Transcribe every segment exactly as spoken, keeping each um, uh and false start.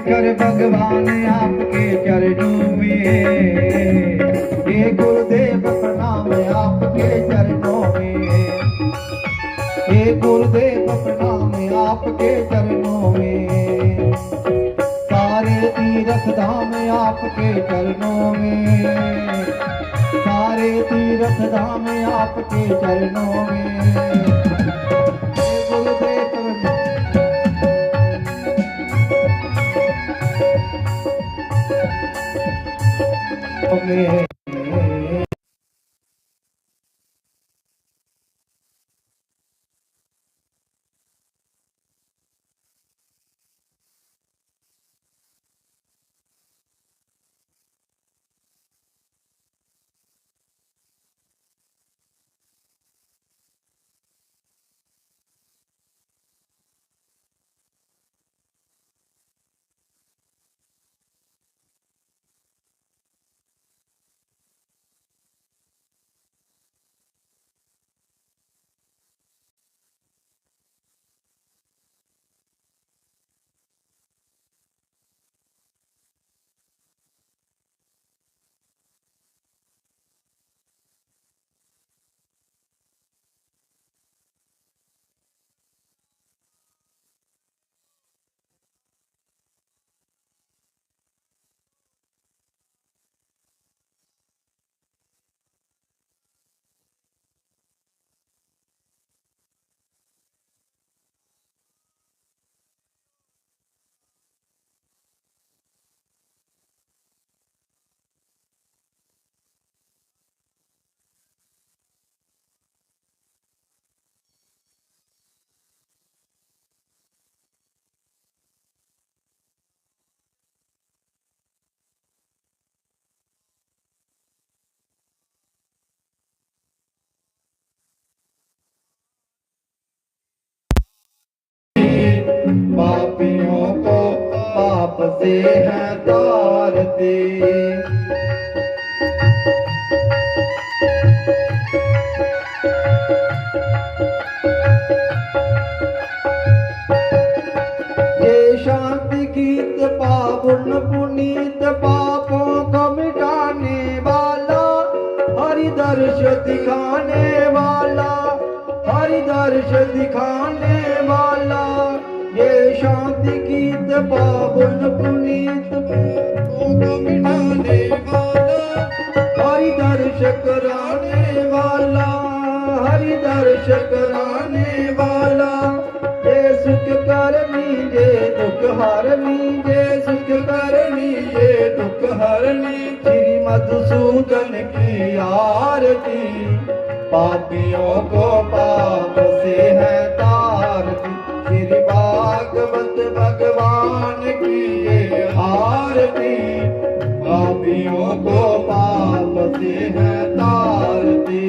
कर भगवान आपके चरणों में, हे गुरुदेव प्रणाम आपके चरणों में, हे गुरुदेव प्रणाम आपके चरणों में, सारे तीर्थ धाम आपके चरणों में, सारे तीर्थ धाम आपके चरणों में, हे गुरुदेव प्रणाम। पापियों को पाप से है तारती। ये शांति गीत पावन पुनीत, पापों को मिटाने वाला, हरि दर्श दिखाने वाला, हरि दर्श दिखाने वाला। ये शांति गीत पावन पुनीत, पापों को मिटाने वाला, हरि दर्श कराने वाला, हरि दर्श कराने वाला। ये सुख करनी, ये दुख हरनी, ये सुख करनी, ये दुख हरनी। श्री मधुसूदन की आरती। पापियों को पाप से है तारती। श्री भागवत भगवान की ये आरती। पापियों को पाप से है तारती।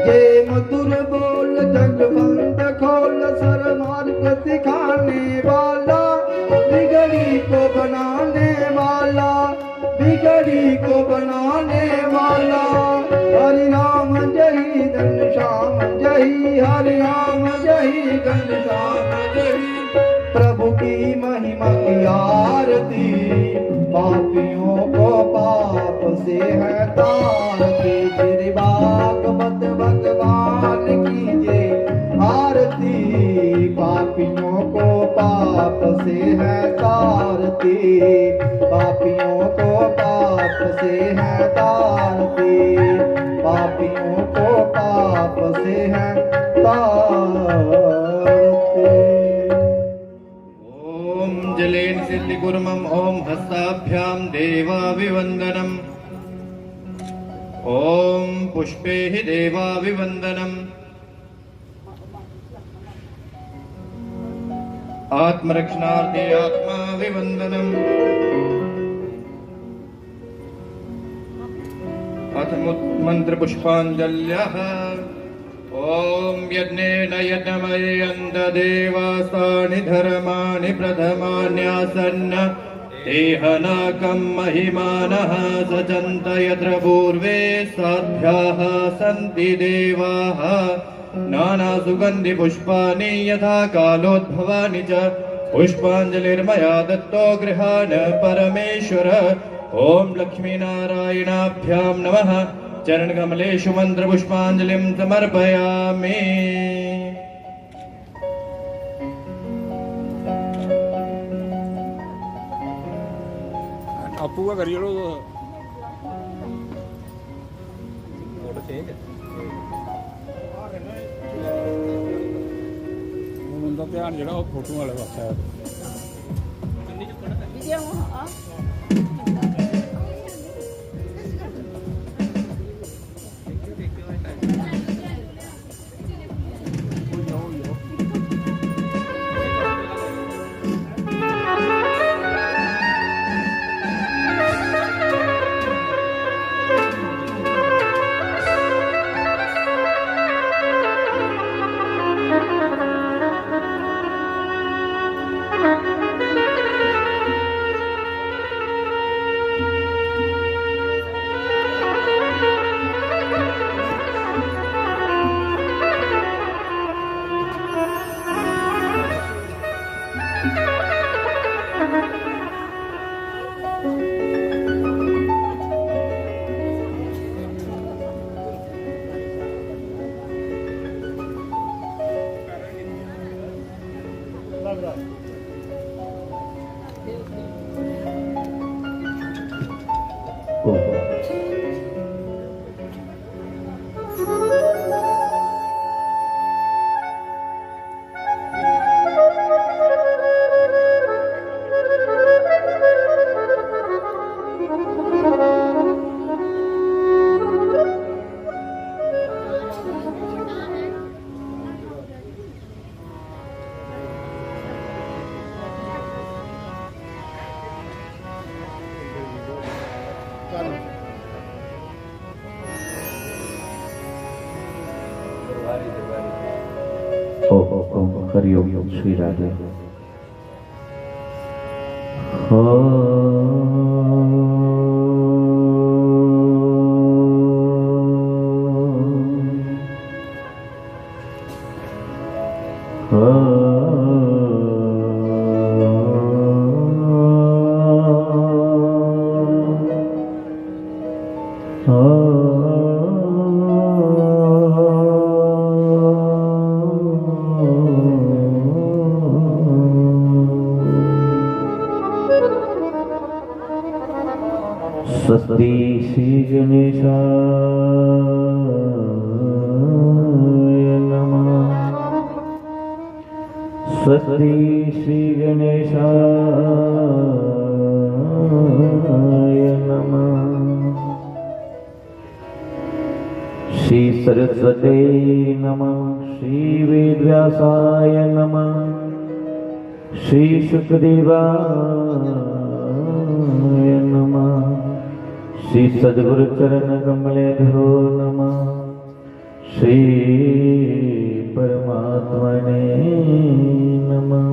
ये मधुर बोल जग बंद खोल, सर मार्ग दिखाने वाला, बिगड़ी को बनाने वाला, बिगड़ी को बनाने वाला। हरि राम जय धन श्याम जय, हरि राम जय धन श्याम जय। प्रभु की महिमा की आरती, पापियों को पाप से है तारती। श्री भागवत भगवान की जय आरती, पापियों को पाप से है तारती। पापियों को पाप से है तारती। पापियों को पाप से है तारती। ओम जलेन सिद्धि कुर्मम, ओम हस्ताभ्याम देवाभिवंदनम, ओम पुष्पे ही देवाभिवंदनम। आत्मरक्षणार्थे आत्माभिवंदनम। अथ मु-, मंत्र पुष्पांजल्यः। ओम यज्ञेन यज्ञमय्यन्त देवास्तानि धर्माणि प्रथमान्यासन्न ते हनाकं महिमानः सचन्त यत्र पूर्वे साध्याः सन्ति देवाः। नानासुगन्धिपुष्पाणि यथा कालोद्भवानि च। पुष्पाञ्जलिर्मया दत्तो गृहाण परमेश्वर। ॐ लक्ष्मीनारायणाभ्यां नमः। चरणकमलेषु मन्त्रपुष्पाञ्जलिं समर्पयामि। आपूं गै करी ओड़ो तुस। Photo change. हून उं'दा ध्यान जेह्ड़ा ओह् फोटो आह्ले पासै ऐ। ओम, ओम, हरि ओम, श्री राधे। हाँ। स्वस्ति श्री गणेशाय नमः। स्वस्ति श्री गणेशाय नमः। श्री सरस्वती नमः। श्री वेदव्यासाय नमः। श्री शुकदेवाय नमः। श्री सद्गुरु चरण कमलेभ्यो नमः। श्री परमात्मने नमः।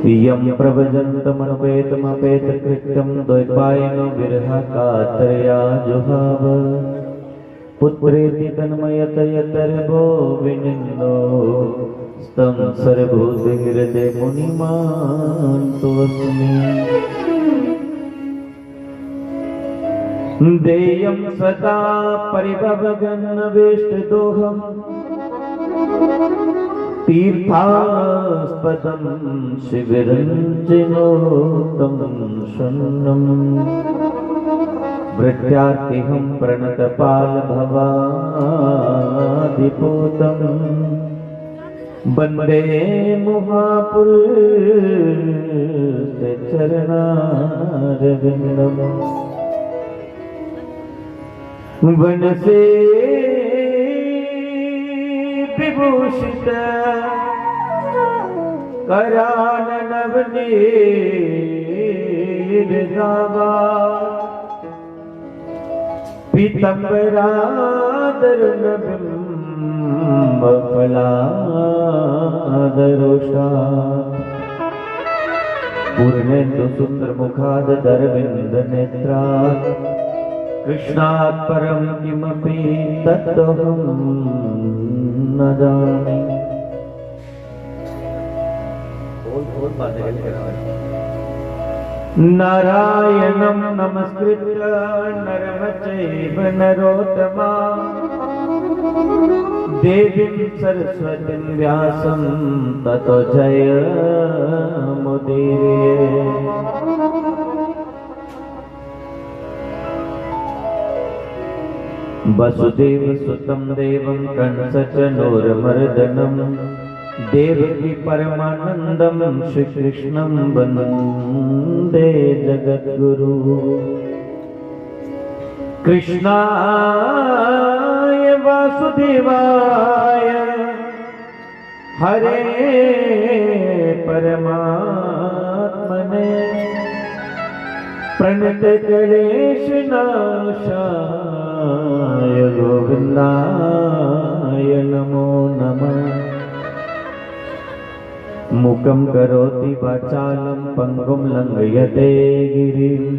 यं प्रव्रजन्तमनुपेतमपेतकृत्यं द्वैपायनो विरहकातरया जुहाव। पुत्रेति तन्मयतयतर्वो विनिन्दो। तं सर्वभूतहृदयमुनिमान्तोऽस्मि। देयं सदा परिभवघ्नवेष्टदोहं। तीर्थास्पदं शिविरं जिनोतं शून्यम्। भृत्यार्तिहं प्रणतपालभवादिपूतम्। वन्दे मुहापुरुषचरणारविन्दम्। वनसे विभूषित कराननवनीर गावा। पीतम्बरादरुणबिम्बफलादरोषा। पूर्णेन्दु सुन्दर मुखाद दरविन्द नेत्रात् कृष्णात् परं किमपि तत्त्वहं न जाने। नारायणं नमस्कृत्य नरं चैव नरोत्तमाम्। देवीं सरस्वतीं व्यासं ततो जयमुदीरये। वसुदेवसुतं देवं कंसचाणूरमर्दनम्। देवकी परमानन्दं श्रीकृष्णं वन्दे जगद्गुरु। कृष्णाय वासुदेवाय हरे परमात्मने प्रणतक्लेशनाशाय गोविन्दाय नमो नमः। मूकं करोति वाचालं पङ्गुं लङ्घयते गिरिम्।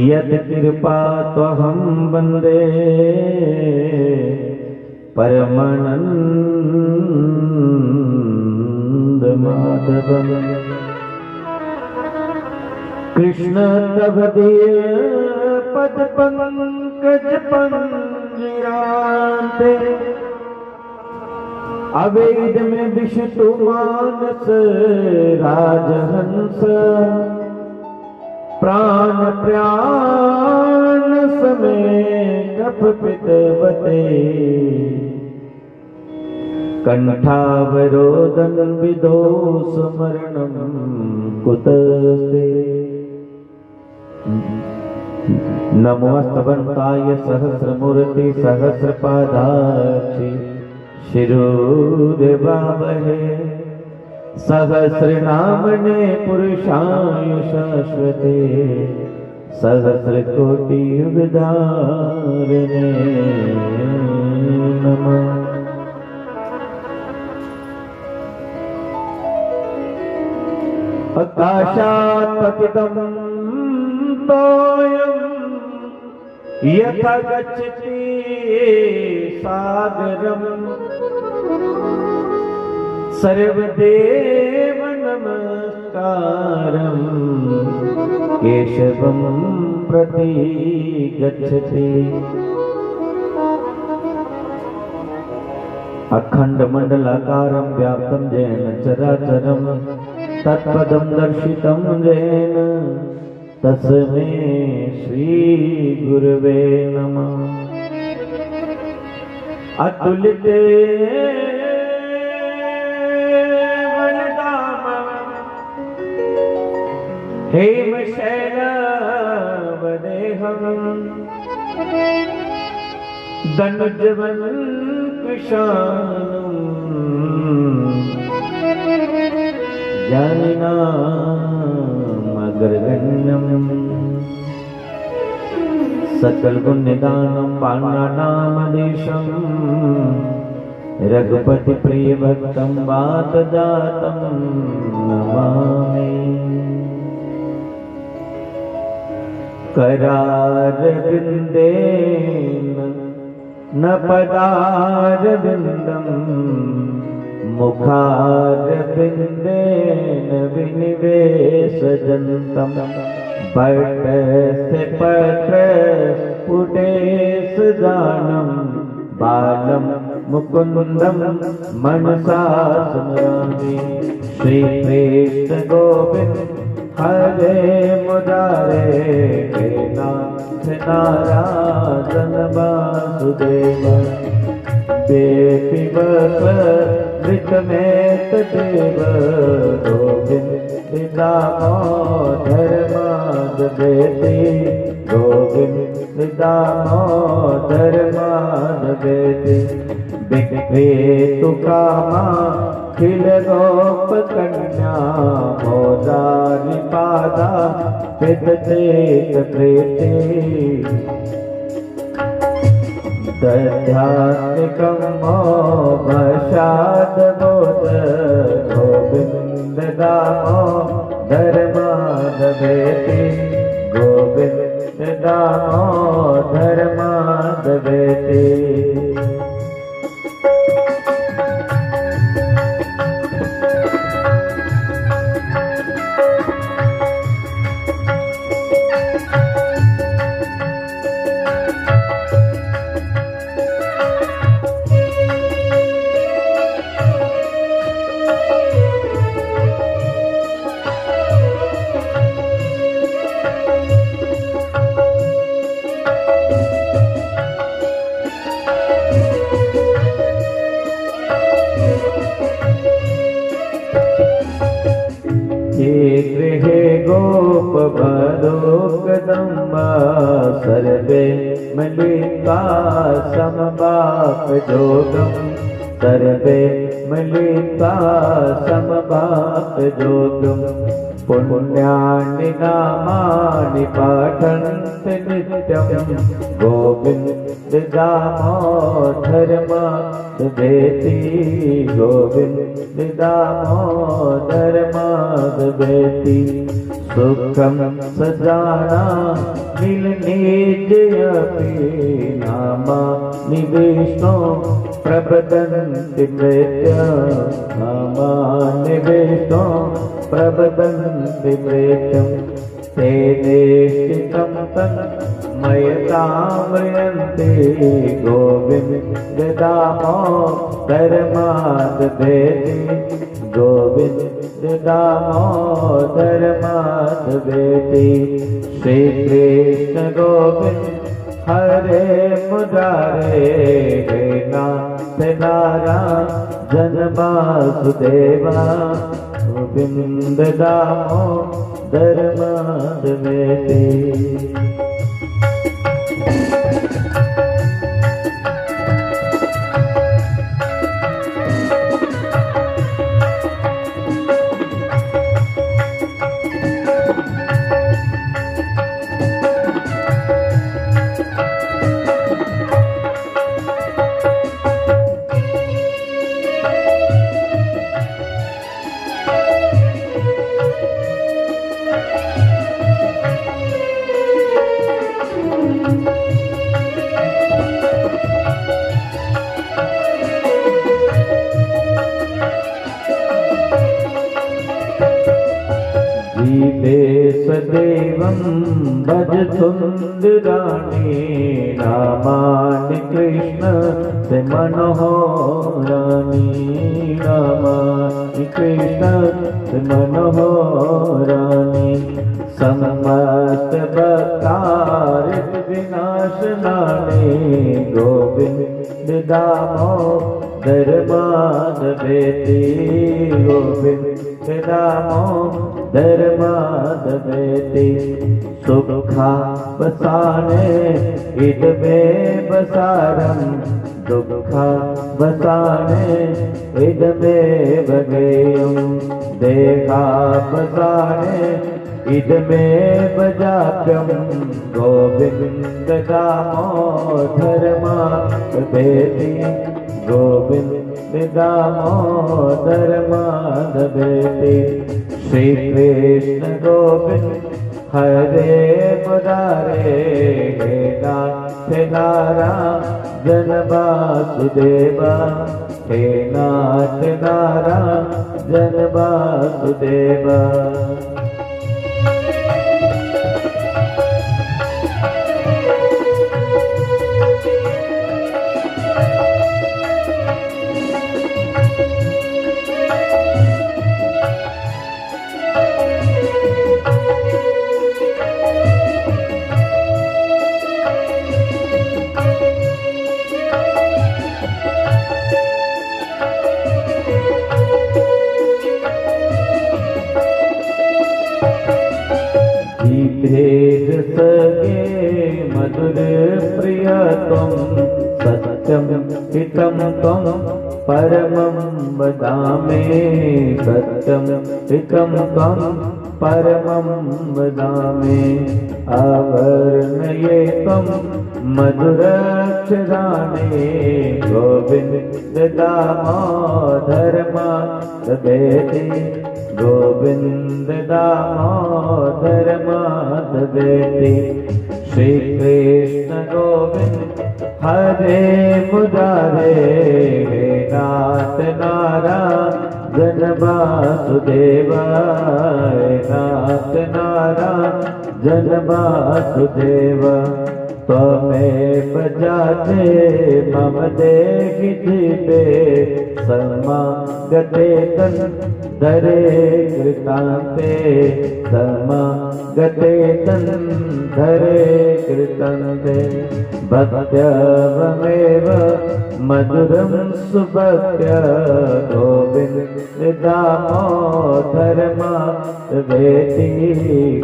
यत्कृपा त्वहं वन्दे परमानन्दमाधवम्। कृष्ण तव दिय पद पंकज पंजराते। अवेद में विष्णु मानस राजहंस। प्राण प्राण समे कप पितवते। कंठावरोधन विदोष मरणं कुतस्ते। नमोस्तवंताय सहस्रमूर्ति सहस्रपादाक्षि शिरोर्वावहे। सहस्रनामने पुरुषाय शाश्वते सहस्रकोटि युगधारिणे नमः। आकाशात् पतितं तोयं यथा गच्छति सागरम्। सर्वदेव नमस्कारं केशवं प्रतिगच्छति। अखण्डमण्डलाकारं व्याप्तं येन चराचरम्। तत्पदं दर्शितं येन तस्मै श्री गुरवे नमः। अतुलित बलधाम हेम शैलावदेहम। धनुजवं कुशाणं जानीनामग्रगण्यम्। सकलगुणनिधानं पाणानामधीशं। रघुपतिप्रियभक्तं वातजातं नमामि। करारविन्देन न पदारविन्दं। मुखारविन्देन विनिवेशयन्तं। वटस्य वटपुटे सजानं। बालं मुकुन्दं मनसा स्मरामि। श्रीकृष्ण गोविन्द हरे मुरारे। हे नाथ नारायण वासुदेव। देवि वसुदेव देव गोविन्द दामोदर माधवेति। गोविन्द दामोदर माधवेति। विक्रीतु कामाखिल गोप कन्या। मोदारि पादा पित चेत प्रीति। दध्यात्मिकं मोघशाद बोध। गोविन्द दामो धर्मादवेति, गोविंद दामोदर माधवेति। ये गृहे गोप बालक दम्मा, सर्वे मिलित्वा समवाप योगम, सर्वे मिलित्वा समवाप योगम। पुण्यानि नामानि पाठन्ति नित्यम, गोविंद दामोदर माधवेति, गोविंद दामोदर माधवेति। सुखम सजाना मिल निज अपि, नामानि विष्णु प्रवदन्ति प्रेत्य, नामानि विष्णु प्रवदन्ति प्रेत्य। ते निश्चितं तन्मयतां मृयन्ति, गोविन्द दामोदर माधवेति, गोविन्द दामोदर माधवेति। श्रीकृष्ण गोविन्द हरे मुरारे, हे नाथ नारायण वासुदेवा, गोविन्द दामोदर माधवेति। जीवे सदेवं भजतुन्दराणि, नामानि कृष्णस्य मनोहराणि, नामानि कृष्णस्य मनोहराणि। समस्त भक्तारित विनाशनानि, गोविन्द दामोदर माधवेति, गोविन्द दामोदर माधवेति। सुखावसाने इदमेव सारं, दुःखावसाने इदमेव गेयं, देहावसाने इदमेव जाप्यं, गोविन्द दामोदर माधवेति, गोविन्द दामोदर माधवेति। श्रीकृष्ण गोविन्द हरे मुरारे, हे नाथ नारायण वासुदेवा, हे नाथ नारायण वासुदेवा। जीवेश सगे मधुर प्रिय त्वं, सत्यं हितं त्वं परमं वदामि, सत्यं हितं त्वं परमं वदामि। अवर्णये त्वं मधुराक्षराणि, गोविन्द दामोदर माधवेति, गोविंद दामोदर माधवेति। श्री कृष्ण गोविंद हरे मुरारे। हे नाथ नारायण वासुदेव। हे नाथ नारायण वासुदेव। त्वमेव जाते मम देहि जीवे। समागते कन्धरे कृतान्ते। समागते कन्धरे कृतान्ते। भक्त्यवमेव मधुरं सुभक्त्य। गोविन्द दामोदर माधवेति।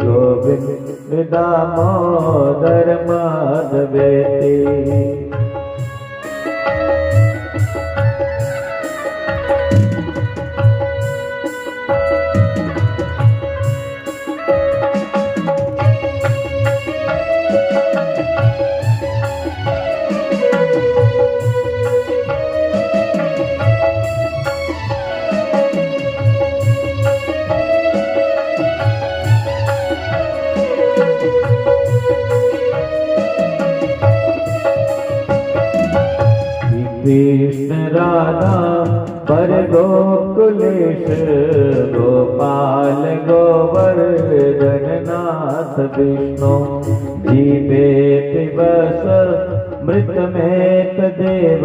गोविन्द दामोदर माधवेति। कृष्ण राधा पर गोकुलेश। गोपाल गोवर्धन नाथ विष्णु। जीवे पिबस मृतमेत देव।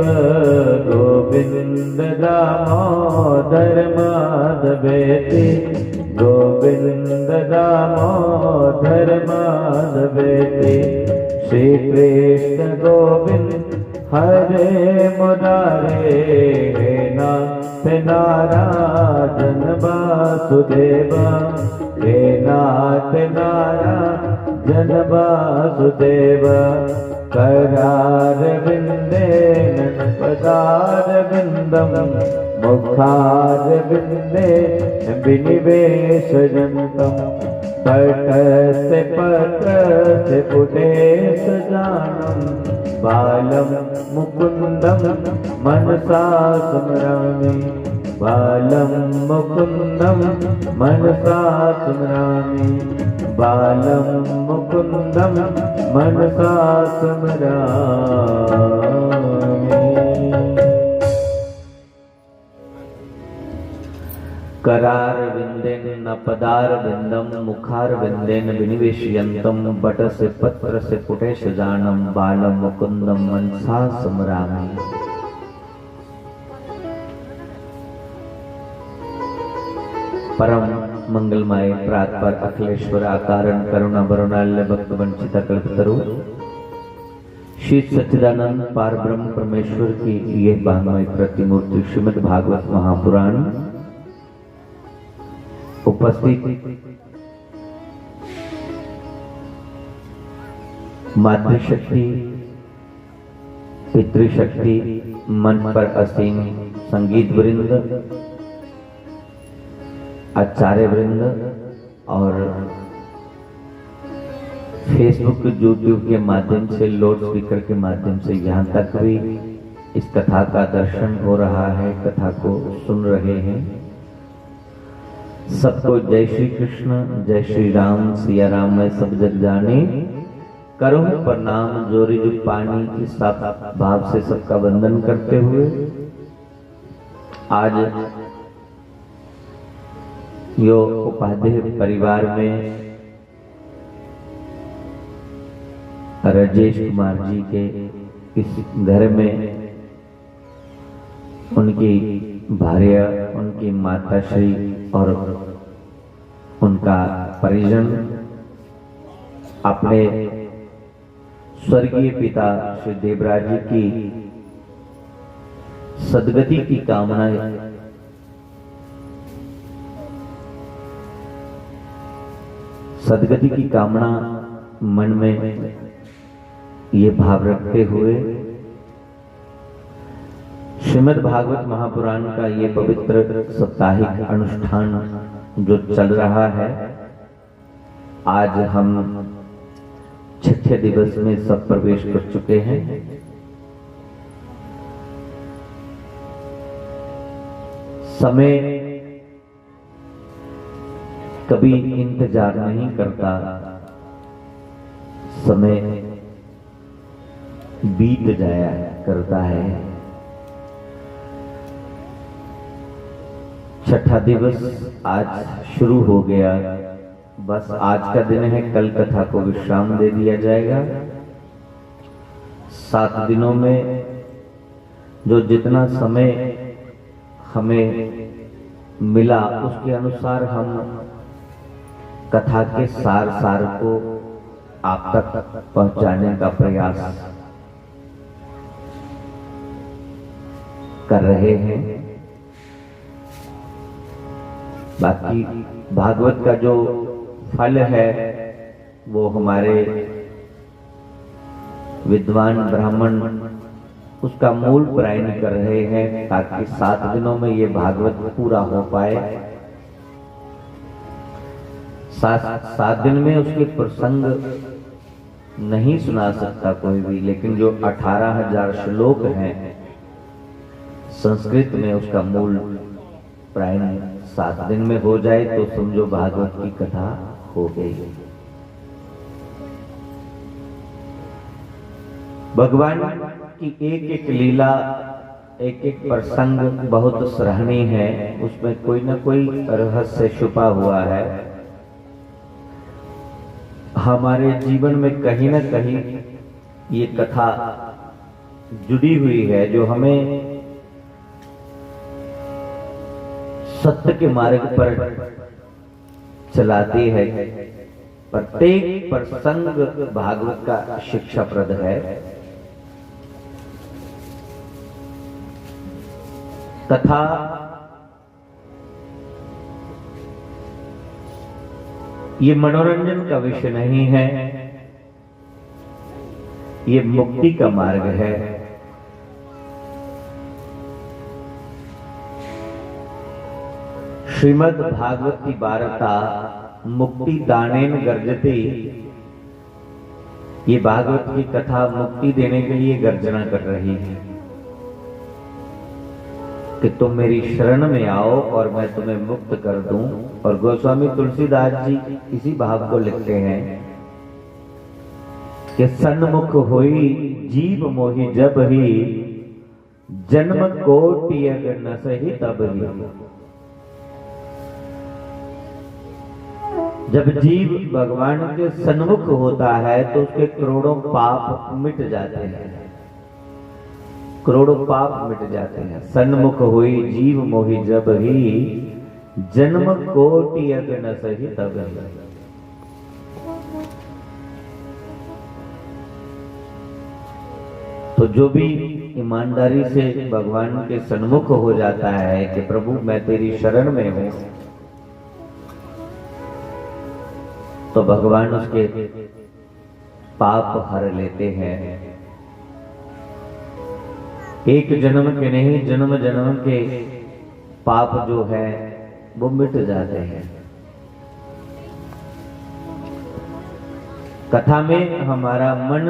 गोविन्द दामोदर माधवेति। गोविन्द दामोदर माधवेति। श्री कृष्ण गोविन्द हरे मुरारे। हे नाथ नारायण वासुदेव। हे नाथ नारायण वासुदेव। करारविन्देन पदारविन्दं। मुखारविन्दे विनिवेशयन्तम्। पटसे पटसे पुटे सजानम्। बालं मुकुन्दं मनसा स्मरामि। बालं मुकुन्दं मनसा स्मरामि। बालं मुकुन्दं मनसा स्मरामि। करारविन्देन पदारविन्दं मुखारविन्देन विनिवेशयन्तं। वटसे पत्रसे पुटे सजानं। बालं मुकुन्दं मनसा स्मरामि। परम मंगलमय प्रात पर अखिलेश्वर आकारण करुणा वरुणाल्य भक्त वंचित कल्पतरु श्री सच्चिदानंद पार ब्रह्म परमेश्वर की ये वाङ्मय प्रतिमूर्ति श्रीमद् भागवत महापुराण उपस्थित मातृशक्ति, पितृशक्ति, मंच पर आसीन संगीत वृंद, आचार्य वृंद और Facebook, YouTube के माध्यम से, लाउड स्पीकर के माध्यम से यहाँ तक भी इस कथा का दर्शन हो रहा है, कथा को सुन रहे हैं, सबको जय श्री कृष्ण, जय श्री राम, सिया राम मैं सब जग जानी। करूं प्रणाम जोरी जु पानी, इस साथ भाव से सबका वंदन करते हुए आज यो उपाध्याय परिवार में राजेश कुमार जी के इस घर में उनकी भार्या, उनकी माताश्री और उनका परिजन अपने स्वर्गीय पिता श्री देवराज जी की सदगति की कामना, सदगति की कामना मन में ये भाव रखते हुए श्रीमद् भागवत महापुराण का ये पवित्र साप्ताहिक अनुष्ठान जो चल रहा है, आज हम छठे दिवस में सब प्रवेश कर चुके हैं। समय कभी इंतजार नहीं करता, समय बीत जाया करता है। छठा दिवस आज शुरू हो गया। बस आज का दिन है, कल कथा को विश्राम दे दिया जाएगा। सात दिनों में जो जितना समय हमें मिला, उसके अनुसार हम कथा के सार सार को आप तक पहुंचाने का प्रयास कर रहे हैं। बाकी भागवत का जो फल है, वो हमारे विद्वान ब्राह्मण उसका मूल प्रायण कर रहे हैं, ताकि सात दिनों में ये भागवत पूरा हो पाए। सात सात दिन में उसके प्रसंग नहीं सुना सकता कोई भी, लेकिन जो अठारह हजार श्लोक हैं संस्कृत में, उसका मूल प्रायण सात दिन में हो जाए तो समझो भागवत की कथा हो गई। भगवान की एक एक लीला, एक एक प्रसंग बहुत सराहनीय है, उसमें कोई ना कोई रहस्य छुपा हुआ है। हमारे जीवन में कहीं ना कहीं ये कथा जुड़ी हुई है, जो हमें सत्य के मार्ग पर चलाती है। प्रत्येक प्रसंग भागवत का शिक्षाप्रद है। कथा ये मनोरंजन का विषय नहीं है, ये मुक्ति का मार्ग है। श्रीमद् भागवती वार्ता मुक्ति दानेन गर्जती। ये भागवत की कथा मुक्ति देने के लिए गर्जना कर रही है कि तुम मेरी शरण में आओ और मैं तुम्हें मुक्त कर दूं। और गोस्वामी तुलसीदास जी इसी भाव को लिखते हैं कि सन्मुख होई जीव मोहि जब ही, जन्म कोटि अगनस ही तब ही। जब जीव भगवान के सन्मुख होता है तो उसके करोड़ों पाप मिट जाते हैं, करोड़ों पाप मिट जाते हैं। सन्मुख होई जीव मोहि जब ही, जन्म कोटि अगनस ही तब ही। तो जो भी ईमानदारी से भगवान के सन्मुख हो जाता है कि प्रभु मैं तेरी शरण में हूं, तो भगवान उसके पाप हर लेते हैं। एक जन्म के नहीं, जन्म जन्म के पाप जो है वो मिट जाते हैं। कथा में हमारा मन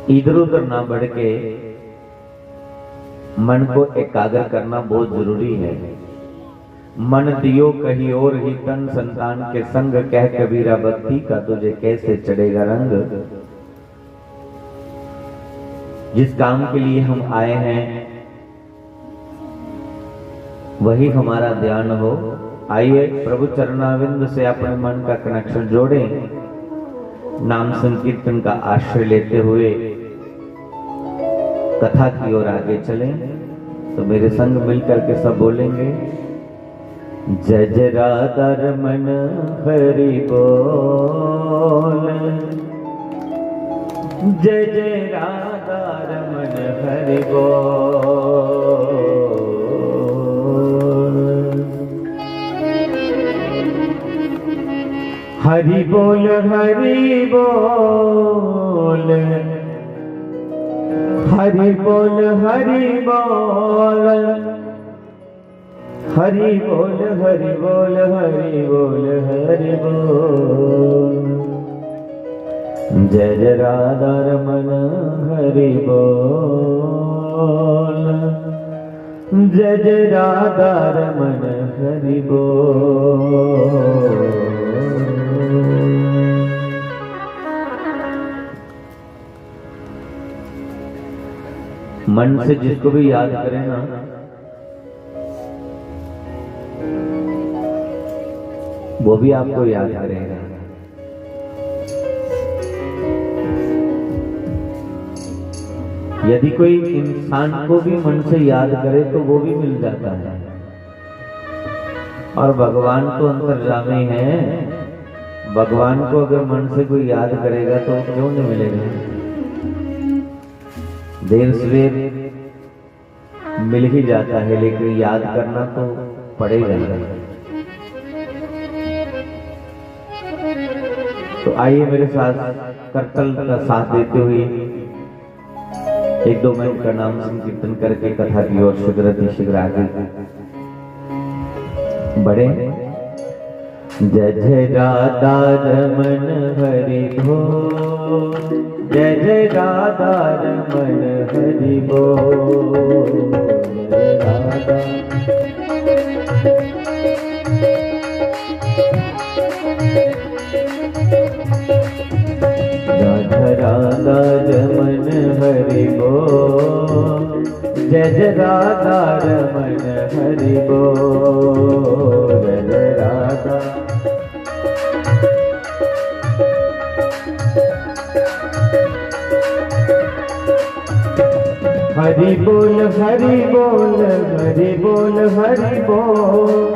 इधर उधर ना भटके, मन को एकाग्र करना बहुत जरूरी है। मन दियो कहीं और ही, तन संतान के संग, कह कबीरा भक्ति का तुझे कैसे चढ़ेगा रंग। जिस काम के लिए हम आए हैं वही हमारा ध्यान हो। आइए, प्रभु चरणाविंद से अपने मन का कनेक्शन जोड़ें, नाम संकीर्तन का आश्रय लेते हुए कथा की ओर आगे चलें। तो मेरे संग मिल करके सब बोलेंगे, जय जय राधा रमन हरि बोल, जय जय राधा रमन हरि बोल। हरि बोल, हरि बोल, हरि बोल, हरि बोल। हरि बोल, हरि बोल, हरि बोल, हरि बोल। जय जय राधा रमन हरि बोल। जय जय राधा रमन हरि बोल। मन से जिसको भी याद करें ना, वो भी आपको याद करेगा। यदि कोई इंसान को भी मन से याद करे तो वो भी मिल जाता है। और भगवान तो अंतर्यामी है, भगवान को अगर मन से कोई याद करेगा तो क्यों नहीं मिलेगा? देर सवेर मिल ही जाता है, लेकिन याद करना तो पड़ेगा। तो आइए मेरे साथ करतल का साथ देते हुए एक दो मिनट का नाम संकीर्तन करके कथा की ओर शीघ्र अति शीघ्र आगे बढ़े। जय जय राधा रमन हरि बोल, जय जय राधा रमन हरि बोल। जय राधा राधा राधा रमन हरि बोल, जय जय राधा रमन हरि बोल। जय जय राधा। हरि बोल हरि बोल हरि बोल हरि बोल।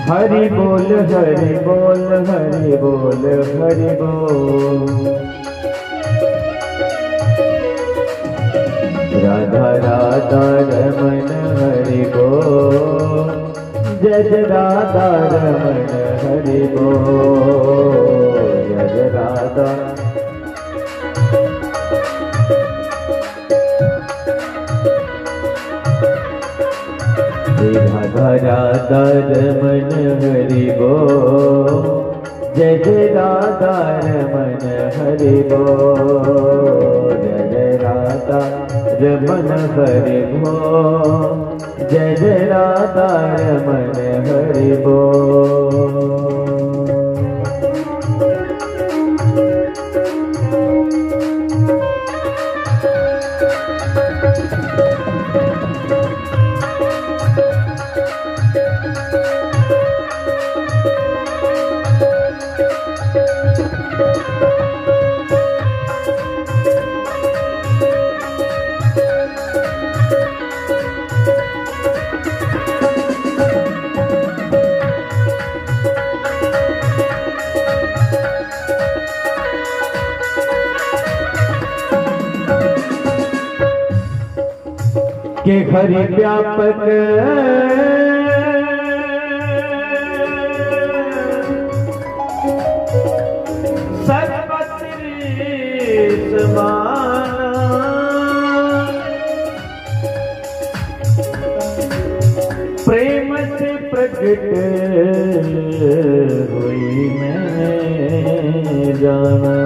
हरि बोल हरि बोल हरि बोल हरि बोल। राधा राधा रमन हरि बोल। जय जय राधा रमन हरि बोल। जय जय राधा। राधा राधा रमन हरि बोल। जय जय राधा रमन हरि बोल। जय जय राधा रमन हरि बोल। जय जय राधा रमन हरि बोल। के हरि व्यापक सर्वत्र समाना। प्रेम से प्रगट हुई मैं जाना।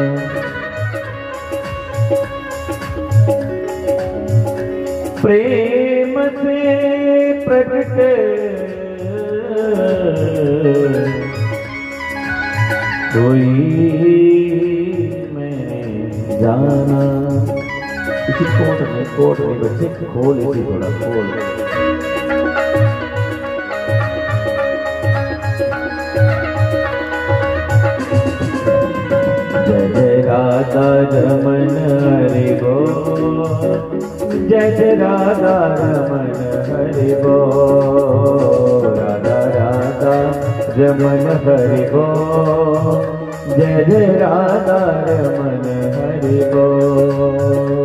प्रेम से प्रगट कोई मैं जाना। इसी कोट में, कोट में बच्चे खोल, इसी थोड़ा खोल। जय जय राधा रमन हरि बोल। जय जय राधा रमन हरि बोल। राधा राधा रमन हरि बोल। जय जय राधा रमन हरि बोल।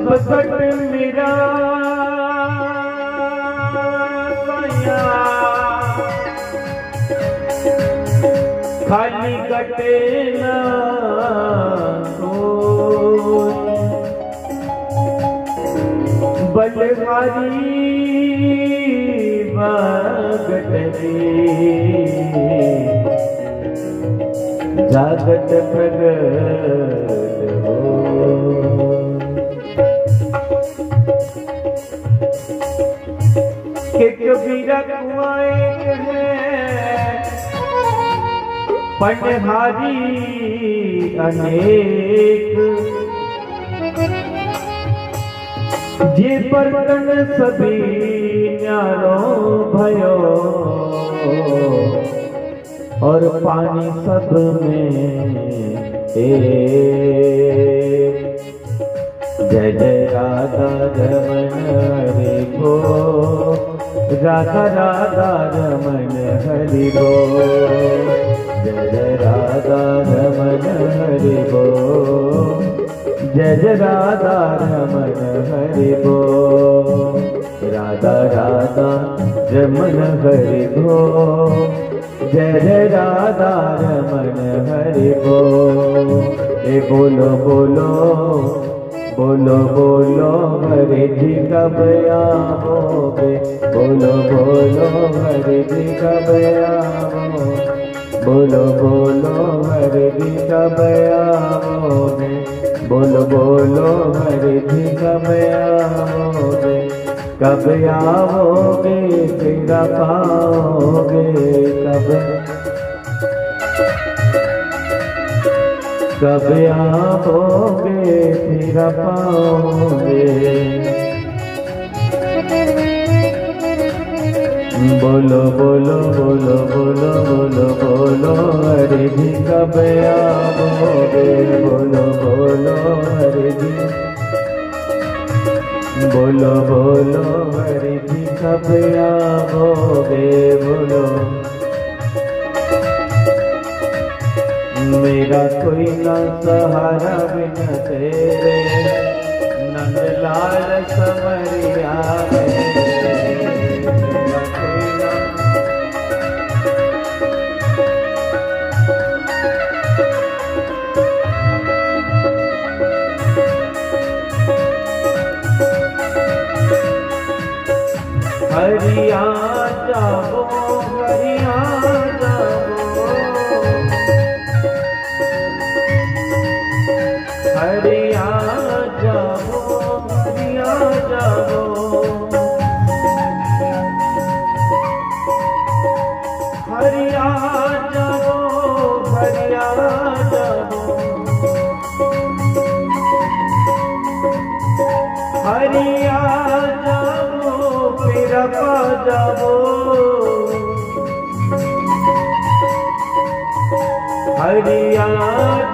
प्रगट मेरा साया, खाली कटे ना कोई। बलिहारी भगत री, जागत प्रगट हो। कि कबीरा कुआं एक है, पनहारी अनेक। जे बर्तन सभी न्यारो भयो, और पानी सब में एक। जय जय राधा रमण हरि बोल, राधा राधा रमण हरि बोल। जय जय राधा रमण हरि बोल, जय जय राधा रमण हरि बोल। राधा राधा रमण हरि बोल, जय जय राधा रमण हरि बोल। ए बोलो बोलो, बोलो बोलो हरि जी कब आवोगे? बोलो बोलो हरि जी कब आवोगे? बोलो बोलो हरि जी कब आवोगे? बोलो बोलो हरि जी कब आवोगे? कब आवोगे फिर पाओगे? कब, कब आवोगे फिर पाओगे? बोलो बोलो बोलो बोलो बोलो बोलो, हरि जी कब आवोगे? बोलो बोलो हरि जी, बोलो बोलो हरि जी कब आवोगे? बोलो। मेरा कोई ना सहारा बिन तेरे, नंद लाल समरिया मेरे। मेरा कोई ना हरिया जावो, हरिया जावो, हरिया जावो, हरिया जावो। हरिया जावो, हरिया जावो। हरिया जावो, फिर पा जावो। हरिया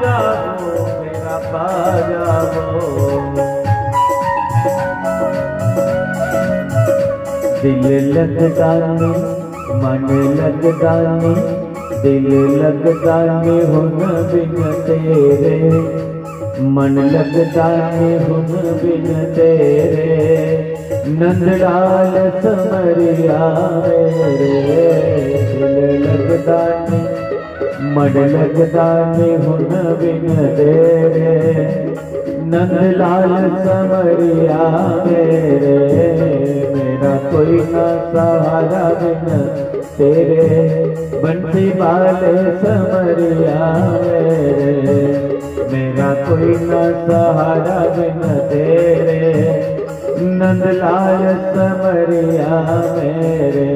जावो, फिर पा जावो। दिल लगदा नी, मन लगदा नी, दिल लगदा नी हुन बिन तेरे, मन लगदा नी हुन बिन तेरे। नंदलाल समरिया मेरे, दिल लगदा नी, मन लगदा नी हुन बिन तेरे। नंदलाल समरिया मेरे, मेरा कोई ना सहारा बिन तेरे। बंसी वाले समरिया मेरे, मेरा कोई ना सहारा बिन तेरे। नंदलाल समरिया मेरे।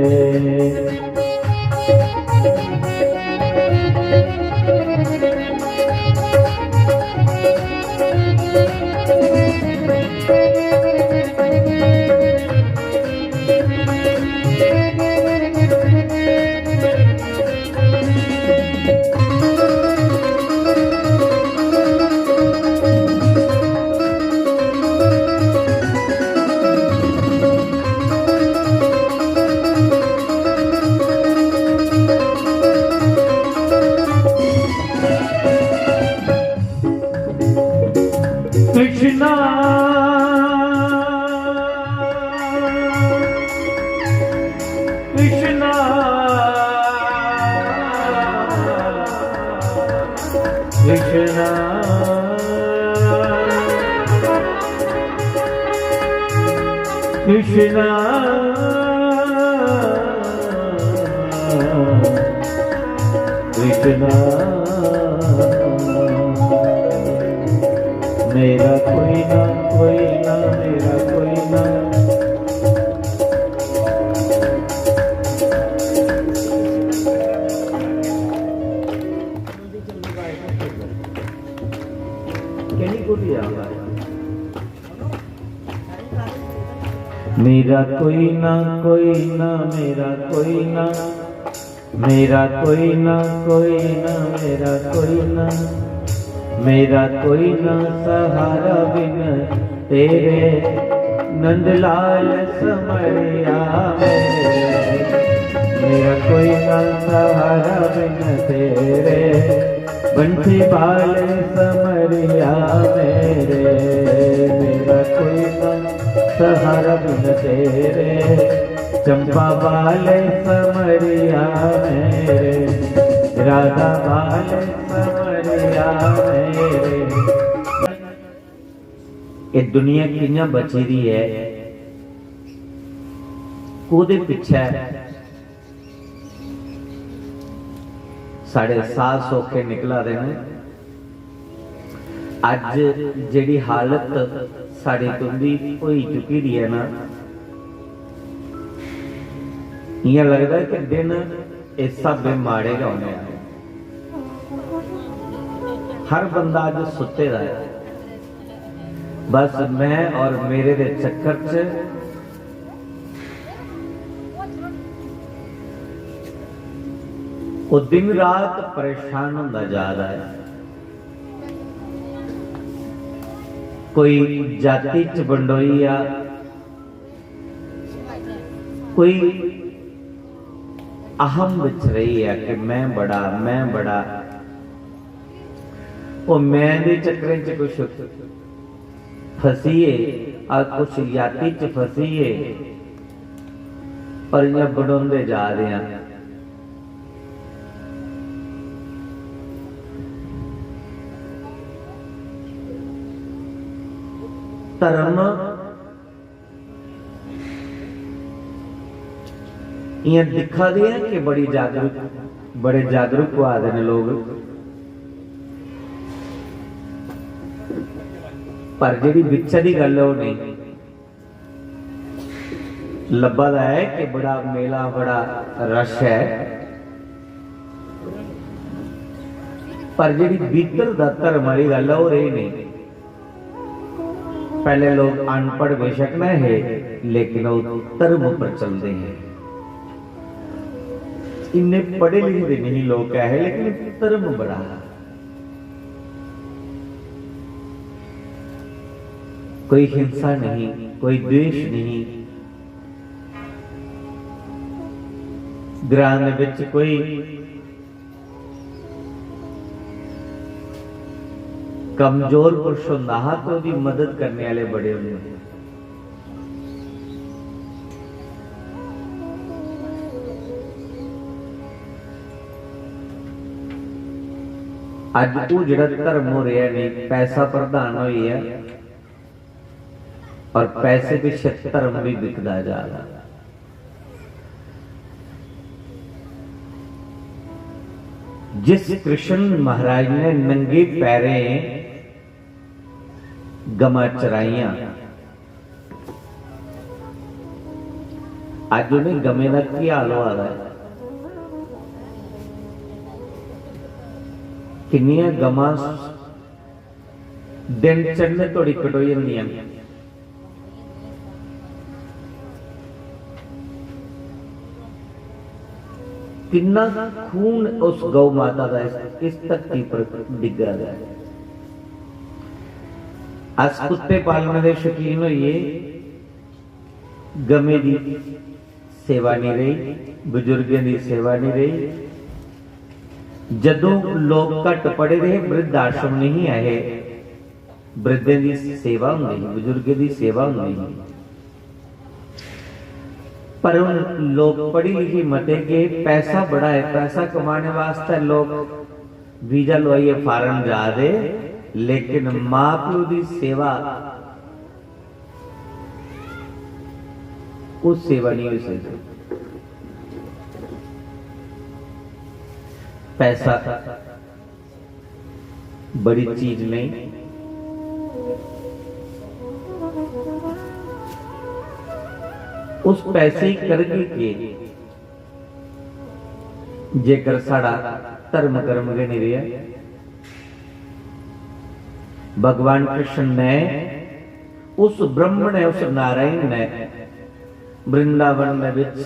कृष्णा, कृष्णा, कृष्णा। मेरा कोई ना, कोई ना, मेरा कोई ना। मेरा कोई ना, कोई ना, मेरा कोई ना, मेरा कोई ना, कोई ना, मेरा कोई ना, मेरा कोई ना सहारा बिन तेरे, नंदलाल समरिया मेरे। मेरा कोई ना सहारा बिन तेरे, बंसी बाल समरिया मेरे। मेरा कोई ना सहारा बिन तेरे, चंपा बाल समरिया मेरे, राधा बाल समरिया मेरे। ये दुनिया कि'यां बची दी ऐ, कोह्दे पिच्छै साढ़े साह सौखे निकला दे न। अज्ज जेह्ड़ी हालत साढ़ी तुं'दी होई चुकी दी ऐ ना, इ'यां लगदा कि दिन इस स्हाबै माड़े गै होने आह्ले। हर बंदा अज्ज सुत्ते दा ऐ। बस मैं और मेरे दे चक्कर च ओह् दिन रात परेशान होंदा जा दा ऐ। कोई जाति च बंडोई आ, कोई अहम बिच रेही आ कि मैं बड़ा, मैं बड़ा। ओह् मैं दे चक्करें च कुछ फसियै, आ कुछ जाति च फसियै, पर इ'यां बंडोंदे जा दे आं। धर्म इ'यां दिक्खा दे आं कि बड़ी जागरूक, बड़े जागरूक होआ दे न लोग, पर जेह्ड़ी बिच्चा दी गल्ल ऐ ओह् नेईं। लब्भा दा ऐ कि बड़ा मेला, बड़ा रश ऐ, पर जेह्ड़ी भीतर दा धर्म आह्ली गल्ल ऐ ओह् रेही नेईं। पैह्ले लोक अनपढ़ बेशक न हे, लेकिन ओह् धर्म पर चलदे हे। इन्ने पढ़े लिखे दे नहीं लोक ऐ हे, लेकिन धर्म बड़ा हा। कोई हिंसा नहीं, कोई द्वेष नहीं। ग्रां दे विच कोई कमजोर पुरुष होंदा हा तो ओह्दी मदद करने आह्ले बड़े होंदे हे। अज्ज ओह् जेह्ड़ा धर्म हो रेहा नहीं, पैसा प्रधान होई गेआ। और पैसे पिच्छे धर्म भी बिकदा जा रहा। जिस कृष्ण महाराज ने नंगे पैरें गमां चराइयां, अज्ज उन्हें गमें दा की हाल होआ दा है? किन्नियां गमां दिन चढ़ने तोड़ी कटोई जंदियां न। किन्ना खून उस गौ माता दा इस, इस धरती पर डिग्गा दा ऐ। अस कुत्ते पालने दे शौकीन होइए, गमें दी सेवा नहीं रही, बुजुर्गें दी सेवा नहीं रही। जदों लोग घट पढ़े दे हे, वृद्ध आश्रम नहीं आए, वृद्धें दी सेवा होंदी ही, बुजुर्गें दी सेवा होंदी ही। पर हुन लोग पढ़ी लिखी मते गे, पैसा बड़ा है, पैसा कमाने वास्तै लोग वीजा लोआइयै फारन जा दे, लेकिन मां प्यो दी सेवा, ओह् सेवा नहीं होई सकदी। पैसा बड़ी चीज नहीं। उस पैसे गी करगे केह्, जेकर साढ़ा धर्म कर्म गै नहीं रेहा? भगवान कृष्ण ने, उस ब्रह्म ने, उस नारायण ने वृंदावन दे विच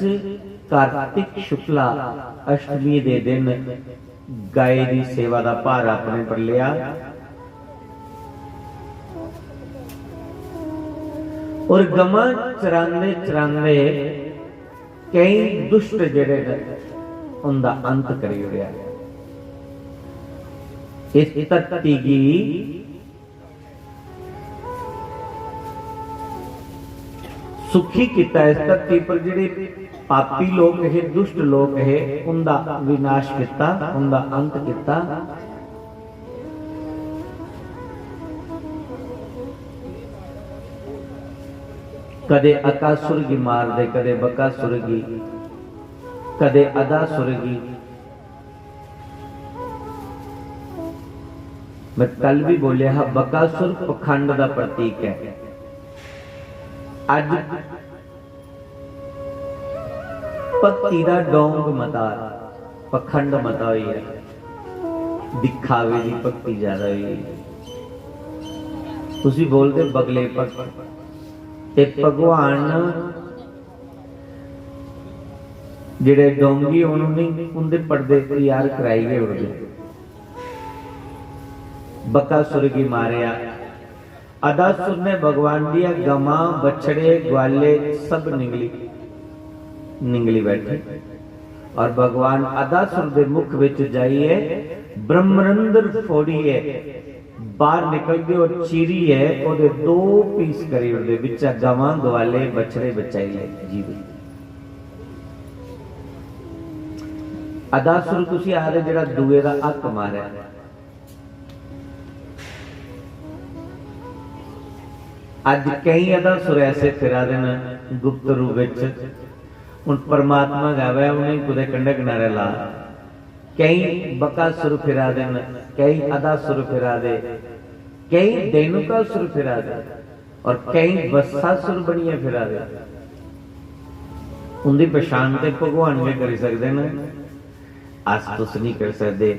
कार्तिक शुक्ला अष्टमी दे दिन गाय दी सेवा दा भार अपने पर लिया। और गमां चरांदे चरांदे केई दुष्ट जेह्ड़े न, उंदा अंत करी ओड़ेआ। इस धरती गी सुखी कीता, इस धरती पर जेह्ड़े पापी लोक हे, दुष्ट लोक हे, उंदा विनाश कीता, उंदा अंत कीता। कदे अकासुर गी मार दे, कदे बकासुर गी, कदे अदासुर गी। मैं कल भी बोलिया हा, बकासुर पखंड दा प्रतीक है। अज भक्ति दा डोंग मता, पखंड मता होई गेआ, दिखावे दी भक्ति ज्यादा होई गेई। उसी बोलदे बगले भक्त। ते भगवान जेह्ड़े डोंगी होन, उ'नें, उं'दे पर्दे तैयार कराई गै ओड़दे। बकासुर गी मारेआ। अदासुर ने भगवान दिया गमां, बछड़े, ग्वाले सब निंगली, निंगली बैठे। और भगवान अदासुर दे मुख विच जाइए ब्रह्मरंध्र फोड़िए बाहर निकल गए और चीरिए ओदे दो पीस करी ओड़दे, बिच्चा गवां, ग्वाले, बछड़े बचाई ले जीवित। अदासुर तुसी आखदे जेह्ड़ा दुए दा हक मारै। अज केई अदासुर ऐसे फिरा दे न गुप्त रूप विच। हुन परमात्मा गै वै उ'नेंगी कुतै कंढे कनारे ला। केई बकासुर फिरा दे न, केई अदासुर फिरा दे, केई धेनुकासुर फिरा दे और केई वत्सासुर बनियै फिरा दे। उंदी पछाण ते भगवान गै करी सकदे न, अस तुस नहीं करी सकदे।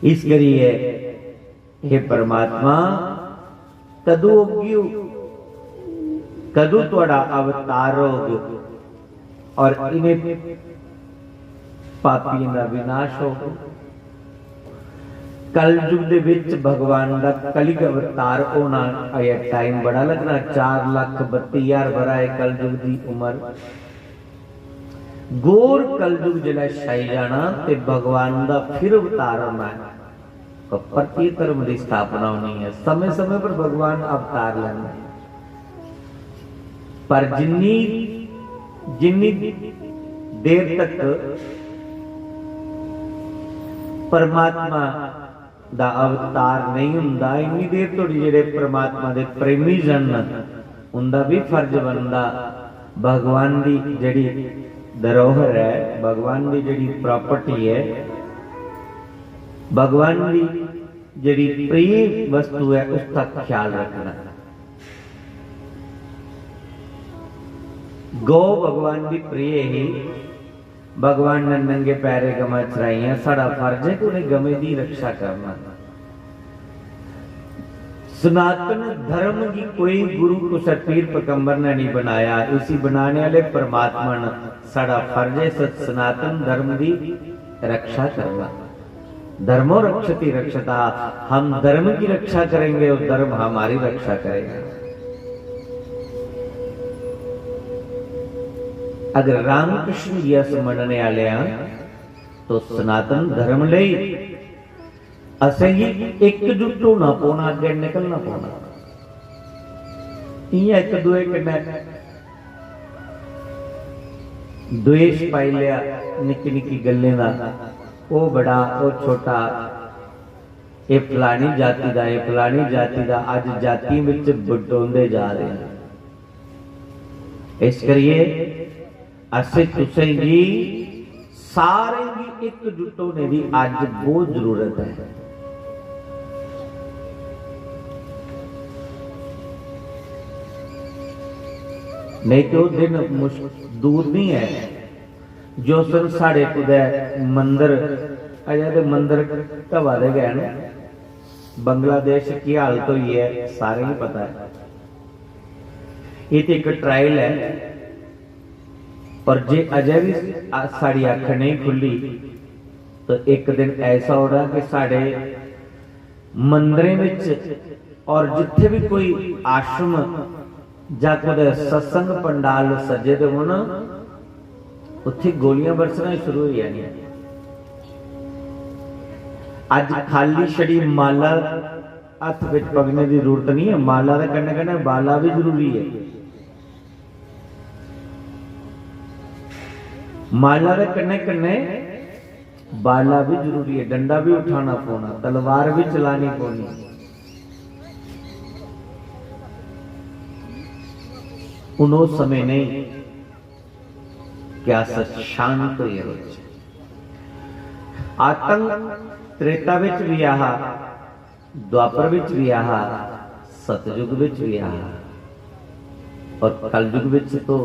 इस करियै हे परमात्मा, कदू औगी, कदू थुआड़ा अवतार होग और इन्हें पापियें दा विनाश होग? कलयुग दे विच भगवान दा कलिग अवतार होना, अजे टाइम बड़ा लगना, चार लख बत्ती हजार बरा है कलयुग दी उम्र। घोर कलयुग जिसलै छाई जाना ते भगवान दा फिर अवतार होना है, और परतियै धर्म दी स्थापना होनी है। समय समय पर भगवान अवतार लैंदे, पर जिन्नी, जिन्नी देर तक परमात्मा दा अवतार नहीं हुंदा, इन्नी देर धोड़ी जेह्ड़े परमात्मा दे प्रेमी जन न, उंदा भी फर्ज बनदा भगवान दी जेह्ड़ी धरोहर है, भगवान दी जेह्ड़ी प्रॉपर्टी है, भगवान दी जेह्ड़ी प्रिय वस्तु है, उसका ख्याल रखना। गौ भगवान दी प्रिय ही, भगवान ने नंगे पैरे गमां चराइयां, साढ़ा फर्ज है कि उ'नें गमें दी रक्षा करना। सनातन धर्म गी कोई गुरु कुसै पीर पैगंबर ने नहीं बनाया, इसी बनाने वाले परमात्मा न। साढ़ा फर्ज है स-, सनातन धर्म दी रक्षा करना। धर्मो रक्षति रक्षता, हम धर्म की रक्षा करेंगे और धर्म हमारी रक्षा करेगा। अगर रामकृष्ण गी अस मनने आह्ले आं, तो सनातन धर्म लेई असेंगी इकजुट होना पौना, अग्गें निकलना पौना। इ'यां इक दुए कन्नै द्वेष पाई लेआ निक्की निक्की गल्लें दा, ओह् बड़ा, ओह् छोटा, एह् फलानी जाति दा, एह् फलानी जाति दा, अज्ज जातियें बिच बंडोंदे जा रहे हैं। इस करियै असें तुसें गी सारें गी इकजुट होने दी अज्ज बहुत जरूरत है। नेईं ते ओह् दिन मुश-, दूर नहीं है। जिस दिन साढ़े कुतै मंदर, अजें ते मंदर ढवा दे गै न, बांग्लादेश च केह् हालत होई ऐ, सारें गी पता ऐ। एह् ते इक ट्रायल ऐ, पर जे अजें बी अ-, साढ़ी अक्ख नेईं खु'ल्ली, तो इक दिन ऐसा होना कि साढ़े मंदरें बिच और जित्थे भी कोई आश्रम जां कुतै सत्संग पंडाल सज्जे दे होन, उत्थे गोलियां बरसना शुरू होई जानियां। अज्ज खाली छड़ी माला हत्थ बिच पकड़ने दी जरूरत नहीं है, माला दे कन्नै कन्नै बाला भी जरूरी है। माला दे कन्नै कन्नै बाला भी जरूरी है, डंडा भी उठाना पौना, तलवार भी चलानी पौनी। हून ओह् समें नहीं कि अस शांत होइयै रौह्चै। आतंक त्रेता बिच भी आहा, द्वापर बिच भी आहा, सतयुग बिच भी आहा, और कलयुग बिच तो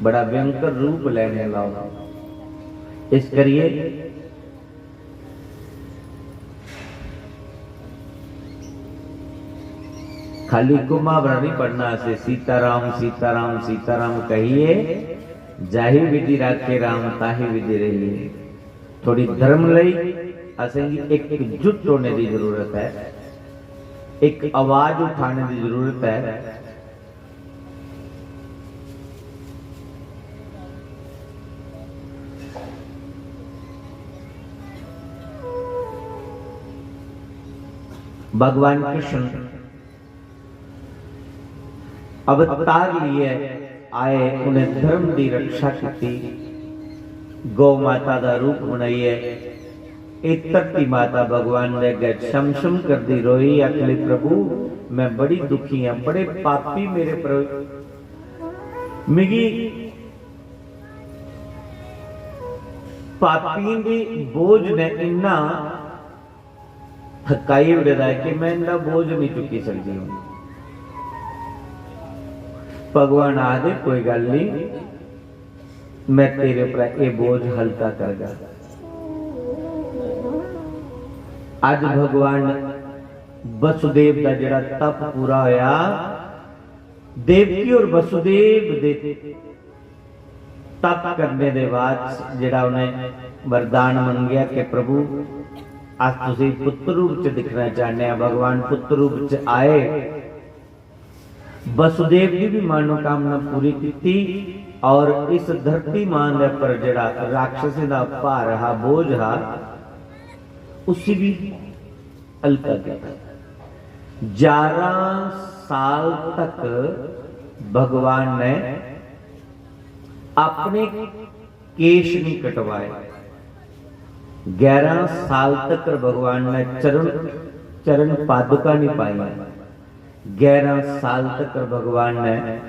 बड़ा भयंकर रूप लेने आह्ला होंदा। इस करियै खाली इक्को मुहावरा नहीं पढ़ना असें, सीताराम सीताराम सीताराम कहिए, जाहि विधि राखे राम ताहि विधि रहिए। थोड़ी धर्म लेई असेंगी इकजुट होने दी जरूरत है, एक आवाज उठाने दी जरूरत है। भगवान कृष्ण अवतार लिए आए, उन्हें धर्म दी रक्षा की, गौ माता का रूप बनाइए। ए धरती माता भगवान ने अग्गै शम शम करदी रोई, आखली, "प्रभु, मैं बड़ी दुखी हां, बड़े पापी मेरे प्रभु, मिगी पापियें दी बोझ ने इन्ना थकाई ओड़े दा ऐ कि मैं इंदा बोझ नहीं चुकी सकदी हूं।" भगवान आखदे, "कोई गल्ल नहीं, मैं तेरे पर एह् बोझ हल्का करगा।" अज्ज भगवान वसुदेव दा जेह्ड़ा तप पूरा होया, देवकी और वसुदेव दे तप करने दे बाद जेह्ड़ा उ'नें वरदान मंगेआ कि प्रभु, अस तुसें पुत्र रूप च दिक्खना चाह्न्ने आं। भगवान पुत्र रूप च आए, वसुदेव दी भी मनोकामना पूरी कीती और इस धरती मां दे उप्पर जेह्ड़ा राक्षसें दा भार हा, बोझ हा, उसी भी हल्का कीता। ग्यारह साल तक भगवान ने अपने केश नहीं कटवाए। ग्यारह साल तक भगवान ने चरण, चरण पादुका नहीं पाई। ग्यारह साल तक भगवान ने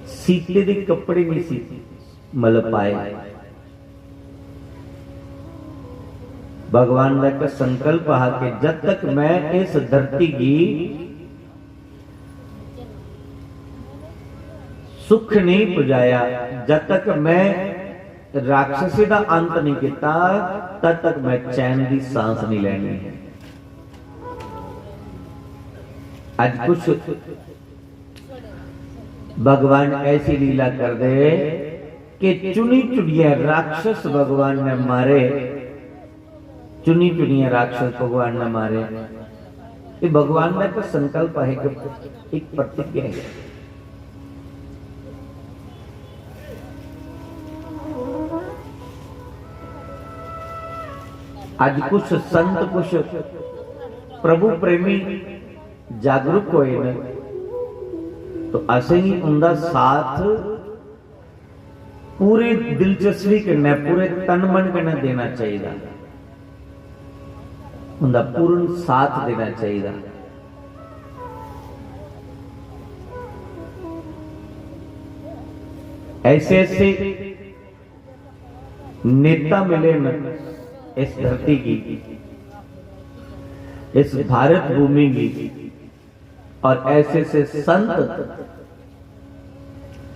सीते दे कपड़े नहीं सी, मतलब, पाए। भगवान का एक संकल्प हा कि जब तक मैं इस धरती की सुख नहीं पुजाया, जब तक मैं राक्षसी का अंत नहीं किया, तब तक मैं चैन की सांस नहीं लेनी है। आज कुछ भगवान ऐसी लीला कर दे कि चुनी चुनियै राक्षस भगवान ने मारे, चुनी चुनियै राक्षस भगवान ने मारे। ये भगवान का एक संकल्प है, एक, एक प्रतिज्ञा है। आज कुछ संत, कुछ प्रभु प्रेमी जागरूक होए न, तो असेंगी उंदा साथ पूरी दिलचस्पी कन्नै, पूरे तन मन कन्नै देना चाहिदा। उंदा पूर्ण साथ देना चाहिए। ऐसे ऐसे नेता मिले न इस धरती की, इस भारत भूमि की, और ऐसे ऐसे संत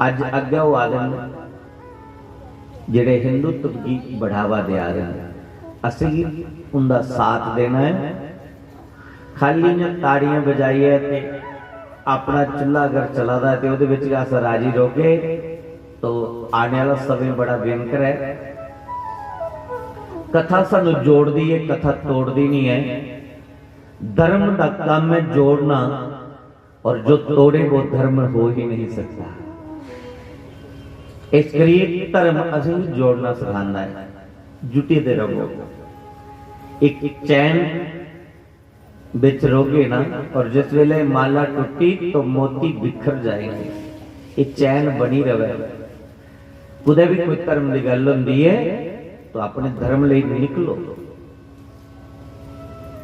अज अग्गै होआ दे न, जेह्ड़े हिंदुत्व गी बढ़ावा देआ दे न। असेंगी उंदा साथ देना है। खाली इ'यां ताड़ियां बजाइयै ते अपना चुल्हा अगर चला दा ऐ ते ओह्दे बिच गै अस राजी रौह्गे, तो आने आह्ला समें बड़ा भयंकर ऐ। कथा सानू जोड़दी ऐ, कथा तोड़दी नहीं है। धर्म का काम है जोड़ना, और जो तोड़े वो धर्म हो ही नहीं सकता। इस करिए धर्म असेंगी जोड़ना सिखांदा है। जुटे दे रहो, एक चैन बिच रहोगे ना, और जिस वेले माला टुट्टी तो मोती बिखर जाएंगे। ये चैन बनी रहे। कुदै भी कोई धर्म की गल होंदी है तो अपने धर्म लिए निकलो,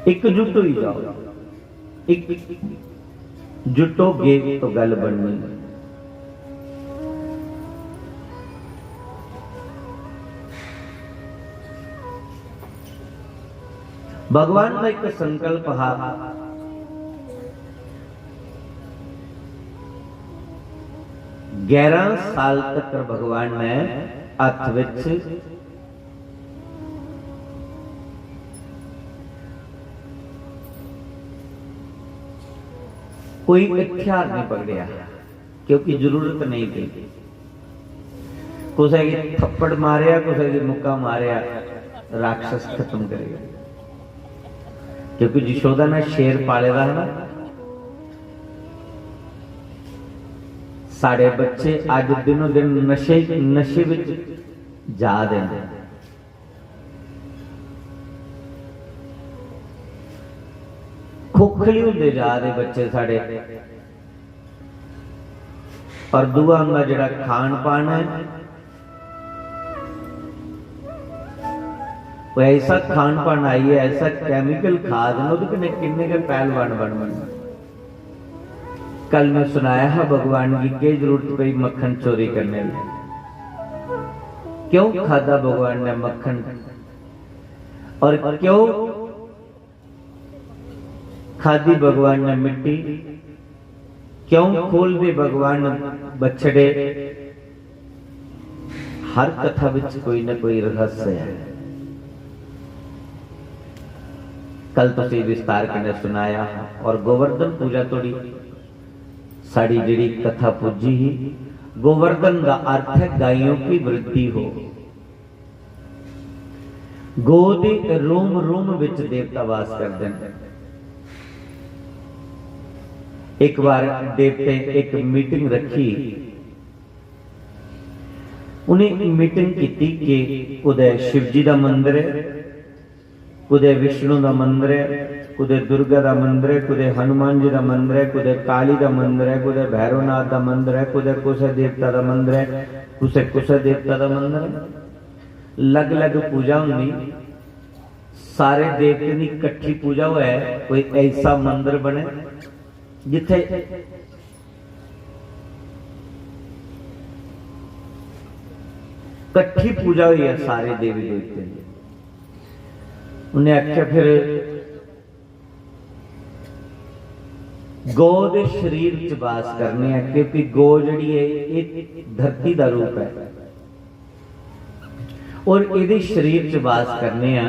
एकजुट हो जाओ। एक जुटोगे तो गल बननी। भगवान का एक संकल्प हा। ग्यारह साल तक भगवान ने हथ विच कोई हथियार नहीं पकड़िया, क्योंकि जरूरत नहीं थी। कुसै गी थप्पड़ मारेआ, कुसै गी मुक्का मारेआ, राक्षस खत्म करेगा। क्योंकि यशोदा ने शेर पाले दा है ना। साढ़े बच्चे अज दिनों दिन नशे नशे विच जा दे न। खोखली होंदे जा दे बच्चे साढ़े। और दूआ उंदा जेह्ड़ा खान पान है, वो ऐसा खान पान आई है, ऐसा केमिकल खाद न, ओह्दे कन्नै किन्ने गै पहलवान बन बन। कल मैं सुनाया हा भगवान की के जरूरत पई मक्खन चोरी करने दी। क्यों खादा भगवान ने मक्खन और क्यों खादी भगवान ने मिट्टी? क्यों खोल दे भगवान बछड़े? हर कथा विच कोई ना कोई रहस्य है। कल तुसी विस्तार कन्नै सुनाया और गोवर्धन पूजा तोड़ी साड़ी जेड़ी कथा पुज्जी ही। गोवर्धन का अर्थ है गायों की वृद्धि हो। गो दे रोम रोम विच देवता वास करदे न। एक बार देवते एक मीटिंग रखी। उन्हें मीटिंग की कि कुदै शिव जी का मंदिर है, कुदै विष्णु का मंदिर है, कुदै दुर्गा का मंदिर है, कुदै हनुमान जी का मंदिर है, कुदै काली का मंदिर है, कुदै भैरवनाथ का मंदिर है, कुदै कुसै देवता का मंदिर है, कुसै कुसै देवता का मंदिर है। अलग अलग पूजा होंदी। सारे देवतें दी कट्ठी पूजा होऐ, कोई ऐसा मंदिर बने जित्थे कट्ठी पूजा होई है सारे देवी देवतें दी। उन्हें आख्या, फिर गौ दे शरीर च वास करने हैं, क्योंकि गौ जेह्ड़ी है, ये धरती का रूप है। और इहदे शरीर च वास करने आ,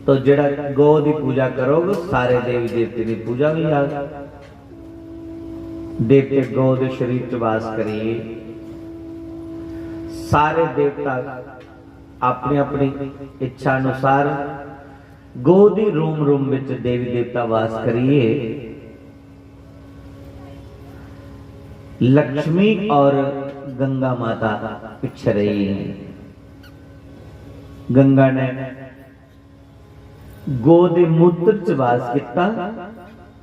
तो जेड़ा गौ दी पूजा करोग, सारे देवी देवते दी पूजा भी आ। देवते गौ दे शरीर च वास करिए, सारे देवता अपनी अपनी इच्छा अनुसार गौ दी रोम रोम विच देवी देवता वास करिए। लक्ष्मी और गंगा माता पिछे रही है। गंगा ने गौ दे मूत्र च वास किता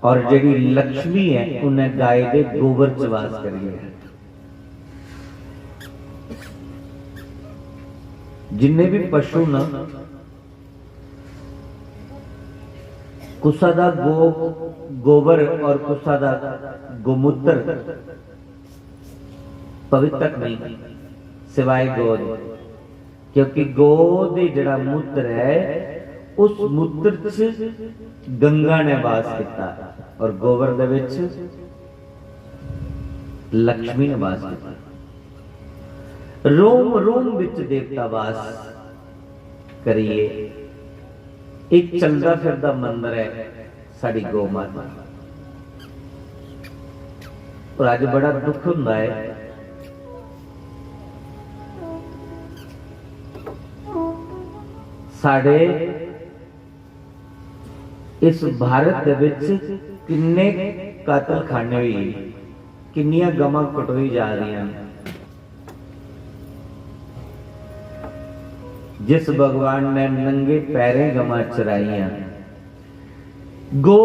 और जेड़ी लक्ष्मी है, उन्हें गाय दे गोबर च वास करिए। जिन्ने भी पशु न, कुसा दा गो गोबर और कुसा दा गोमूत्र पवित्र नहीं, सिवाय गौ दे, क्योंकि गौ दे जेड़ा मूत्र है, उस मूत्र च गंगा ने वास किता और गोबर दे विच लक्ष्मी ने वास किता। रोम रोम विच देवता वास करिए। एक चलदा फिरदा मंदिर है साडी गौ माता। और अज बड़ा दुख हुंदा है, साडे इस भारत दे विच किन्ने कातलखाने होई गे, किन्नियां गमां कटोई जा रहियां न। जिस भगवान ने नंगे पैरें गमां चराइयां, गौ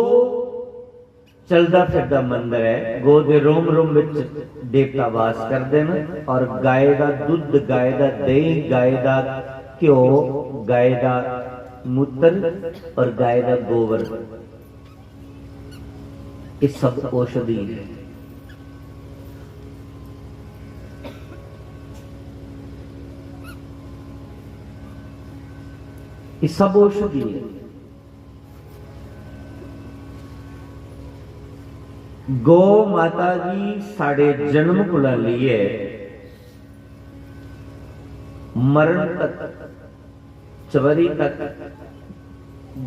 चलदा फिरदा मंदिर है, गौ दे रोम रोम विच देवता वास करदे न और गाय दा दुद्ध, गाय दा दही, गाय दा घ्यो, गाय दा मूत्र और गाय दा गोबर, ये सब औषधि है। ये सब औषधि है। गौ माता गी साढ़े जन्म कोला लेइयै मरण तक, चवरी तक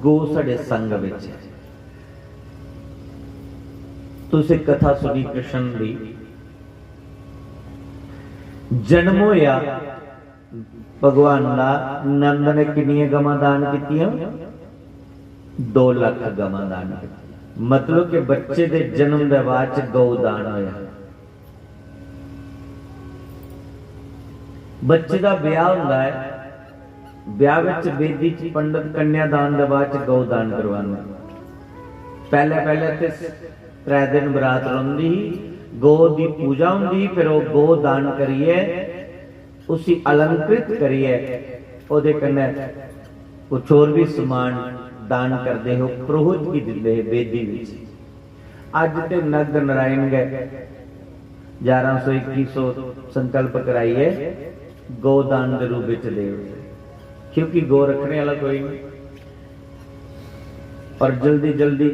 गौ साढ़े संग विच है। तुसें कथा सुनी कृष्ण दी, जन्म होया भगवान दा, नंद ने किन्नियां गवां दान कीतियां? दो लख गवां दान कीतियां। मतलब कि बच्चे दे जन्म दे बाद च गौ दान होया। बच्चे दा ब्याह हुंदा है, ब्याह विच बेदी च पंडित कन्यादान दे बाद च गौ दान करवांदे। पैहले पैहले ते त्रै दिन बरात रौंदी ही, गौ दी पूजा हुंदी ही, फिर ओह गौ दान करियै उसी अलंकृत करियै ओहदे कन्नै कुछ होर भी समान दान करदे हे, पुरोहित गी दिंदे हे बेदी विच। अज्ज ते नग नारायण गै ग्यारह सौ इक्की सौ संकल्प कराइयै गौ दान दे रूप विच दे ओड़दे, क्योंकि गौ रखने वाला कोई नहीं। और जल्दी जल्दी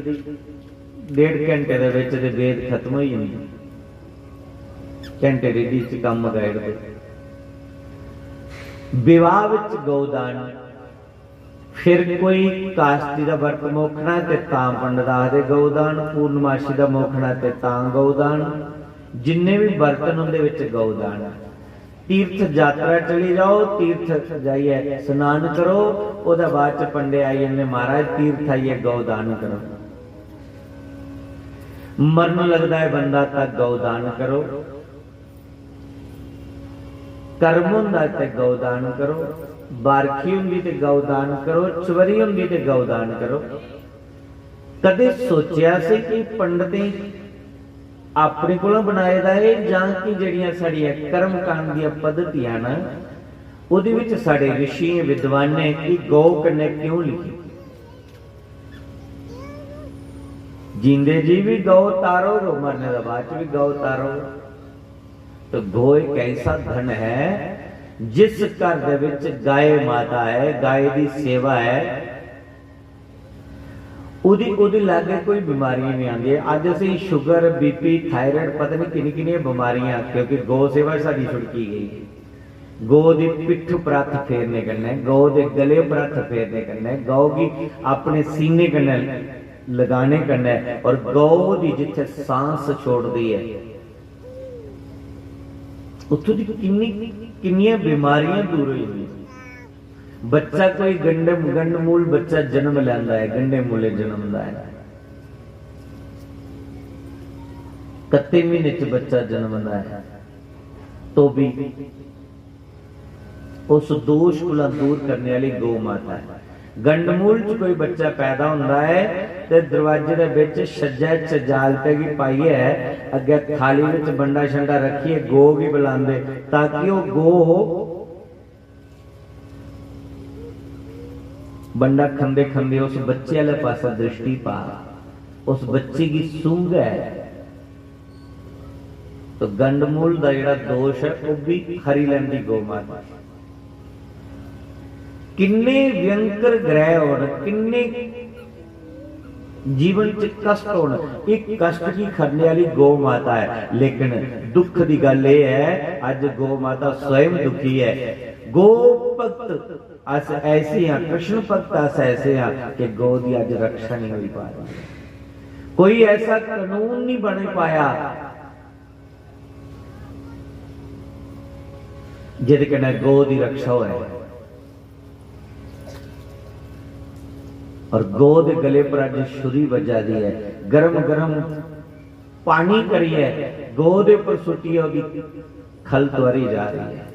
डेढ़ घंटे दे विच ते बेद खत्म होई जंदी, घंटे डेढ़ च कम्म मकाई ओड़दे। विवाह विच गौ दान, फिर कोई कास्ती दा व्रत मोखना ते तां पंडत आखदे गौ दान, पूर्णमासी दा मोखना ते तां गौ दान, जिन्ने भी व्रत न उंदे विच गौ दान। तीर्थ यात्रा चली जाओ, तीर्थ जाइयै स्नान करो, ओहदे बाद च पंडे आई जंदे, "महाराज तीर्थ आइयै गौ दान करो।" मरन लगदा है बंदा तां गौ दान करो, कर्म हुंदा ते गौ दान करो, बारखी हुंदी ते गौ दान करो, चवरी हुंदी ते गौ दान करो। कदे सोचेआ सी कि पंडितें अपने कोला बनाए दा ऐ जां कि जेह्ड़ियां साढ़ियां कर्म कांड दियां पद्धतियां न, ओह्दे विच साढ़े ऋषियें विद्वानें की गौ कन्नै क्यों लिखी? जींदे जी भी गौ तारो, मरने दे बाद च भी गौ तारो। तो गौ एक ऐसा धन है, जिस घर दे विच गाय माता है, गाय दी सेवा है, ओह्दी, ओह्दी लागै कोई बमारियां नहीं आंदियां। अज्ज असें शुगर, बीपी, थायराइड, पता नहीं किन्नी किन्नियां बमारियां, क्योंकि गौ सेवा साढ़ी छुड़की गई। गौ दी पिट्ठ पर हत्थ फेरने कन्नै, गौ दे गले पर हत्थ फेरने कन्नै, गौ गी अपने सीने कन्नै लगाने कन्नै और गौ दी जित्थै सांस छोड़दी ऐ, उत्थों दी किन्नी, किन्नियां बीमारियां दूर होई जंदियां। बच्चा कोई गंडे, गंडमूल बच्चा जन्म लैंदा है, गंडे मूले जन्मदा है, कत्ते महीने च बच्चा जन्मदा है, तो भी उस दोष कोला दूर करने वाली गौ माता है। गंडमूल च कोई बच्चा पैदा होंदा है ते दरवाजे दे विच सज्जै च जालते गी पाइयै अग्गै थाली विच बंडा शंडा रखियै गौ गी बुलांदे, ताकि ओह गौ बंडा खंदे खंदे उस बच्चे आह्ले पासै दृष्टि पा, उस बच्चे गी सूंघै, तो गंडमूल दा जेह्ड़ा दोश ऐ, ओह् बी हरी लैंदी गौ माता। किन्ने भयंकर ग्रह होन, किन्ने जीवन च कष्ट होन, इक कष्ट गी खरने आह्ली गौ माता ऐ। लेकिन दुख दी गल्ल एह् ऐ, अज्ज गौ माता स्वयं दुखी ऐ। गौ भक्त अस ऐसे आं, कृष्ण भक्त अस ऐसे आं कि गौ दी अज्ज रक्षा नहीं होई पा रही। कोई ऐसा कानून नहीं बन पाया जेह्दे कन्नै गौ दी रक्षा होऐ। और गौ दे गले पर अज्ज छुरी बज्जा दी ऐ, गरम गरम पानी करियै गौ दे उप्पर सुट्टियै ओह्दी खल तुआरी जा रही है।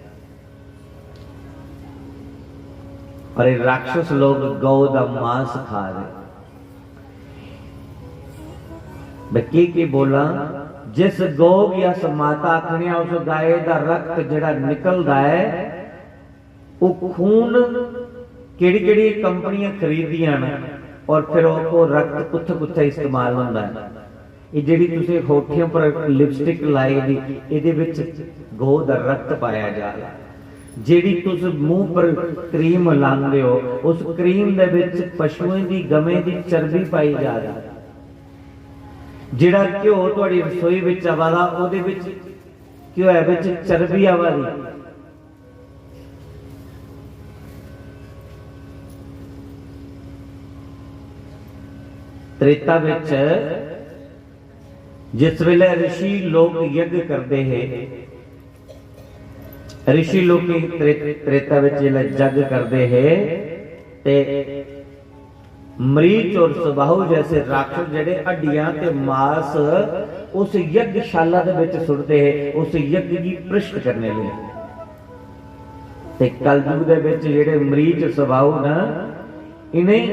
और ये राक्षस लोग गौ दा मांस खा रहे। मैं की की बोला, जिस गौ गी अस माता आखने आं, उस गाय दा रक्त जेह्ड़ा निकलदा ऐ, वो खून केह्ड़ी केह्ड़ी कंपनियां खरीददियां न और फिर ओह् ओह् रक्त कुत्थै कुत्थै इस्तेमाल होंदा ऐ। एह् जेह्ड़ी तुसें होठें पर लिपस्टिक लाई दी, एह्दे बिच गौ दा रक्त पाया जा रहा। जेह्ड़ी तुस मूंह पर क्रीम लांदे हो, उस क्रीम दे बिच पशुएं दी, गवें दी चर्बी पाई जा रही। जेह्ड़ा घ्यो थुआड़ी रसोई बिच आवा दा, ओह्दे बिच घ्यो ऐ, बिच चर्बी आवा दी। त्रेता बिच जिस वेले ऋषि लोक यज्ञ करदे हे, ऋषि लोक त्रे-, त्रेता बिच जिसलै यज्ञ करदे हे ते मरीच और सुबाहु जैसे राक्षस जेह्ड़े हड्डियां ते मास उस यज्ञशाला दे बिच सुट्टदे हे, उस यज्ञ गी भ्रष्ट करने लेई। ते कलयुग दे बिच जेह्ड़े मरीच सुबाहु न, इ'नें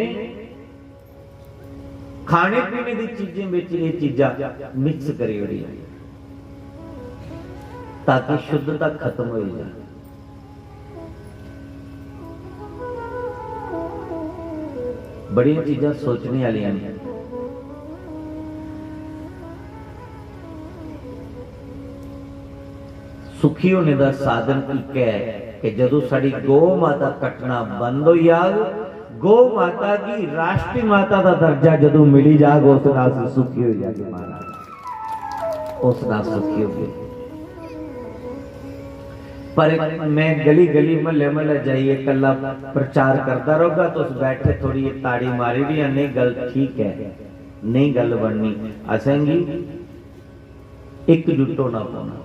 खाने पीने दी चीजें बिच एह् चीजां मिक्स करी ओड़ी, ताकि शुद्धता खत्म होई जाए। बड़ियां चीजां सोचने आह्लियां न। सुखी होने दा साधन इक ऐ कि जदूं साढ़ी गौ माता कट्टना बंद होई जाग, गौ माता गी राष्ट्री माता दा दर्जा जदूं मिली जाग, उस दिन अस सुखी होई जागे महाराज, उस दिन अस सुखी होगे। पर मैं गली गली, महल्ले महल्ले जाइयै कल्ला प्रचार करदा रौह्गा, तुस बैठे थोड़ी ताड़ी मारी ओड़ी, नेईं गल्ल ठीक ऐ, नेईं गल्ल बननी। असेंगी इकजुट होना पौना,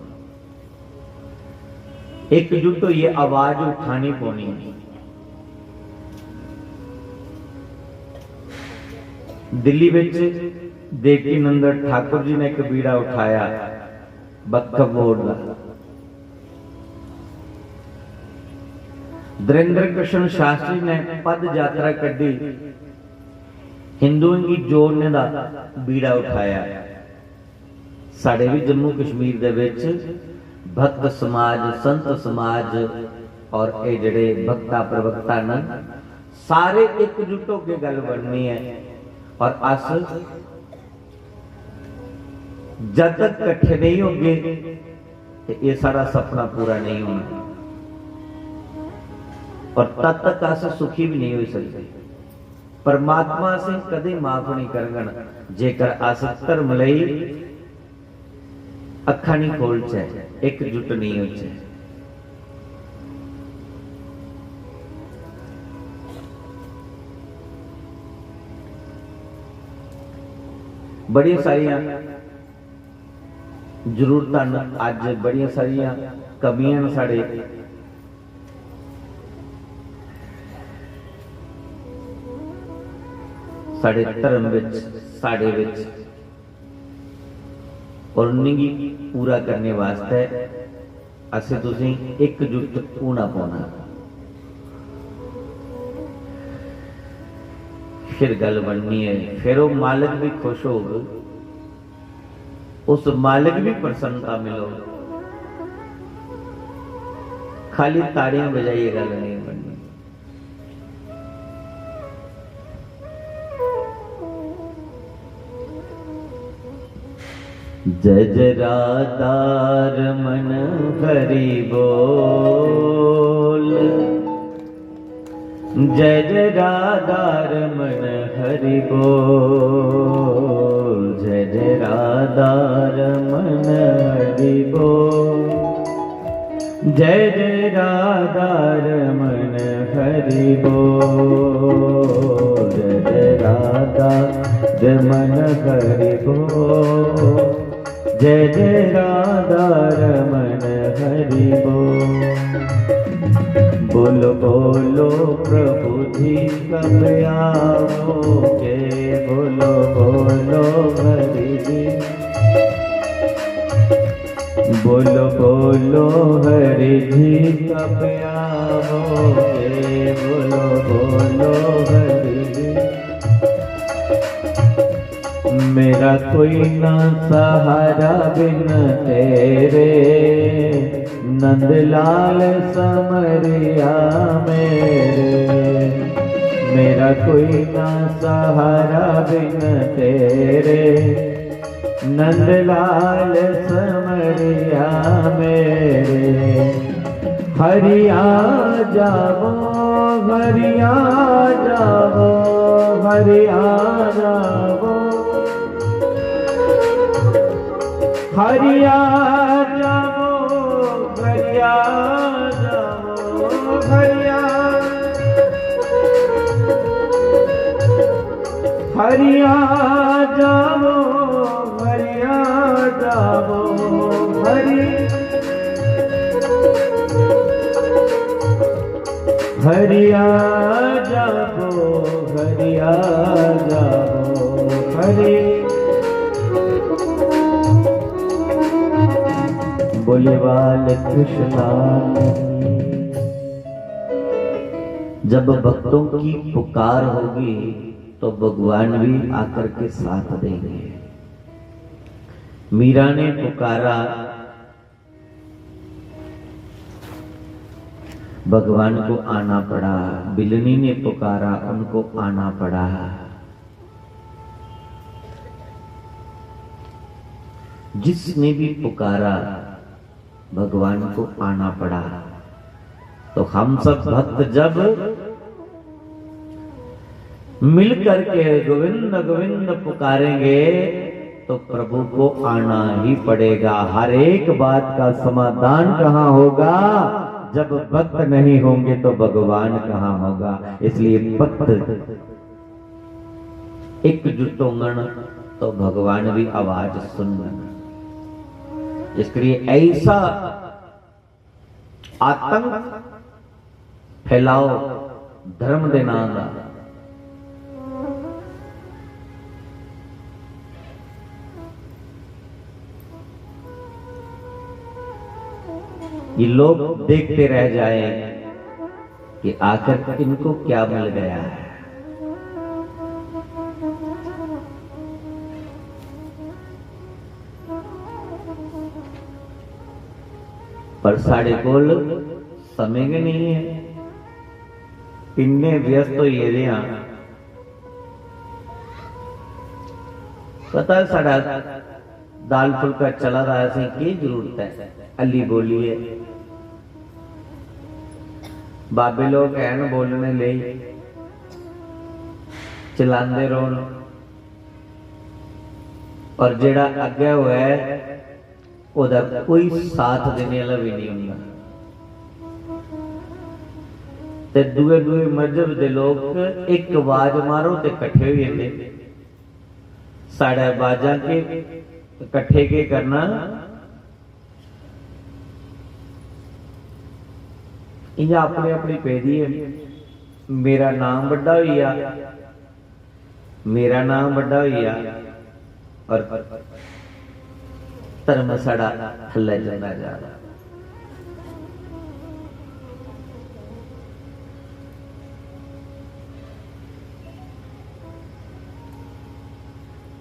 इकजुट होइयै आवाज उठानी पौनी। दिल्ली बिच देवकी नंदन ठाकुर जी ने एक बीड़ा उठाया वक्फ बोर्ड का। धीरेंद्र कृष्ण शास्त्री ने पद यात्रा कड्ढी, हिंदुओं गी जोड़ने का बीड़ा उठाया। साढ़े भी जम्मू कश्मीर दे विच भक्त समाज, संत समाज और ये जेड़े भक्ता प्रवक्ता न, सारे एकजुट होके गल बननी है। और अस जद तक कट्ठे नहीं होगे, ते ये सारा सपना पूरा नहीं होना, और तद तक अस सुखी भी नहीं हो सकते। परमात्मा असें कदें माफ नहीं करगन, जेकर अस धर्म लेई अक्खां नहीं खोलचै, एकजुट नहीं होचै। बड़ियां सारियां जरूरतां न, अज्ज बड़ियां सारियां कमियां न साढ़े, साढ़े धर्म विच, साढ़े विच, और उन्हें गी पूरा करने वास्तै असें तुसें एकजुट होना पौना। फिर गल बननी है, फिर वो मालिक भी खुश होग, उस मालिक भी प्रसन्नता मिलो। खाली ताड़ियां बजाइए गल नहीं बननी। जय जय राधा रमन हरि बोल। जय जय राधा रमन हरि बोल। जय जय राधा रमन हरि बोल। जय जय राधा रमन हरि बोल। जय जय राधा रमन हरि बोल। जय जय राधा रमन हरि बोल। बोलो बोलो प्रभु जी कब आओगे। बोलो बोलो हरि जी। बोलो बोलो हरि जी कब आओगे। बोलो बोलो हरि जी। मेरा कोई ना सहारा बिन तेरे, नंदलाल समरिया मेरे। मेरा कोई ना सहारा बिन तेरे, नंदलाल समरिया मेरे। हरिया जावो, हरिया जावो, हरिया जावो। हरिया जावो, हरिया जावो, हरिया। हरिया जावो, हरिया जावो, हरि। हरिया जावो, हरिया जावो, हरि। बोले बाल कृष्ण। जब भक्तों की पुकार होगी तो भगवान भी आकर के साथ देंगे। मीरा ने पुकारा, भगवान को आना पड़ा। बिलनी ने पुकारा, उनको आना पड़ा। जिसने भी पुकारा, भगवान को आना पड़ा। तो हम सब भक्त जब मिल करके गोविंद गोविंद पुकारेंगे तो प्रभु को आना ही पड़ेगा। हर एक बात का समाधान कहाँ होगा? जब भक्त नहीं होंगे तो भगवान कहाँ होगा? इसलिए भक्त एकजुट होंगन तो भगवान भी आवाज सुनन। इसलिए ऐसा आतंक फैलाओ धर्म दे नाम का। ये लोग देखते रह जाए कि आखिर इनको क्या मिल गया है। पर साढ़े कोल समय गै नहीं है, इन्ने व्यस्त होई गेदे आं। पता है साढ़ा दाल फुलका चला दा, असें केह् जरूरत ऐ हल्ली बोलियै? बाबे लोक हैन बोलने लेई, चलांदे रौह्न, और जेह्ड़ा अग्गै होऐ ओह्दा कोई साथ देने आह्ला बी नहीं होंदा। ते दूए दूए मजहब दे लोक इक आवाज मारो ते कट्ठे होई जंदे। साढ़े बाजां के कट्ठे केह् करना? इ'यां अपनी अपनी पेदी ऐ। मेरा नाम बड्डा होई गेआ, मेरा नाम बड्डा होई गेआ और धर्म साढ़ा थल्लै जंदा जा दा।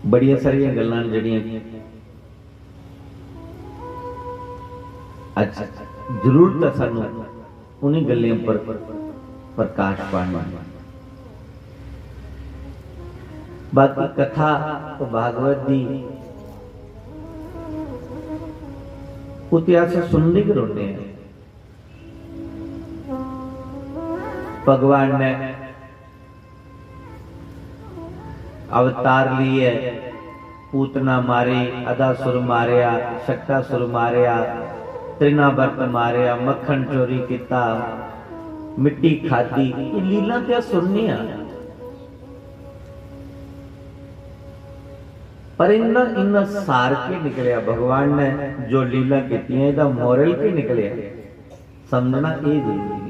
बड़ियां सारियां गल्लां न जेह्ड़ियां अज्ज जरूरत ऐ सानू उ'नें गल्लें पर प्रकाश पाने। बाकी कथा तो भागवत दी उत्थै अस सुनदे गै रौह्ने आं। भगवान ने अवतार लिए पूतना मारी, अदासुर मारेआ, शक्तासुर मारेआ, तृणावर्त मारेआ, मक्खन चोरी किता, मिट्टी खादी। ये लीला ते अस सुनने आं, पर इन्ना, इन्ना सार के निकलेआ? भगवान ने जो लीला कीतियां, एह्दा moral के निकलेआ? समझना एह् जरूरी ऐ।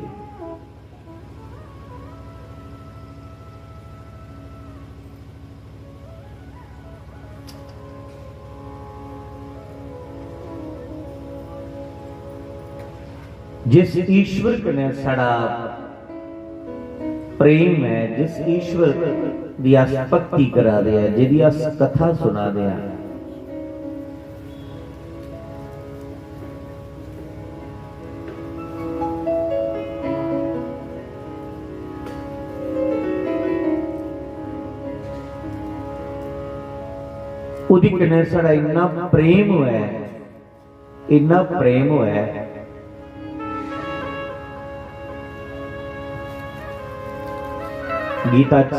जिस ईश्वर कन्नै साढ़ा प्रेम ऐ, जिस ईश्वर दी अस भक्ति करा दे आं, जेह्दी अस कथा सुना दे आं, ओह्दी कन्नै साढ़ा इन्ना प्रेम होऐ, इन्ना प्रेम होऐ। गीता च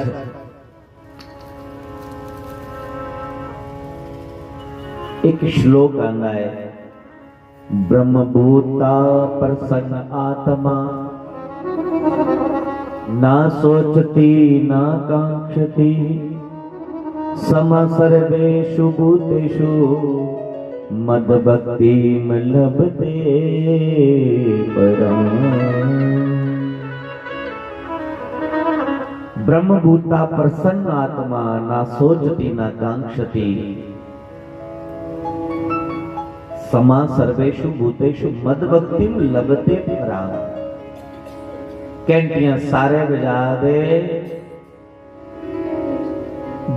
एक श्लोक आंदा है, "ब्रह्मभूता प्रसन्न आत्मा, ना सोचती ना कांक्षती, समा सर्वेषु भूतेषु मद भक्तिम लभते पराम।" ब्रह्मभूता प्रसन्न आत्मा, ना सोचती ना कांक्षती, समा सर्वेषु भूतेषु मद भक्तिम लभते पराम। घंटियां सारे बजा दे,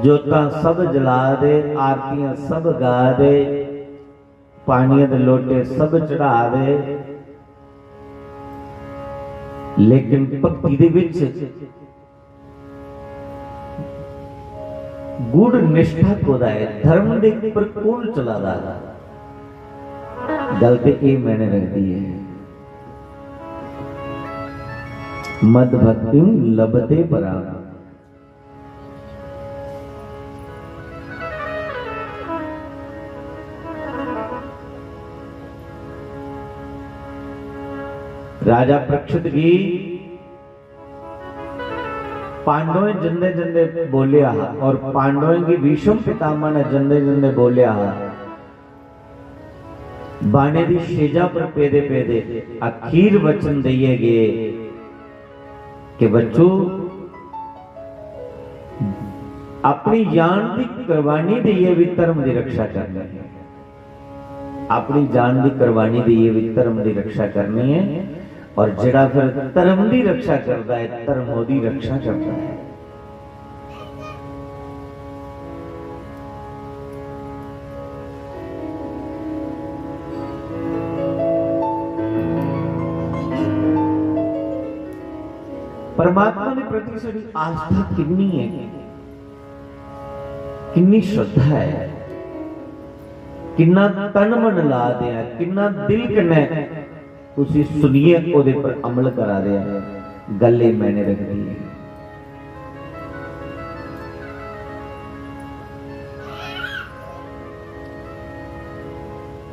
जोतां सब जला दे, आरतियां सब गा दे, पानियां दे लोटे सब चढ़ा दे, लेकिन भक्ति दे विच गुड़ निष्ठा कोदा है, धर्म दे पर कौन चला दा? गल ते एह् मायने रखदी है। मद भक्तिम लभते पराम। राजा परीक्षित गी पांडवें जंदे जंदे बोलेआ हा, और पांडवें गी भीष्म पितामह ने जंदे जंदे बोलेआ हा, बाणे दी शेजा पर पेदे पेदे अखीर वचन देइयै गे कि बच्चो, अपनी जान दी कुर्बानी देइयै भी धर्म दी रक्षा करनी है। अपनी जान दी कुर्बानी देइयै भी धर्म दी रक्षा करनी है। और जेड़ा फिर धर्म दी रक्षा करता है, धर्म ओदी रक्षा करता है। परमात्मा दे प्रति साडी आस्था किन्नी है, किन्नी श्रद्धा है, किन्ना तन मन ला दे आ, किन्ना दिल कन्नै उसी सुनियै ओह्दे पर अमल करा दे आ, गल्ल एह् मायने रखदी ऐ।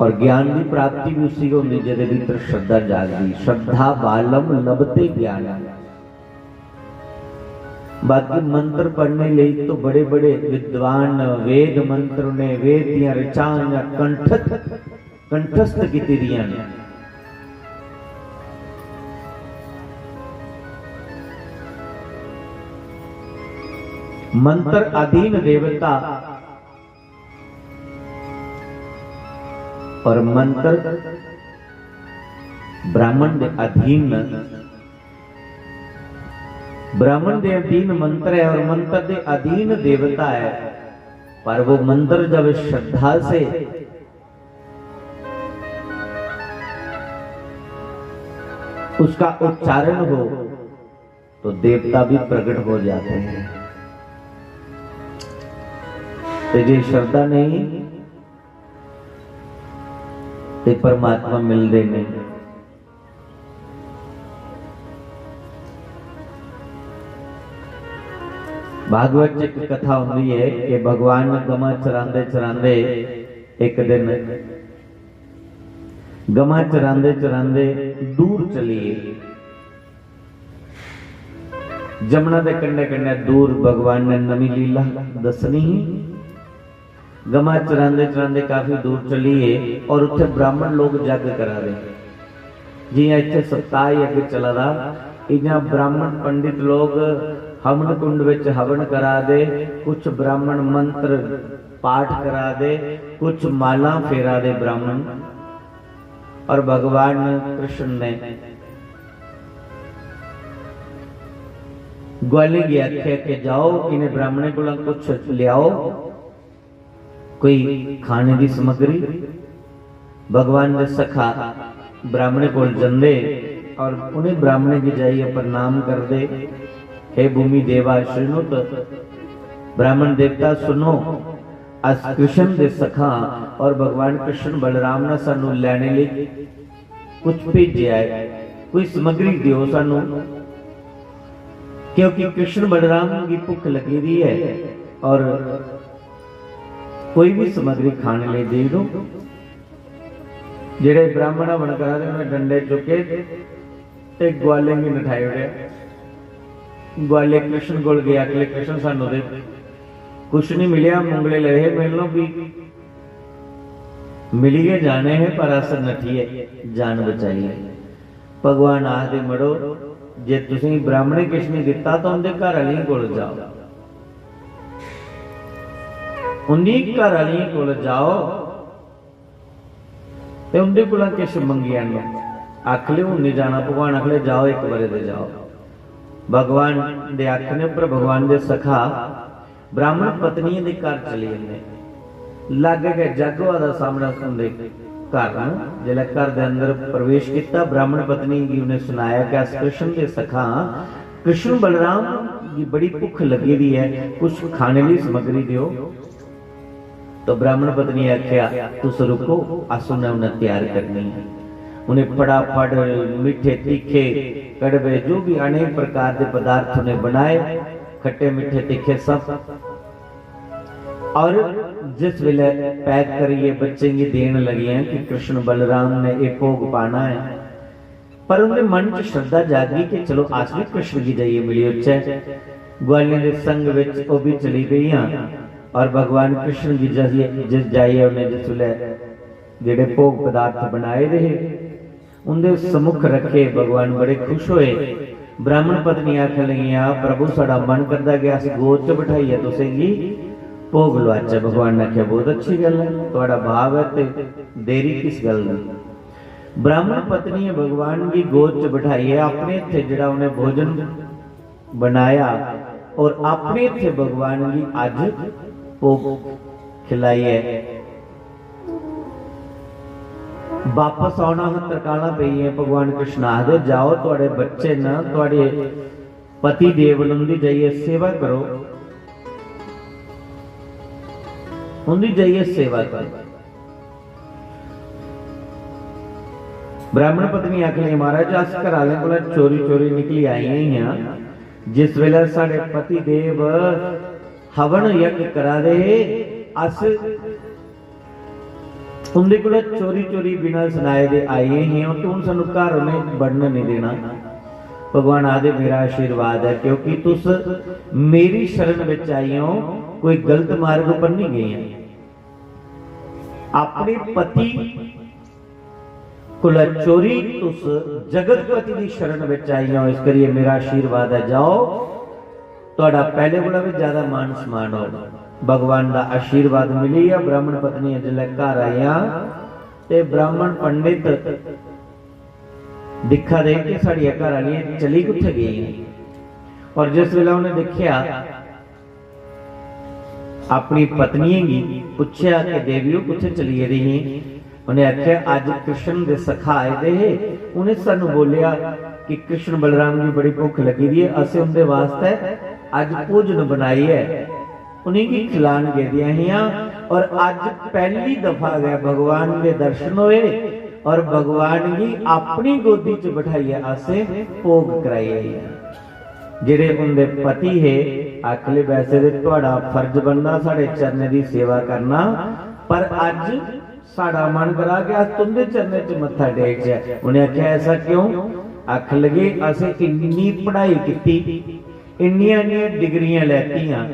और ज्ञान दी प्राप्ति भी उसी गै होंदी जेह्दे भीतर श्रद्धा जागदी। श्रद्धा बालम लभते ज्ञान। बाकी मंत्र पढ़ने लेई तो बड़े बड़े विद्वान न, वेद मंत्र ने, वेद दियां ऋचां जां कंठत कंठस्थ कीती दियां न। मंत्र अधीन देवता और मंत्र ब्राह्मण दे अधीन न। ब्राह्मण दे अधीन मंत्र है और मंत्र दे अधीन देवता है, पर वो मंत्र जब श्रद्धा से उसका उच्चारण हो तो देवता भी प्रकट हो जाते हैं। तो जे श्रद्धा नहीं ते परमात्मा मिलदे नहीं। भागवत च एक कथा होंदी है कि भगवान गमां चरांदे चरांदे एक दिन गमां चरांदे चरांदे दूर चली गे। जमुना दे कंढे कंढे दूर भगवान ने नवी लीला दसनी ही। गमां चरांदे चरांदे काफी दूर चली गे और उत्थे ब्राह्मण लोग जग करा दे। जियां इत्थे सप्ताह यज्ञ चला दा, इयां ब्राह्मण पंडित लोग हवन कुंड विच हवन करा दे, कुछ ब्राह्मण मंत्र पाठ करा दे, कुछ माला फेरा दे ब्राह्मण। और भगवान कृष्ण ने ग्वालें गी आखेआ कि जाओ, इन्हें ब्राह्मणें कोला कुछ लियाओ, कोई खाने दी समग्री। भगवान दे सखा ब्राह्मणें कोल जंदे और उन्हें ब्राह्मणें गी जाइयै प्रणाम करदे, "हे भूमि देवा शृणुत, ब्राह्मण देवता सुनो, अस कृष्ण दे सखा और भगवान कृष्ण बलराम ने सानू लैने लेई कुछ भेजेआ है, कोई समग्री दियो सानू, क्योंकि कृष्ण बलराम की भुख लगी दी है और कोई भी समग्री खाने लेई दे दो।" जेड़े ब्राह्मण हवन करा दे, उन्हें डंडे चुके ते ग्वालें गी नठाई ओड़ेआ। ग्वाले कृष्ण कोल गए, आखले, "कृष्ण, सानू दे कुछ नहीं मिलिया, मुंगले लए हे मिलनों भी, मिली गए जाने हैं, पर अस नठिए जान बचाइए।" भगवान आखदे, "मड़ो, जे तुसें ब्राह्मणें किश नहीं दिता, तो उंदे घर आलियें कोल जाओ, उंदी घर आलियें कोल जाओ ते उंदे कोला किश मंगी आनो।" आखले, "हून नहीं जाना।" भगवान आखले, "जाओ, एक बारी ते जाओ।" भगवान दे आखने पर भगवान दे सखा ब्राह्मण पत्नियें दे घर चली जंदे। लाग्गे गै जग होआ दा सामनै उंदे घर न। जिसलै घर दे अंदर प्रवेश कीता, ब्राह्मण पत्नी गी उन्हें सुनाया कि अस कृष्ण दे सखा हां, कृष्ण बलराम गी बड़ी भुख लगी दी है, कुछ खाने दी समग्री दियो। तो ब्राह्मण पत्नी आख्या, "तुस रुको, अस उन्हें, उन्हें तैयार करनी है।" उन्हें फटाफट मीठे तीखे कड़वे जो भी अनेक प्रकार के पदार्थ उन्हें बनाए, खट्टे मीठे तीखे सब। और जिस वेले पैक करिए बच्चें गी देन लगियां कि कृष्ण बलराम ने ये भोग पाना है, पर उनके मन च श्रद्धा जागी कि चलो अस भी कृष्ण गी जाइए मिली औचै। ग्वालियें दे संग विच ओह भी चली गईयां और भगवान कृष्ण गी जाइए, जिस जाइए उन्हें जिस वेले जेड़े भोग पदार्थ बनाए दे हे, उंदे सम्मुख रखे। भगवान बड़े खुश होए। ब्राह्मण पत्नी आखन लगियां, "प्रभु, साडा मन करदा कि अस गोद च बठाइयै तुसेंगी भोग लुआचै।" भगवान ने आखेआ, "बहुत अच्छी गल्ल है, थुआड़ा भाव है ते देरी किस गल्ल दी?" ब्राह्मण पत्नी भगवान गी गोद च बठाइयै अपने हत्थे जेड़ा उन्हें भोजन बनाया और अपने हत्थे भगवान गी अज्ज भोग खिलाइयै बापस औना हा, तरकालां पेइयां। भगवान कृष्ण आखदे, "जाओ, थुआड़े बच्चे न, थुआड़े पति देव न, उंदी जाइयै सेवा करो, उंदी जाइयै सेवा करो।" ब्राह्मण पत्नी आखन लगी, "महाराज, अस घर आह्लें कोला चोरी चोरी निकली आई हियां। जिस वेले साढ़े पति देव हवन यज्ञ करा दे हे, अस उंदे कोला चोरी चोरी बिना सनाए दे आई हियां, ते हून सानू घर उ'नें बड़न नहीं देना।" भगवान आखदे, "मेरा आशीर्वाद है, क्योंकि तुस मेरी शरण विच आई हो, कोई गलत मार्ग पर नहीं गई हो।" अपने पति कोला चोरी तुस जगतपति दी शरण विच आई हो, इस करियै मेरा आशीर्वाद है, जाओ, तुहाडा पहले कोला भी ज्यादा मान सम्मान होग। भगवान दा आशीर्वाद मिली गया। ब्राह्मण पत्नियां जिसलै घर आइयां ते ब्राह्मण पंडित दिक्खा दे कि साढ़ियां घर आह्लियां चली कुत्थै गेइयां। और जिस वेले उन्हें दिक्खेआ, अपनी पत्नियें गी पुच्छेआ कि "देवियो, कुत्थै चली गेदी ही?" उन्हें आखेआ, "अज्ज कृष्ण दे सखा आए दे हे, उन्हें सानू बोलेआ कि कृष्ण बलराम गी बड़ी भुख लगी दी है, असें उंदे वास्तै अज्ज भोजन बनाई है।" उ'नेंगी खिलान गेदियां हियां और अज्ज पैह्ली दफा गै भगवान दे दर्शन होए और भगवान गी अपनी गोदी च बठाइयै असें भोग कराई आए आं। जेह्ड़े उं'दे पति हे, आखले, "वैसे ते थुआढ़ा फर्ज बनदा साढ़े चरणें दी सेवा करना, पर अज्ज साढ़ा मन करा कि अस तुं'दे चरणें च मत्था टेकचै।" उ'नें आखेआ, "ऐसा क्यों?" आखन लगे, "असें इन्नी पढ़ाई कीती, इन्नियां इन्नियां डिग्रियां लैतियां,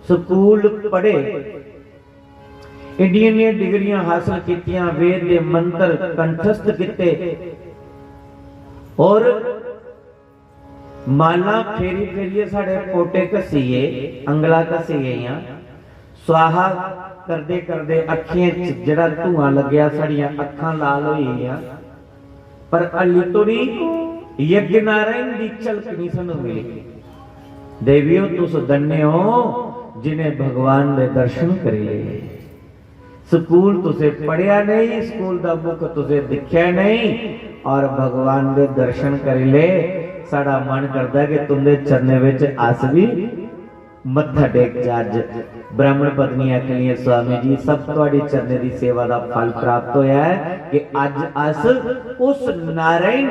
स्कूल पढ़े, इन्नियां इन्नियां डिग्रियां हासल कीतियां, वेद दे मंत्र कंठस्थ कीते और मालां फेरी फेरियै साढ़े पोटे घस्सी गे, अंगला घस्सी गेइयां। स्वाहा करदे करदे अक्खियें च जेह्ड़ा धुआं लग्गेआ, साढ़ियां अक्खां लाल होई गेइयां, पर हल्ली तोड़ी यज्ञ नारायण दी झलक नहीं सानू मिली।" देवियो, तुस धन्य हो जिन्हें भगवान दे दर्शन करी लिए। स्कूल तुसे पढ़िया नहीं, स्कूल दा मुख तुसे दिखया नहीं, और भगवान दे दर्शन करी ले। साढ़ा मन करदा कि तुंदे चरणें विच अस भी मत्था टेक जा। अज्ज ब्राह्मण पत्नी आखनी है, "स्वामी जी, सब तुहाड़ी चरणें दी सेवा दा फल प्राप्त होया है कि अज्ज अस उस नारायण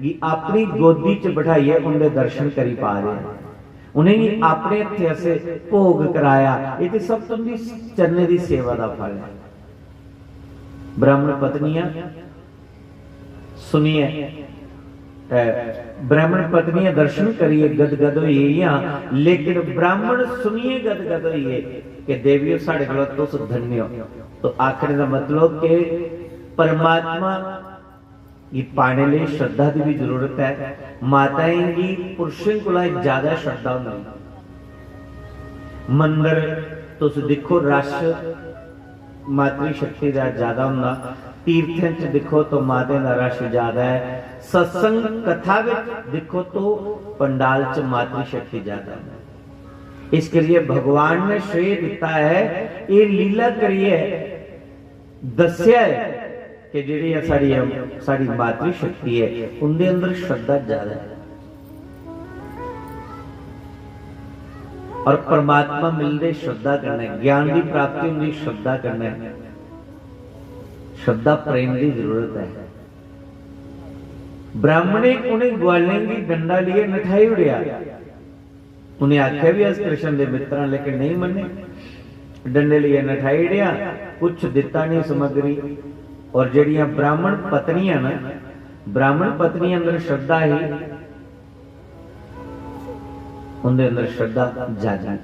गी अपनी गोदी च बठाइयै उंदे दर्शन करी पा रहे हैं।" उनेंगी अपने हत्थें असें भोग कराया, ये ते सब तुंदी चरणें दी सेवा दा फल है। ब्राह्मण पत्नियां सुनियै, अ, ब्राह्मण पत्नियां दर्शन करियै गदगद होई गेइयां, लेकिन ब्राह्मण सुनियै गदगद होई गे कि "देवियो, साढ़े कोला तुस धन्य हो।" तो आखने दा मतलब कि परमात्मा गी पाने लेई श्रद्धा दी भी जरूरत है। माताएं गी पुरुषें कोला ज्यादा श्रद्धा होंदी। मंदर तुस दिक्खो, रश मातृ शक्ति दा ज्यादा होंदा। तीर्थें च दिक्खो तो मातें दा रश ज्यादा है। सत्संग कथा विच दिक्खो तो पंडाल च मातृ शक्ति ज्यादा होंदी। इस करिए भगवान ने श्रेय दिता है, ये लीला करिए दस्सेआ ऐ कि जेह्ड़ी ऐ साढ़ी, साढ़ी मातृ शक्ति ऐ, उं'दे अंदर श्रद्धा ज्यादा ऐ। और परमात्मा मिलदे श्रद्धा कन्नै, ज्ञान दी प्राप्ति होंदी श्रद्धा कन्नै। श्रद्धा प्रेम दी जरूरत ऐ। ब्राह्मणे उ'नें ग्वालें गी डंडा लेइयै नठाई ओड़ेआ। उ'नें आखेआ बी अस कृष्ण दे मित्र आं, लेकिन नेईं मन्ने। डंडे लेइयै नठाई ओड़ेआ, कुछ दित्ता नेईं समग्री। और जेह्ड़ियां ब्राह्मण पत्नियां न, ब्राह्मण पत्नियां अंदर श्रद्धा ही, उं'दे अंदर श्रद्धा जागी।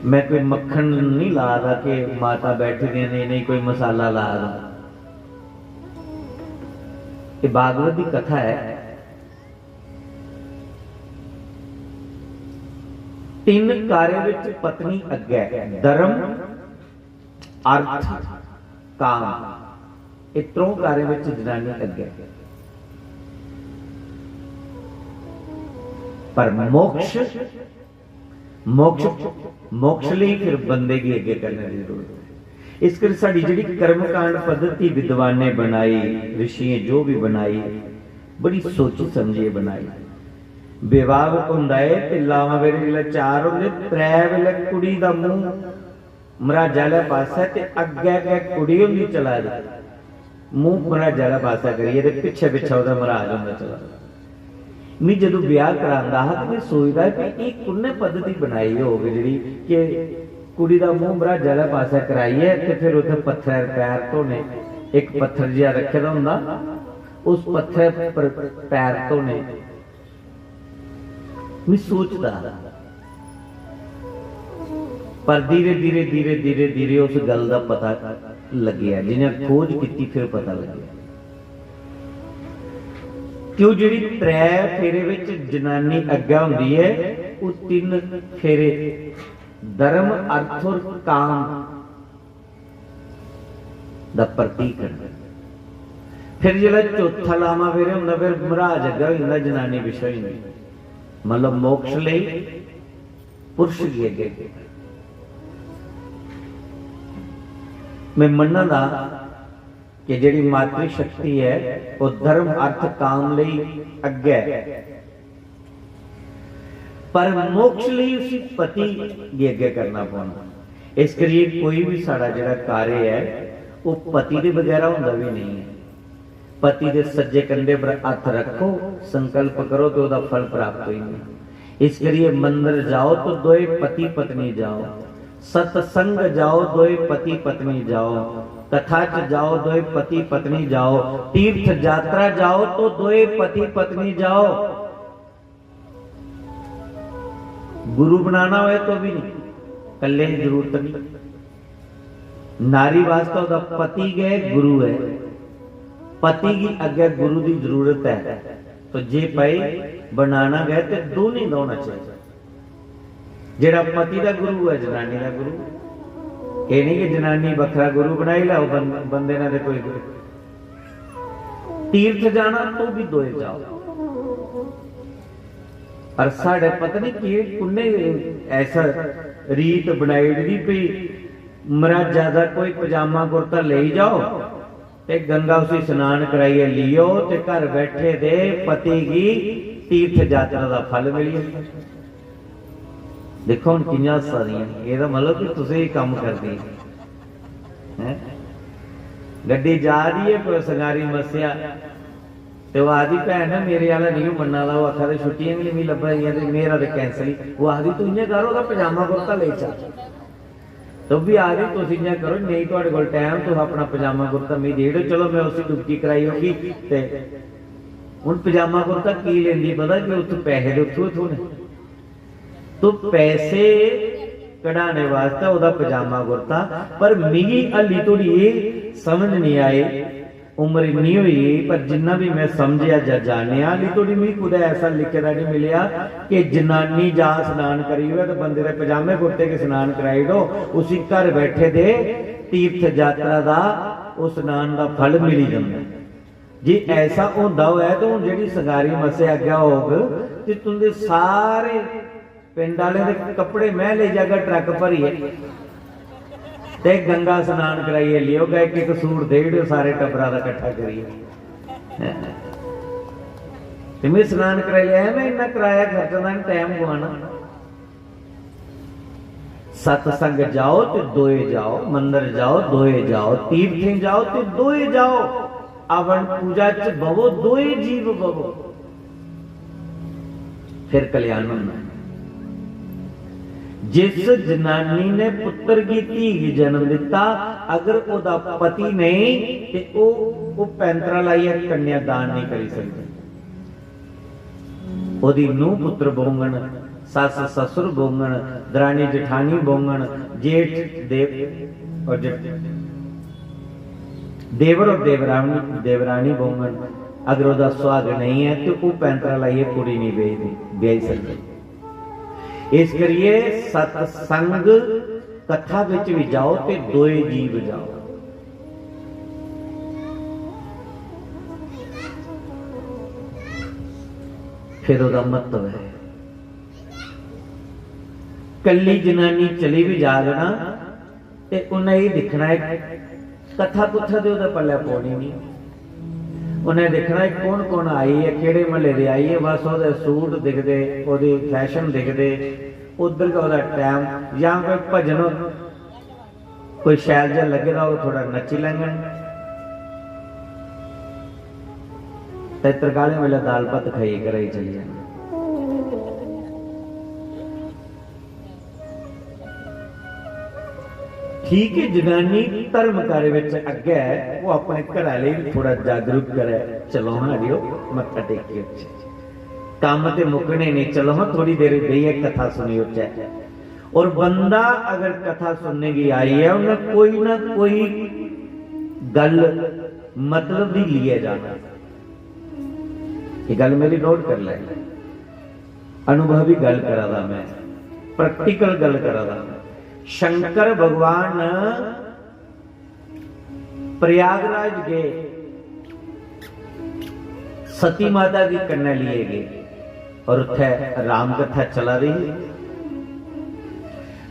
मैं कोई मक्खन नहीं ला दा कि माता बैठी दियां ने, इ'नेंगी कोई मसाला ला दा। ये भागवत दी कथा है। तिन कार्य विच पत्नी अग्गै, धर्म, अर्थ, काम, ये त्रौं कार्य विच जनानी अग्गै। पर मोक्ष, मोक्ष, मोक्ष लेई फिर बंदे गी अग्गै करने दी जरूरत है। इस कर साड़ी जेह्ड़ी कर्मकांड पद्धति विद्वानें बनाई, ऋषियें जो भी बनाई, बड़ी सोची समझियै बनाई। विवाह होंदा है ते लावां बेरे जिसलै चार होंदे, त्रै बेले कुड़ी दा मूंह मराजा आह्ले पासै ते अग्गै गै कुड़ी होंदी चला दी, मूंह मराजा आह्ले पासै करियै ते पिच्छे पिच्छे ओह्दा मराज होंदा चला दा। मी जदूं ब्याह करांदा हा ते में सोचदा हा कि एह् कु'न्नै पद्धति बनाई होग जेह्ड़ी कि कुड़ी दा मूंह मराजा आह्ले पासै कराइयै ते फिर उत्थै पत्थरै पर पैर धोने, इक पत्थर जेहा रक्खे दा होंदा, उस पत्थरै पर पैर धोने। में सोचदा हा। पर धीरे धीरे धीरे धीरे धीरे उस गल्ल दा पता लग्गेआ, जि'यां खोज कीती फिर पता लग्गेआ कि ओह् जेह्ड़ी त्रै फेरे बिच जनानी अग्गै होंदी ऐ, ओह् तिन्न फेरे धर्म, अर्थ और काम दा प्रतीक न। फिर जिसलै चौथा लामा फेरे होंदा, फिर मराज अग्गै होई जंदा, जनानी पिच्छें होई जंदी। मतलब मोक्ष लेई पुरुष गी अग्गै कीता। में मन्ना दा कि जेह्ड़ी मातृ शक्ति ऐ, ओह् धर्म, अर्थ, काम लेई अग्गै ऐ। पर मोक्ष लेई उसी पति गी अग्गें करना पौना। इस करियै कोई बी साढ़ा जेह्ड़ा कार्य ऐ, ओह् पति दे बगैरा होंदा बी नेईं ऐ। पति दे सज्जे कंधे पर हत्थ रक्खो, संकल्प करो ते ओह्दा फल प्राप्त होई जंदा। इस करियै मंदर जाओ तो दोए पति पत्नी जाओ, सत्संग जाओ दोए पति पत्नी जाओ, कथा च जाओ दोए पति पत्नी जाओ, तीर्थ यात्रा जाओ तो दोए पति पत्नी जाओ। गुरु बनाना होए तो भी नहीं, कल्ले दी जरूरत नहीं। नारी वास्तै ओह्दा पति गै गुरु ऐ। पति गी अग्गें गुरु दी जरूरत ऐ। तो जे भाई बनाना गै ते दोनें दा होना चाहिए। जेह्ड़ा पति दा गुरु ऐ, जनानी दा गुरु। एह् नहीं कि जनानी बक्खरा गुरु बनाई लैओ, बं-, बंदे ने ते कोई गुरु। तीर्थ जाना तो भी दोए जाओ। और साढ़े पता नहीं कि कुन्ने ऐसा रीत बनाई ओड़ी दी भी मराजा दा कोई पजामा कुर्ता लेई जाओ ते गंगा उसी स्नान कराइयै लियो ते घर बैठे दे पति गी तीर्थ यात्रा दा फल मिली जंदा। दिक्खो हुन कि'यां हस्सा दियां न, एह्दा मतलब कि तुसें ही कम्म करदी हैं। गड्डी जा दी ऐ कुतै संगारी मस्सेआ, ते ओह् आखदी, "भैन, मेरे आह्ला निं मन्ना दा, ओह् आखा दे छुट्टियां गै निं मिगी लब्भा दियां, ते मेरा ते cancel ही।" ओह् आखदी, "तूं इ'यां कर, ओह्दा पजामा कुर्ता लेई चल।" ते ओह् बी आखदी, "तुस इ'यां करो, नेईं थुआढ़े कोल time, तुस अपना पजामा कुर्ता मिगी देई ओड़ो, चलो, में उसी डुबकी कराई औगी।" ते हून पजामा कुर्ता की लेंदी, पता कि उत्थूं पैसे ते उत्थूं गै थ्होने। तो पैसे कढाने वास्तै ओह्दा पजामा कुर्ता, पर मिगी हल्ली धोड़ी एह् समझ निं आई, उम्र इन्नी होई गेई, पर जिन्ना बी में समझेआ जां जानेआ, हल्ली धोड़ी मिगी कुतै ऐसा लिखे दा निं मिलेआ कि जनानी जा स्नान करी होऐ ते बंदे दे पजामे कुर्ते गी स्नान कराई ओड़ो, उसी घर बैठे दे तीर्थ यात्रा दा ओह् स्नान दा फल मिली जंदा। जे ऐसा होंदा होऐ ते हून जेह्ड़ी संगारी मस्सेआ अग्गें होग ते तुंदे सारे पिंड आह्लें दे कपड़े में लेई जागा ट्रक भरियै। ते गंगा स्नान कराइयै लेओगा, इक इक सूट देई ओड़ेओ सारे टब्बरा दा कट्ठा करियै। ते में स्नान कराई लेआ, में इन्ना कराया खर्चना निं, time गुआना। सत्संग जाओ ते दोए जाओ, मंदर जाओ दोए जाओ, तीर्थें जाओ ते दोए जाओ, हवन पूजा च बवो, दोए जीव बवो, फिर कल्याण होना है। जिस जनानी ने पुत्र गी धी गी जन्म दिता, अगर ओदा पति नहीं ते ओ, ओ पैंतरा लाइयै कन्या दान नहीं करी सकदी। ओदी नूंह पुत्र बौंगन, सस्स ससुर बौंगन, दरानी जठानी बौंगन, जेठ देव और जेठ-, देवर और देवरानी, देवरानी बौंगन, अगर ओदा सुहाग नहीं है ते ओह पैंतरा लाइयै कुड़ी नहीं ब्याही, ब्याही सकदे। इस करियै सत्संग कथा बिच भी जाओ ते दोए जीव जाओ। फिर ओह्दा म्हत्तव ऐ। कल्ली जनानी चली बी जाग ना, ते उन्नै एह् दिक्खना ऐ, कथा कुत्थै ते ओह्दे पल्लै पौनी निं। उन्नै दिक्खना ऐ, कौन कौन आई ऐ, केह्ड़े म्हल्ले दे आई ऐ, बस ओह्दे सूट दिखदे, ओह्दी fashion दिखदे, उद्धर गै ओह्दा time, जां कोई भजन कोई शैल जेहा लग्गे दा होग, थोह्ड़ा नच्ची लैङन। ते तरकालें बेल्लै दाल भत्त खाइयै घरै गी चली जाना। ठीक ऐ, जनानी धर्म कार्य बिच अग्गै ऐ, ओह् अपने घरै आह्ले गी बी थोह्ड़ा जागरूक करै, "चलो हां अड़ेओ, मत्था टेकी औचै।" कम्म ते मुक्कने नेईं, "चलो हां, थोह्ड़ी देर बेहियै कथा सुनी औचै।" और बंदा अगर कथा सुनने गी आई है, उन्हें कोई ना कोई गल मतलब दी लिए जाना। ये गल मेरी note कर लै, अनुभवी गल करा दा मैं, practical गल करा दा मैं। शंकर भगवान प्रयागराज गए, सती माता गी कन्नै लिए गए और उत्थै राम कथा चला दी ही।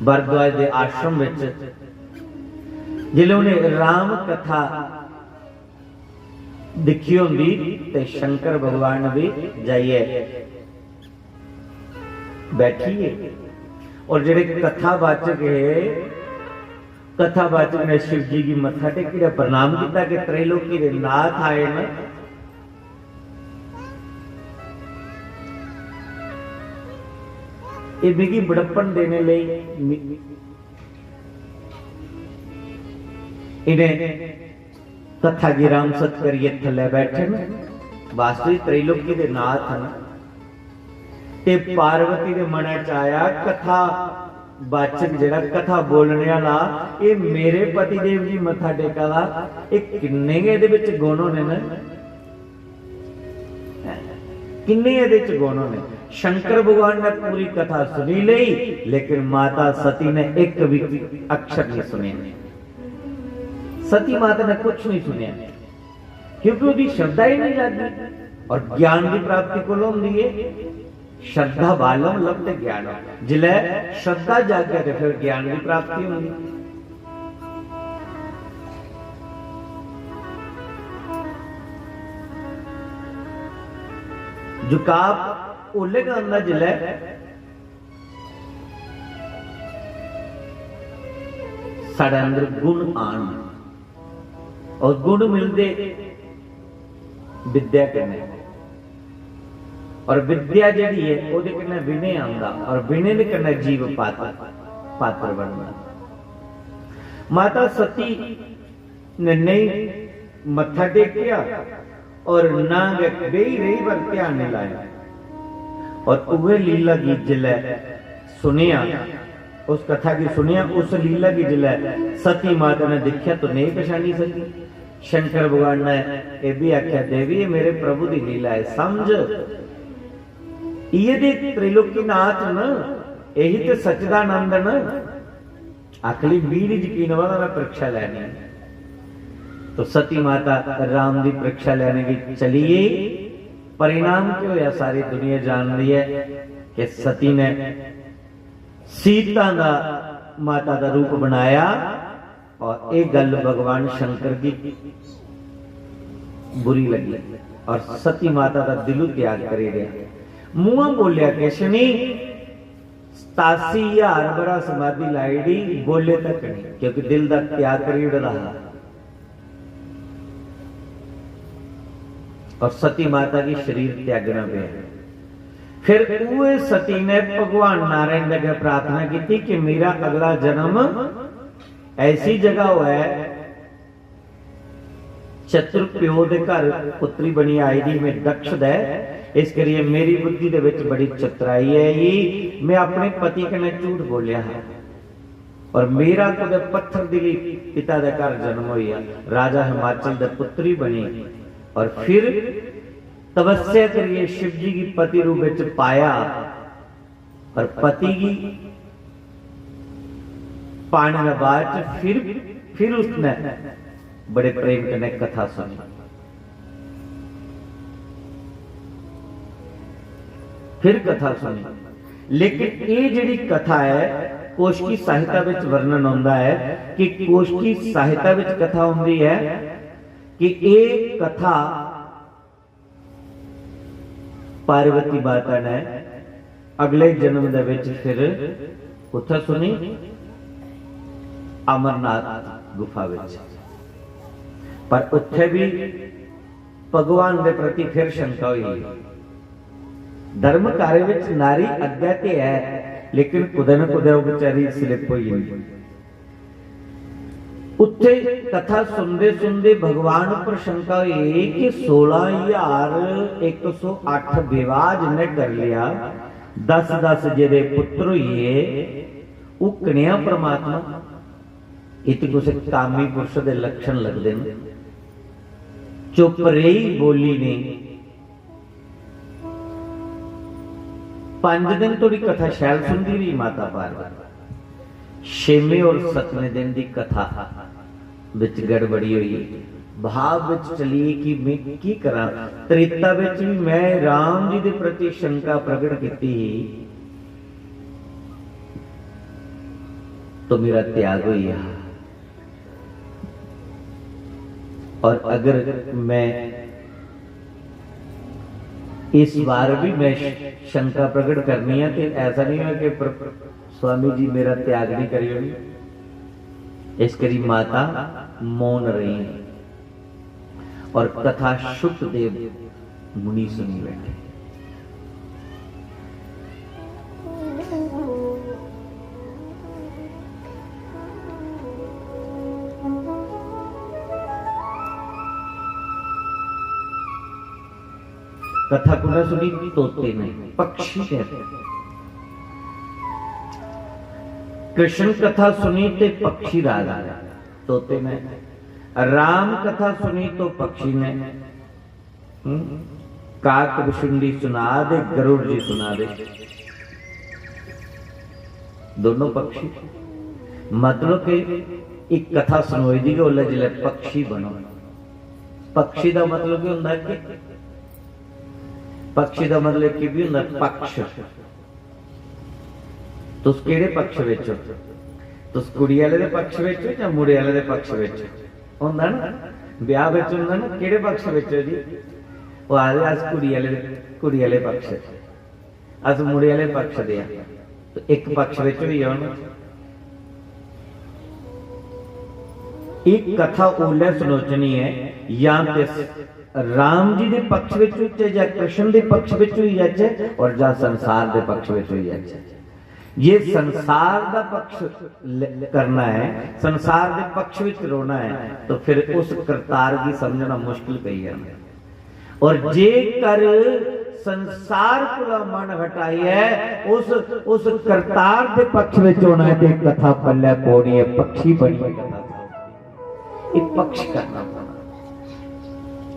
भारद्वाज दे आश्रम विच जिसलै उ'नें राम कथा दिक्खी होंदी ते शंकर भगवान बी जाइयै बैठी है। और जेह्ड़े कथावाचक है, कथावाचक ने शिव जी गी मत्था टेकी दा प्रणाम किया कि त्रैलोकी दे नाथ आए न। एह् मिगी बड़प्पन देने लेई मि- इ'नें कथा गी रामसत करियै थल्लै बैठे न। वास्तविक त्रैलोकी दे नाथ न। ते पार्वती दे मनै च आया, कथा वाचक जेह्ड़ा कथा बोलने आह्ला, एह् मेरे पतिदेव गी मत्था टेका दा, एह् किन्ने गै एह्दे बिच गुण होने न, किन्ने एह्दे च गुण होने। शंकर भगवान ने पूरी कथा सुनी लेई, लेकिन माता सती ने इक भी अक्षर नहीं सुने। सती माता ने कुछ नहीं सुनिया, क्योंकि उसकी श्रद्धा ही नहीं जागी। और ज्ञान की प्राप्ति को होंदी है, श्रद्धा बालम लभते ज्ञान। जिले श्रद्धा जागे तो फिर ज्ञान की प्राप्ति होंदी। झुकाव ओले गै आंदा जिसलै साढ़े अंदर गुण आन, और गुण मिलदे विद्या कन्नै, और विद्या जेह्ड़ी ऐ ओह्दे कन्नै विनय आंदा, और विनय दे कन्नै जीव पात्र, पात्र बनदा। माता सती ने नेईं मत्था टेकेआ और ना गै बेही रेही पर ध्यान निं लाया। और उ'ऐ लीला गी जिसलै सुनेआ, उस कथा गी सुनेआ, उस लीला गी जिसलै सती माता ने दिक्खेआ तो नेईं पछानी सकी। शंकर भगवान ने एह् बी आखेआ, "देवी, एह् मेरे प्रभु दी लीला ऐ, समझ। इ'यै दे त्रैलोकीनाथ न, यही ते सच्चिदानंद न।" आखली, "मीं निं यकीन होआ दा, में परीक्षा लैनी।" तो सती माता राम दी परीक्षा लैने गी चली गेई। परिणाम केह् होया, सारी दुनिया जानदी ऐ कि सती ने सीता दा माता दा रूप बनाया और ये गल भगवान शंकर गी बुरी लगी और सती माता दा दिलू त्याग करी दिया। मुंहों बोलिया किश नहीं, सतासी हजार बरा समाधि लाई दी, बोले तक नहीं, क्योंकि दिल दा त्याग करी ओड़े दा हा। और सती माता गी शरीर त्यागना पेआ। फिर उहे सती ने भगवान नारायण दे अग्गें प्रार्थना की कि मेरा अगला जन्म ऐसी जगह होऐ, चतुर प्यो दे घर पुत्री बनी आई दी में दक्ष दै, इस करियै मेरी बुद्धि दे विच बड़ी चतुराई ऐ जी। मैं अपने पति कन्नै झूठ बोलिया हा और मेरा कुतै पत्थर दिली पिता दे घर जन्म होइया, राजा हिमाचल दे पुत्री बनी और फिर तपस्या करियै शिव जी गी पति रूप विच पाया। पर पति गी पाने दे बाद च फिर, फिर उसने बड़े प्रेम कन्नै कथा सुनी, फिर कथा सुनी। लेकिन ये जेह्ड़ी कथा है, कोशकी साहित्य विच वर्णन होंदा है कि कोशकी साहित्य विच कथा होंदी है कि ये कथा पार्वती माता ने अगले जन्म दे विच फिर कुत्थै सुनी? अमरनाथ गुफा विच। पर उत्थै भी भगवान दे प्रति फिर शंका होई। धर्म कार्य विच नारी अग्गै ते है, लेकिन कुदै न कुदै ओह् बेचारी slip होई जंदी। उत्थे कथा सुनदे सुनदे भगवान उप्पर शंका होई कि सोलां हजार इक सौ अट्ठ विवाह जिन्ने कर लिया, दस दस जेह्दे पुत्र होइये, ओह् कनेहा परमात्मा? इत्त कुसै कामी पुरुष दे लक्षण लगदे न। चुप रेही, बोली नेईं। पंज दिन धोड़ी कथा शैल सुनदी रेही माता पार्वती। छेमें और सतमें दिन दी कथा बिच गड़बड़ी होई। भाव बिच चली कि मैं की करां। त्रेता बिच भी मैं राम जी दे प्रति शंका प्रगट कीती ही, तो मेरा त्याग होई गया। और अगर मैं इस बार भी मैं शंका प्रकट करनी है कि ऐसा नहीं हो कि प्र-, स्वामी जी मेरा त्याग नहीं करियो। इस करी माता मौन रही और कथा शुकदेव मुनि सुनी बैठे। कथा कुने सुनी? तोते ने, पक्षी ने। कृष्ण कथा सुनी ते पक्षी राज आया, तोते ने। राम कथा सुनी तो पक्षी ने। हम्म? काक बशुंडी सुना दे, गरुड़ जी सुना दे, दोनों पक्षी। मतलब कि एक कथा सुनोई दी गै ओल्लै जिसलै पक्षी बनो। पक्षी दा मतलब केह् होंदा कि, पक्षी दा मतलब केह् बी होंदा, पक्ष। तुस केह्ड़े पक्ष बिच ओ? तुस कुड़ी आह्ले दे पक्ष बिच ओ जां मुड़े आह्ले दे पक्ष बिच ओ? होंदा ना, ब्याह बिच होंदा ना, केह्ड़े पक्ष बिच ओ जी? ओह् आखदे, "अस कुड़ी आह्ले, कुड़ी आह्ले पक्ष च, अस मुड़े आह्ले पक्ष दे आं।" ते इक पक्ष बिच होई जाओ ना। एह् कथा ओल्लै सनोचनी ऐ, जां ते राम जी दे पक्ष बिच होचै, जां कृष्ण दे पक्ष बिच होई जाचै, और जां संसार दे पक्ष बिच होई जाचै। जे संसार दा पक्ष ल-, करना ऐ, संसार दे पक्ष बिच रौह्ना ऐ, तो फिर उस करतार गी समझना मुश्किल पेई जाना ऐ। और जेकर संसार कोला मन हटाइयै उस, उस करतार दे पक्ष बिच होना ऐ, ते कथा पल्लै पौनी ऐ, पक्षी बनियै कथा सुनानी। एह् पक्ष करना पौना।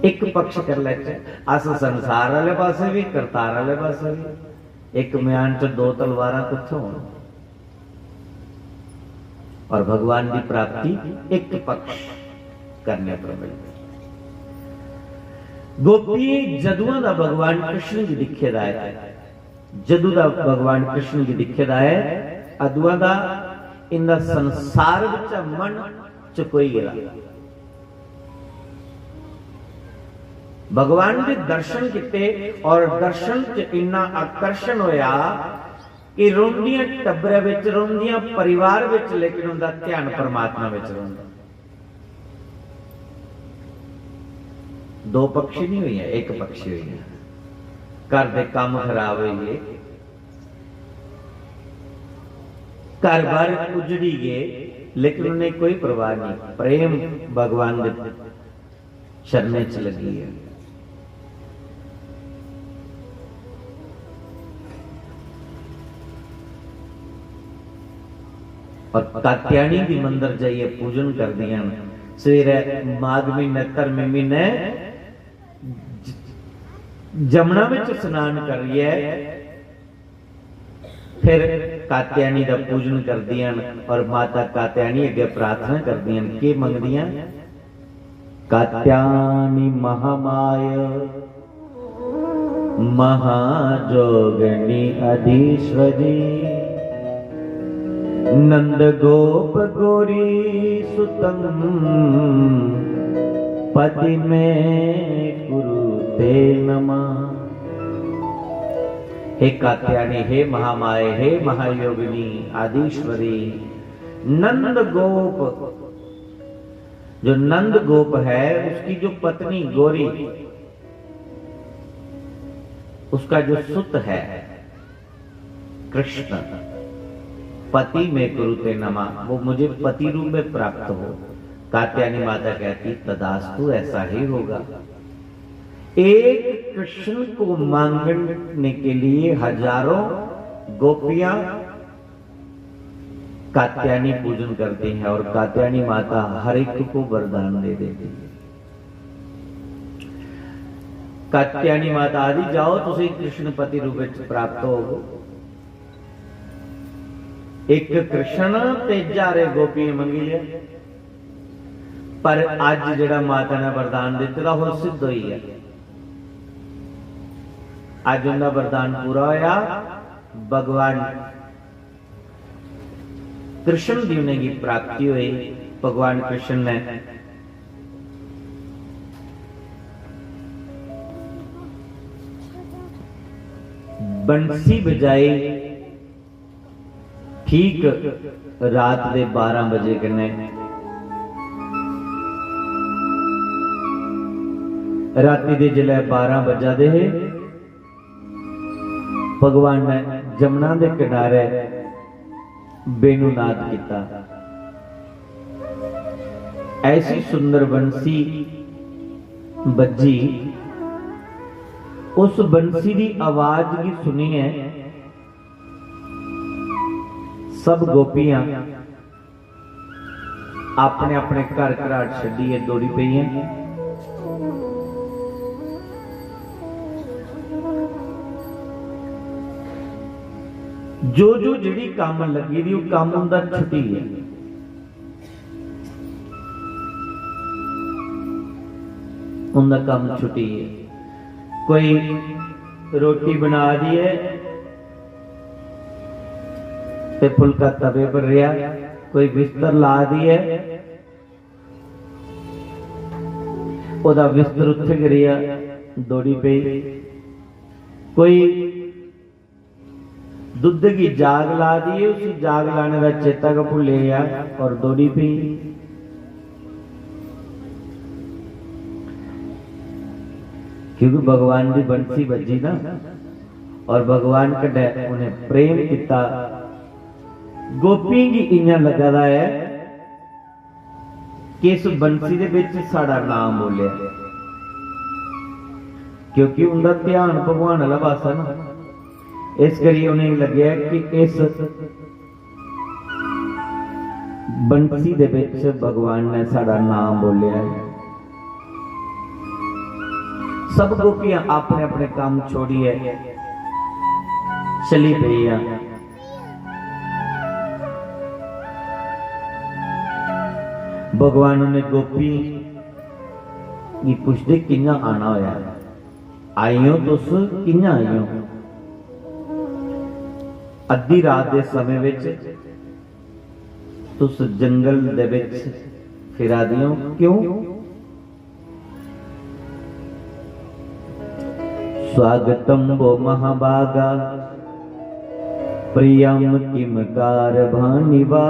इक पक्ष करी लैचै, अस संसार आह्ले पासै बी, करतार आह्ले पासै बी। इक म्यान च दो तलवारां कुत्थै होन? और भगवान दी प्राप्ति इक पक्ष करने पर मिलदी। गोपिये जदुआं दा भगवान कृष्ण गी दिक्खे दा ऐ, जदू दा भगवान कृष्ण गी दिक्खे दा ऐ, अदुआं दा इंदा संसार बिच्चा मन चुकोई गेदा। भगवान दे दर्शन कीते और दर्शन च इन्ना आकर्षण होया कि रोंदियां टब्बरै बिच, रोंदियां परिवार बिच, लेकिन उंदा ध्यान परमात्मा बिच रौंदा। दो पक्षी नहीं हुई, एक पक्षी हुई। घर दे काम खराब होई गए, घर बार उजड़ी गए, लेकिन उन्हें कोई परवाह नहीं। प्रेम भगवान दे चरणें च लगी है। और कात्यायनी भी मंदिर जाइए पूजन कर दिया। सवेरे माघ महीने, धर्मी महीने ज-, जमुना में स्नान करिए फिर कात्यायनी दा पूजन करदियां न और माता कात्यायनी अग्गें प्रार्थना करदियां न। केह् मंगदियां? कात्यायनी महामाय महाजोगनी अधीश्वरी, नंद गोप गोरी सुतम पति में कुरुते नमः। हे कात्यायनी, हे महामाय, हे महायोगिनी, आदीश्वरी, नंद गोप, जो नंद गोप है, उसकी जो पत्नी गोरी, उसका जो सुत है कृष्ण, पति में कुरुते नमः, वो मुझे पति रूप में प्राप्त हो। कात्यायनी माता कहती, तदास्तु, ऐसा ही होगा। एक कृष्ण को मांगने के लिए हजारों गोपियां कात्यायनी पूजन करती हैं और कात्यायनी माता हर एक को वरदान दे देती है। कात्यायनी माता आदि, "जाओ, तुसी कृष्णपति रूप विच प्राप्त होवो।" एक कृष्ण ते हजारे गोपियां मंगी लिया, पर अज जेड़ा माता ने वरदान दिते दा, ओह सिद्ध होई गया। अज उनका वरदान पूरा होया। भगवान कृष्ण दी उनेंगी प्राप्ति हुई। भगवान कृष्ण ने, बंसी बजाई ठीक रात दे बारां बजे कन्नै। राती दे जिसलै बारां बज्जा दे हे, भगवान ने जमुना दे किनारे वेणुनाद किता। ऐसी सुंदर बंसी बज्जी। उस बंसी दी आवाज गी सुनियै सब गोपियां अपने अपने घर घराट छड्डियै दौड़ी पेइयां। जो जो जेह्ड़ी कम्म लग्गी दी, ओह् कम्म उं'दा छुट्टी गेआ। उं'दा कम्म छुट्टी गेआ। कोई रोटी बना दी ऐ ते फुलका तवे पर रेहा, कोई बिस्तर ला दी ऐ, ओह्दा बिस्तर उत्थै गै रेहा, दौड़ी पेई। कोई दुद्ध गी जाग ला दी ऐ, उसी जाग लाने दा चेता गै भुल्ली गेआ और दौड़ी पेई। क्योंकि भगवान दी बंसी बज्जी ना, और भगवान कन्नै उ'नें प्रेम कीता। गोपियें गी इ'यां लग्गा दा ऐ कि इस बंसी दे बिच साढ़ा नाम बोलेआ, क्योंकि उं'दा ध्यान भगवान आह्ला पासै ना, इस करियै उ'नेंगी लग्गेआ कि इस बंसी दे बिच भगवान ने साढ़ा नाम बोलेआ ऐ। सब गोपियां अपने अपने कम्म छोड़ियै चली पेइयां। भगवान ने गोपी गी पुछदे, "कि'यां आना होया? आई ओ तुस, कि'यां आई ओ?" अद्धी रात दे समें बिच तुस जंगल दे बिच फिरा दी ओ, क्यों? स्वागतम वो महाभागा प्रियम किम कारभानिवा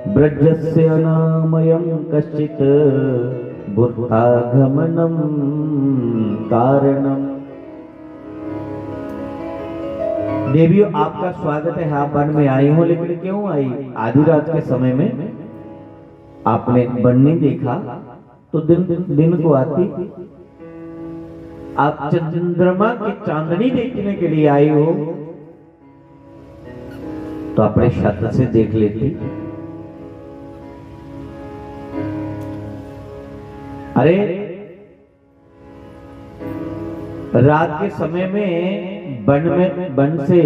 ब्रजस्य अनामयम कश्चित बुद्धागमनम कारणम। देवियों, आपका स्वागत है, आप वन में आई हो, लेकिन क्यों आई? आधी रात के समय में आपने वन नहीं देखा, तो दिन, दिन को आती। आप चंद्रमा की चांदनी देखने के लिए आई हो, तो अपने छत से देख लेती। अरे, रात के समय में वन में, वन से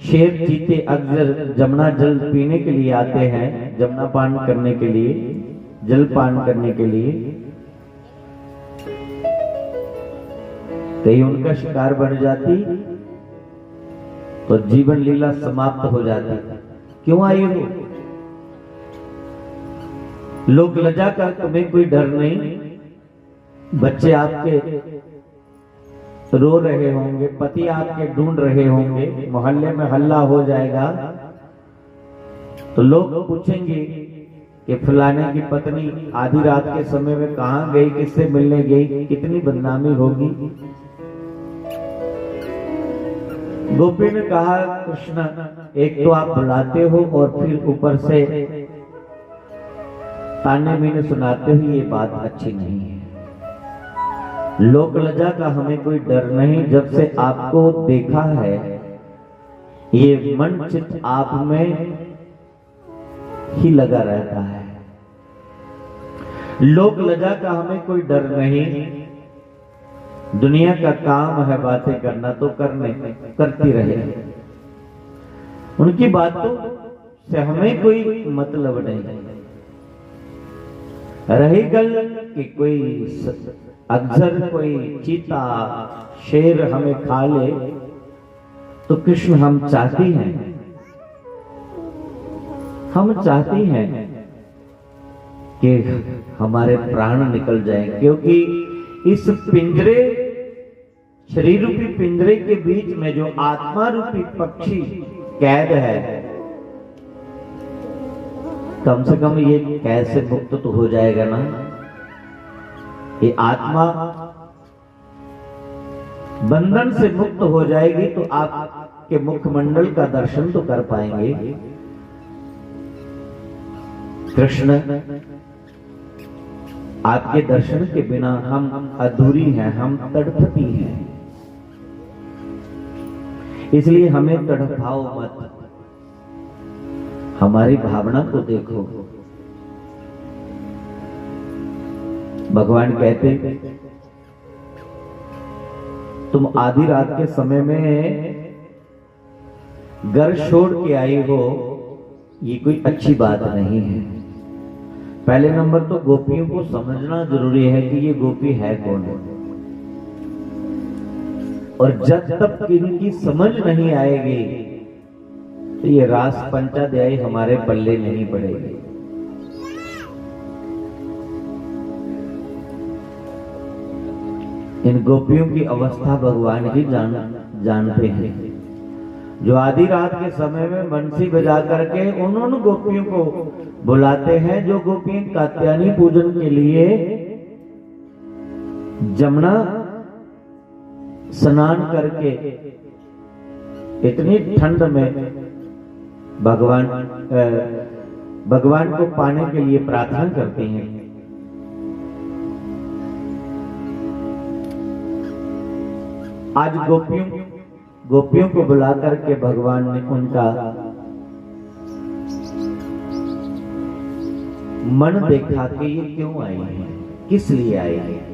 शेर, चीते, अजगर जमुना जल पीने के लिए आते हैं, जमुना पान करने के लिए, जल पान करने के लिए। कहीं उनका शिकार बन जाती तो जीवन लीला समाप्त हो जाती। क्यों आई हो? लोक लज्जा का तुम्हें कोई डर नहीं। बच्चे आपके रो रहे होंगे, पति आपके ढूंढ रहे होंगे, मोहल्ले में हल्ला हो जाएगा, तो लोग पूछेंगे कि फलाने की पत्नी आधी रात के समय में कहाँ गई, किससे मिलने गई, कितनी बदनामी होगी। गोपी ने कहा, कृष्ण, एक तो आप बुलाते हो और फिर ऊपर से ताने मीने सुनाते हो, ये बात अच्छी नहीं है। लोक लज्जा का हमें कोई डर नहीं, जब से आपको देखा है, ये मन चित आप में ही लगा रहता है। लोक लज्जा का हमें कोई डर नहीं, दुनिया का काम है बातें करना, तो करने, करती रहे। उनकी बातों से हमें कोई मतलब नहीं। रही गल कि कोई स-, अजगर, कोई चीता, शेर हमें खा ले, तो कृष्ण, हम चाहते हैं, हम चाहते हैं कि हमारे प्राण निकल जाएं, क्योंकि इस पिंजरे शरीर रूपी पिंजरे के बीच में जो आत्मा रूपी पक्षी कैद है, कम से कम ये कैद से मुक्त तो हो जाएगा ना। ये आत्मा बंधन से मुक्त हो जाएगी तो आपके मुखमंडल का दर्शन तो कर पाएंगे। कृष्ण, आपके दर्शन के बिना हम अधूरी हैं, हम तड़पती हैं। इसलिए हमें तड़पाओ मत, हमारी भावना को देखो। भगवान कहते, तुम आधी रात के समय में घर छोड़ के आई हो, ये कोई अच्छी बात नहीं है। पहले नंबर तो गोपियों को समझना जरूरी है कि ये गोपी है कौन। और जब तक इनकी समझ नहीं आएगी, तो ये रास पंचाध्याय हमारे पल्ले नहीं पड़ेगी। इन गोपियों की अवस्था भगवान ही जान, जानते हैं। जो आधी रात के समय में बंसी बजा करके उन, उन गोपियों को बुलाते हैं, जो गोपियां कात्यायनी पूजन के लिए जमुना स्नान करके इतनी ठंड में भगवान, अ, भगवान को पाने के लिए प्रार्थना करती हैं। आज गोपियों, गोपियों को बुला करके भगवान ने उनका मन देखा कि ये क्यों आई हैं, किस लिए आई हैं।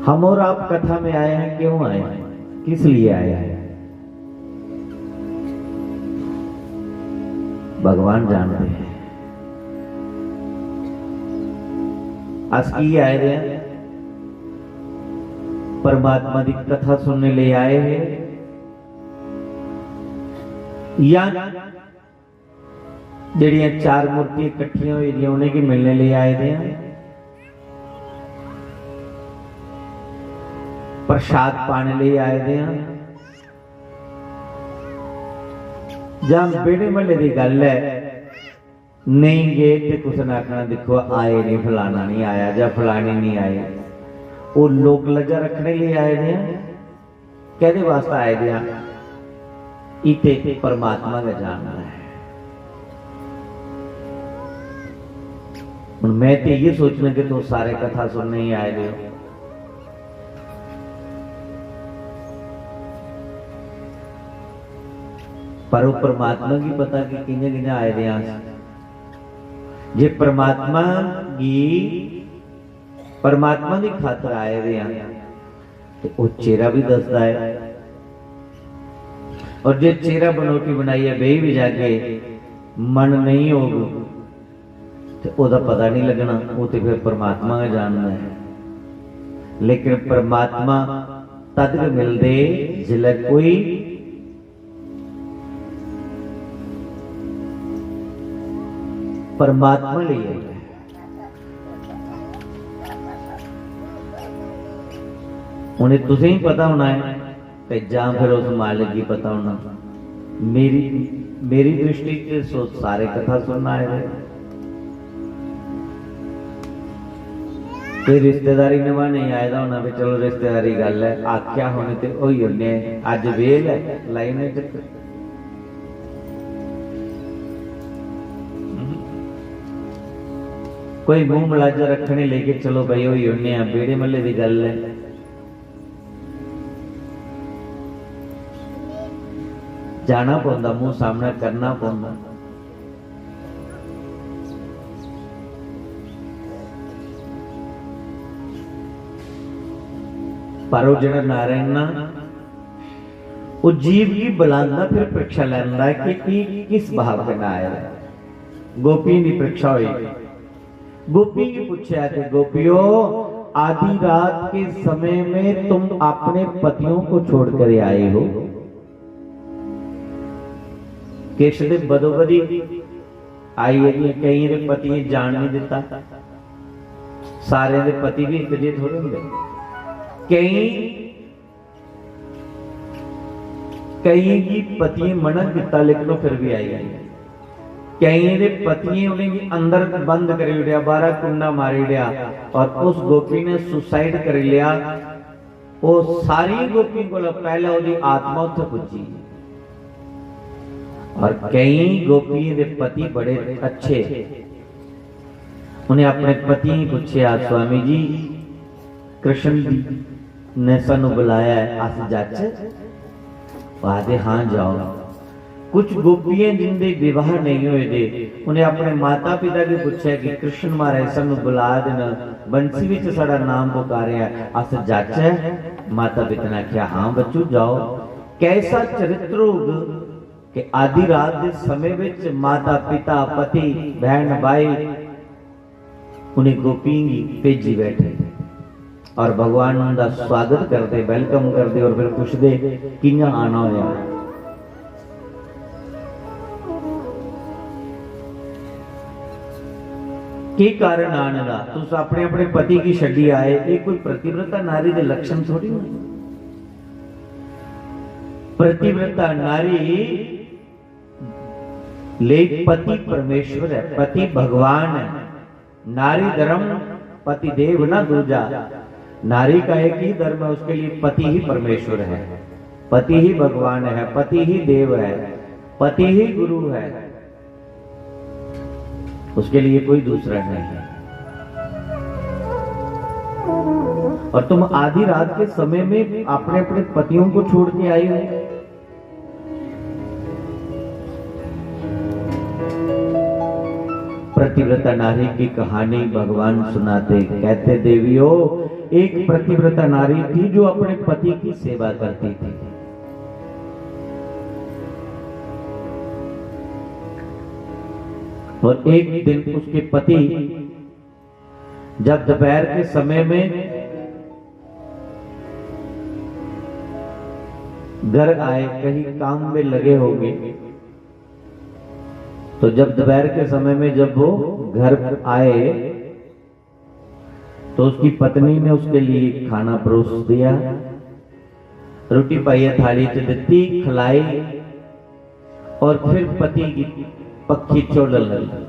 हम और आप कथा में आए हैं, क्यों आए हैं, किस लिए आए हैं, भगवान जानते हैं। अस की आए हैं? परमात्मा की कथा सुनने ले आए हैं या जेड़ियां चार मूर्तियां इकट्ठियां हुई दियां, उ'नेंगी मिलने लेई आए दे आं, प्रसाद पाने लेई आए दे आं, जां बेड़े म्हल्ले दी गल्ल ऐ, नेईं गे ते कुसै ने आखना, "दिक्खो, आए नहीं, फलाना नहीं आया जां फलानी नहीं आई।" ओह् लोक लज्जा रक्खने लेई आए दे आं। कैह्दे वास्तै आए दे आं? इत्थै परमात्मा गै जानदा ऐ। हुन मैं ते इ'यै सोचना कि तुस सारे कथा सुनने ही आए दे ओ, पर ओह् परमात्मा गी पता कि कि'यां कि'यां आए दे आं अस। जे परमात्मा गी, परमात्मा दी खातर आए दे आं, ते ओह् चेहरा भी दसदा ऐ। और जे चेहरा बनौटी बनाइयै बेही बी जागे, मन नेईं होग, ते ओह्दा पता नहीं लगना, ओह् ते फिर परमात्मा गै जानदा ऐ। लेकिन परमात्मा तद गै मिलदे जिसलै कोई परमात्मा लेई आइयै। उ'नें तुसें ही पता होना ऐ ते जां फिर उस मालिक गी पता होना। मेरी, मेरी दृष्टि च सो सारे कथा सुनना आए दे। कोई रिश्तेदारी नभाने गी आए दा होना, भी चलो रिश्तेदारी गल्ल ऐ, आखेआ होने ते होई औन्ने आं, अज्ज बेल ऐ, लाई औन्ने चक्कर। कोई मूंह मलाजा रक्खने लेई कि चलो भाई होई औन्ने आं, बेड़े म्हल्ले दी गल्ल ऐ। जाना पौंदा, मूंह सामना करना पौंदा। पर ओह् जेह्ड़ा नारायण ना, ओह् जीव गी बुलांदा, फिर परीक्षा लैंदा ऐ कि की, किस भाव कन्नै आए दा ऐ। गोपियें दी परीक्षा होई। गोपियें गी पुच्छेआ कि गोपियो, आधी रात के समय में तुम अपने पतियों को छोड़कर आए हो? किश ते बदोबदी आई गेदियां, केइयें दे पतियें जान नहीं दिता। सारें दे पति भी इक जेह् थोड़े होंदे। केईं, केइयें गी पतियें मना कीता, लेकिन ओह् फिर भी आई गई। केइयें दे पतियें उ'नेंगी अंदर बंद करी ओड़ेआ, बाहरा कुंडा मारी ओड़ेआ, और उस गोपी ने सुसाइड करी लेआ। ओह् सारी गोपियें कोला पैह्लें ओह्दी आत्मा उत्थै पुज्जी। और केईं गोपियें दे पति बड़े अच्छे, उ'नें अपने पतियें गी पुच्छेआ, "स्वामी जी, कृष्ण जी ने सानू बुलाया है, अस जाचै?" ओह् आखदे, "हां, जाओ।" कुछ गोपियां जिंदे विवाह नेईं होए दे, उ'नें अपने माता पिता गी पुच्छेआ कि कृष्ण महाराज सानू बुला दे न, बंसी बिच साढ़ा नाम पुकारेआ, अस जाचै? माता पिता ने आखेआ, "हां बच्चू, जाओ।" कैसा चरित्र होग कि आधी रात दे समय विच माता पिता, पति, बहन भाई उ'नें गोपियें गी भेजी बैठे और भगवान उंदा स्वागत करदे, वेलकम करदे और फिर पुछदे, "कि'यां आना होया?" केह् कारण आने दा? तुस अपने, अपने पति गी छड्डी आए, एह् कोई पतिव्रता नारी दे लक्षण थोड़ी न। पतिव्रता नारी लेई पति परमेश्वर है, पति भगवान है। नारी धर्म, पति देव ना दूजा। नारी का एक ही धर्म है, उसके लिए पति ही परमेश्वर है, पति ही भगवान है, पति ही देव है, पति ही गुरु है, उसके लिए कोई दूसरा नहीं है। और तुम आधी रात के समय में अपने अपने पतियों को छोड़ के आई हो। पतिव्रता नारी की कहानी भगवान सुनाते, कहते, "देवियों, एक पतिव्रता नारी थी जो अपने पति की सेवा करती थी।" और एक दिन उसके पति जब दोपहर के समय में घर आए, कहीं काम में लगे होंगे, तो जब दोपहर के समय में जब वो घर आए, तो उसकी पत्नी ने उसके लिए खाना परोस दिया, रोटी पाइयै थाली च दित्ती, खलाई, और फिर पति गी पक्खी झोलन लगी।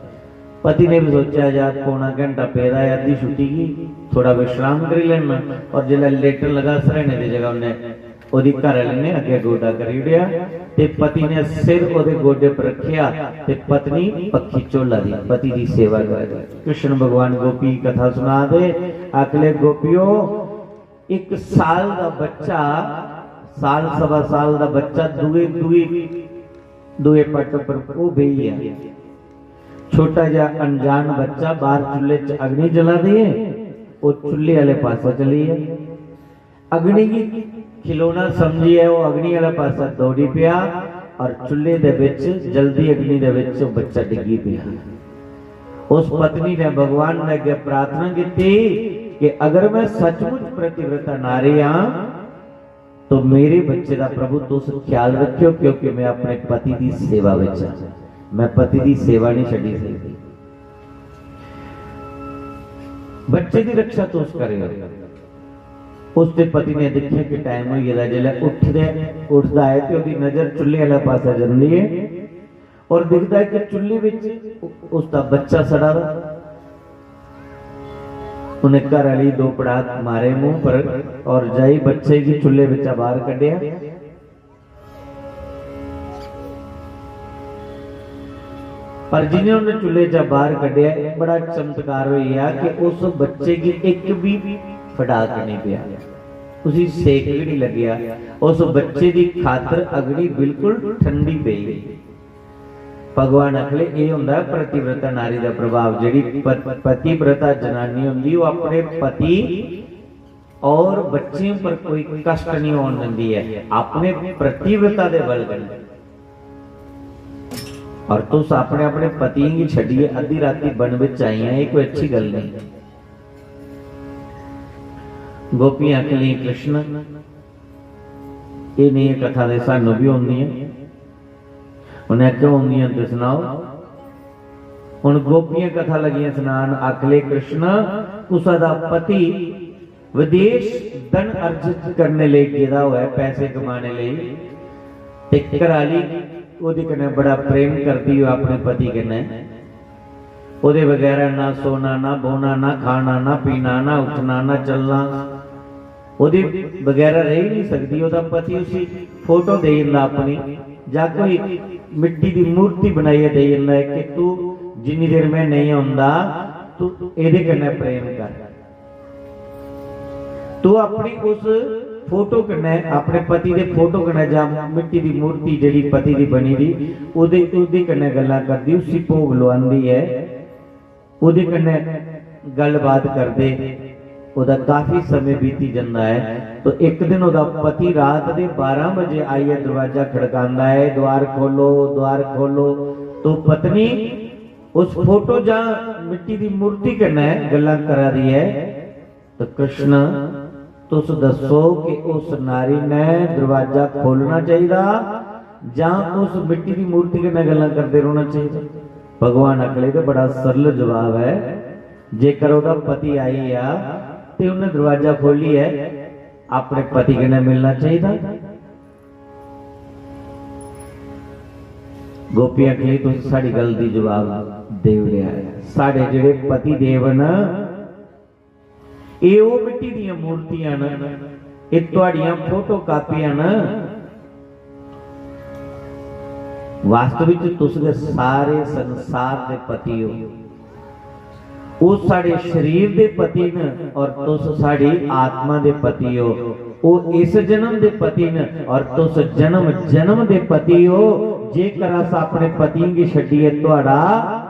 पति ने भी सोचा, "यार, पौना घंटा पेदा है, अद्धी छुट्टी गी, थोड़ा विश्राम करी लेना।" और जिसलै लेटन लगा, सरहने दी जगह उन्हें ओदी घरआली ने अग्गें गोडा करी ओड़ेआ ते पति ने सिर ओदे गोडे पर रखेआ ते पत्नी पक्खी झोला दी पति दी सेवा करा दी। कृष्ण भगवान गोपी की कथा सुना दे, आखले, "गोपियो, एक साल दा बच्चा, साल सवा साल दा बच्चा दुए, दुए, दुए पट पर ओह बेही गेआ। छोटा जेहा अनजान बच्चा बाहर चुल्हे च अग्नि जला दी है, ओह चुल्हे आले पासे चली गेआ।" अग्नि गी खिलौना समझियै ओह अग्नि आले पासे दौड़ी पिया और चुल्हे दे विच, जलदी अग्नि दे विच ओह बच्चा डिग्गी पिया। उस पत्नी ने भगवान दे अग्गे प्रार्थना कीती कि अगर मैं सचमुच पतिव्रता नारी हां, तो मेरे बच्चे दा प्रभु तुस ख्याल रखियो, क्योंकि मैं अपने पति दी सेवा विच हां, मैं पति दी सेवा नहीं छड्डी सकदी। बच्चे दी रक्षा तुस करेओ। उसदे पति ने दिक्खेआ कि टाइम होई गेदा, जिसलै उठदे, उठदा ऐ ते ओह्दी नजर चुल्हे आह्ले पासै जंदी ऐ और दिखदा ऐ कि चुल्हे बिच उ-, उसदा बच्चा सड़ा दा। उन्हें घर आह्ली दो पड़ाक मारे मूंह पर और जाई बच्चे गी चुल्हे बिच्चा बाहर कड्ढेआ। पर जिन्हें उन्हें चुल्हे चा बाहर कड्ढेआ, बड़ा चमत्कार होई गेआ कि उस बच्चे गी इक भी फटाक नहीं पिया, उसी सेक भी नहीं लग्गेआ। उस बच्चे दी खातर अग्नि बिल्कुल ठंडी पेई। भगवान आखले, एह् होंदा ऐ पतिव्रता नारी दा प्रभाव। जेह्ड़ी प-, पतिव्रता जनानी होंदी, ओह् अपने पति और बच्चें पर कोई कष्ट नहीं होन दिंदी ऐ, अपने पतिव्रता दे बल कन्नै। और तुस अपने, अपने पतियें गी छड्डियै अद्धी राती वन बिच आई हैं, एह् कोई अच्छी गल्ल नहीं। गोपियां आखन लगियां, "कृष्ण, एह् नेहियां कथा ते सानू भी होंदियां।" उन्हें आखेआ, "होंदियां ते सनाओ।" हुन गोपियां कथा लगियां सनान, आखले, "कृष्ण, कुसा दा पति विदेश धन अर्जित करने लेई गेदा होऐ, पैसे कमाने लेई, ते घराली ओह्दे कन्नै बड़ा प्रेम करदी होऐ अपने पति कन्नै, ओह्दे बगैरा ना सोना, ना बौह्ना, ना खाना, ना पीना, ना उठना, ना चलना, ओह्दे बगैरा रेही निं सकदी। ओह्दा पति उसी फोटो देई जंदा अपनी, जां कोई मिट्टी दी मूर्ति बनाइयै देई जंदा ऐ कि तू जिन्नी देर में नेईं औंदा, तू एह्दे कन्नै प्रेम कर। तू अपनी उस फोटो कन्नै, अपने पति दे फोटो कन्नै, जां मिट्टी दी मूर्ति जेह्ड़ी पति दी बनी दी, ओह्दे ओह्दे कन्नै गल्लां करदी, उसी भोग लोआंदी ऐ, ओह्दे कन्नै गल्लबात करदे, ओह्दा काफी समें बीती जंदा ऐ। तो इक दिन ओह्दा पति रात दे बारां बजे आइयै दरवाजा खड़कांदा ऐ, "द्वार खोलो, द्वार खोलो।" तो पत्नी उस फोटो जां मिट्टी दी मूर्ति कन्नै गल्लां करा दी ऐ, तो कृष्ण, तुस दस्सो कि उस नारी ने दरवाजा खोलना चाहिदा जां उस मिट्टी दी मूर्ति कन्नै गल्लां करदे रौह्ना चाहिदा? भगवान आखले ते बड़ा सरल जवाब ऐ, जेकर ओह्दा पति आई गेआ ते उन्नै दरवाजा खोलियै अपने पति कन्नै मिलना चाहिदा। गोपियां आखियां, "तुस साढ़ी गल्ल दी जवाब देई ओड़ेआ ऐ। साढ़े जेह्ड़े पति देव न, एह् ओह् मिट्टी दियां मूर्तियां न, एह् थुआड़ियां फोटो कापियां न। वास्तव च तुस गै सारे संसार दे पति हो। ओह् साढ़े शरीर दे पति न और तुस साढ़ी आत्मा दे पति हो। ओह् इस जन्म दे पति न और तुस जन्म जन्म दे पति हो। जेकर अस अपने पतियें गी छड्डियै थुआड़ा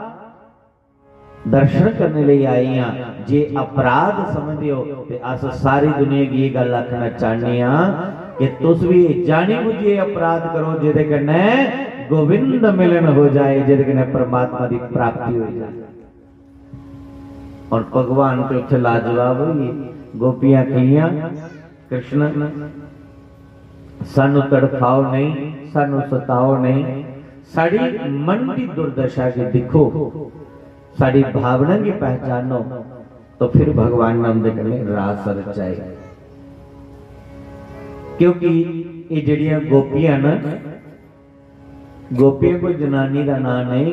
दर्शन करने लेई आई आं, जे अपराध समझदे हो ते अस सारी दुनिया गी एह् गल्ल आखना चाहन्ने आं कि तुस बी एह् जानी बुझियै अपराध करो, जेह्दे कन्नै गोविंद मिलन हो जाए, जेह्दे कन्नै परमात्मा दी प्राप्ति हो जाए। और भगवान ते उत्थे लाजवाब होई गे। गोपियां आखियां, "कृष्ण, सानू तड़फाओ नहीं, सानू सताओ नहीं, साड़ी मन की दुर्दशा गी दिक्खो, साड़ी भावना गी पहचानो, तो फिर भगवान ने उंदे कन्नै रास रचाए।" क्योंकि ये जेड़ियां गोपियां न, गोपियां कोई जनानी दा नां नहीं,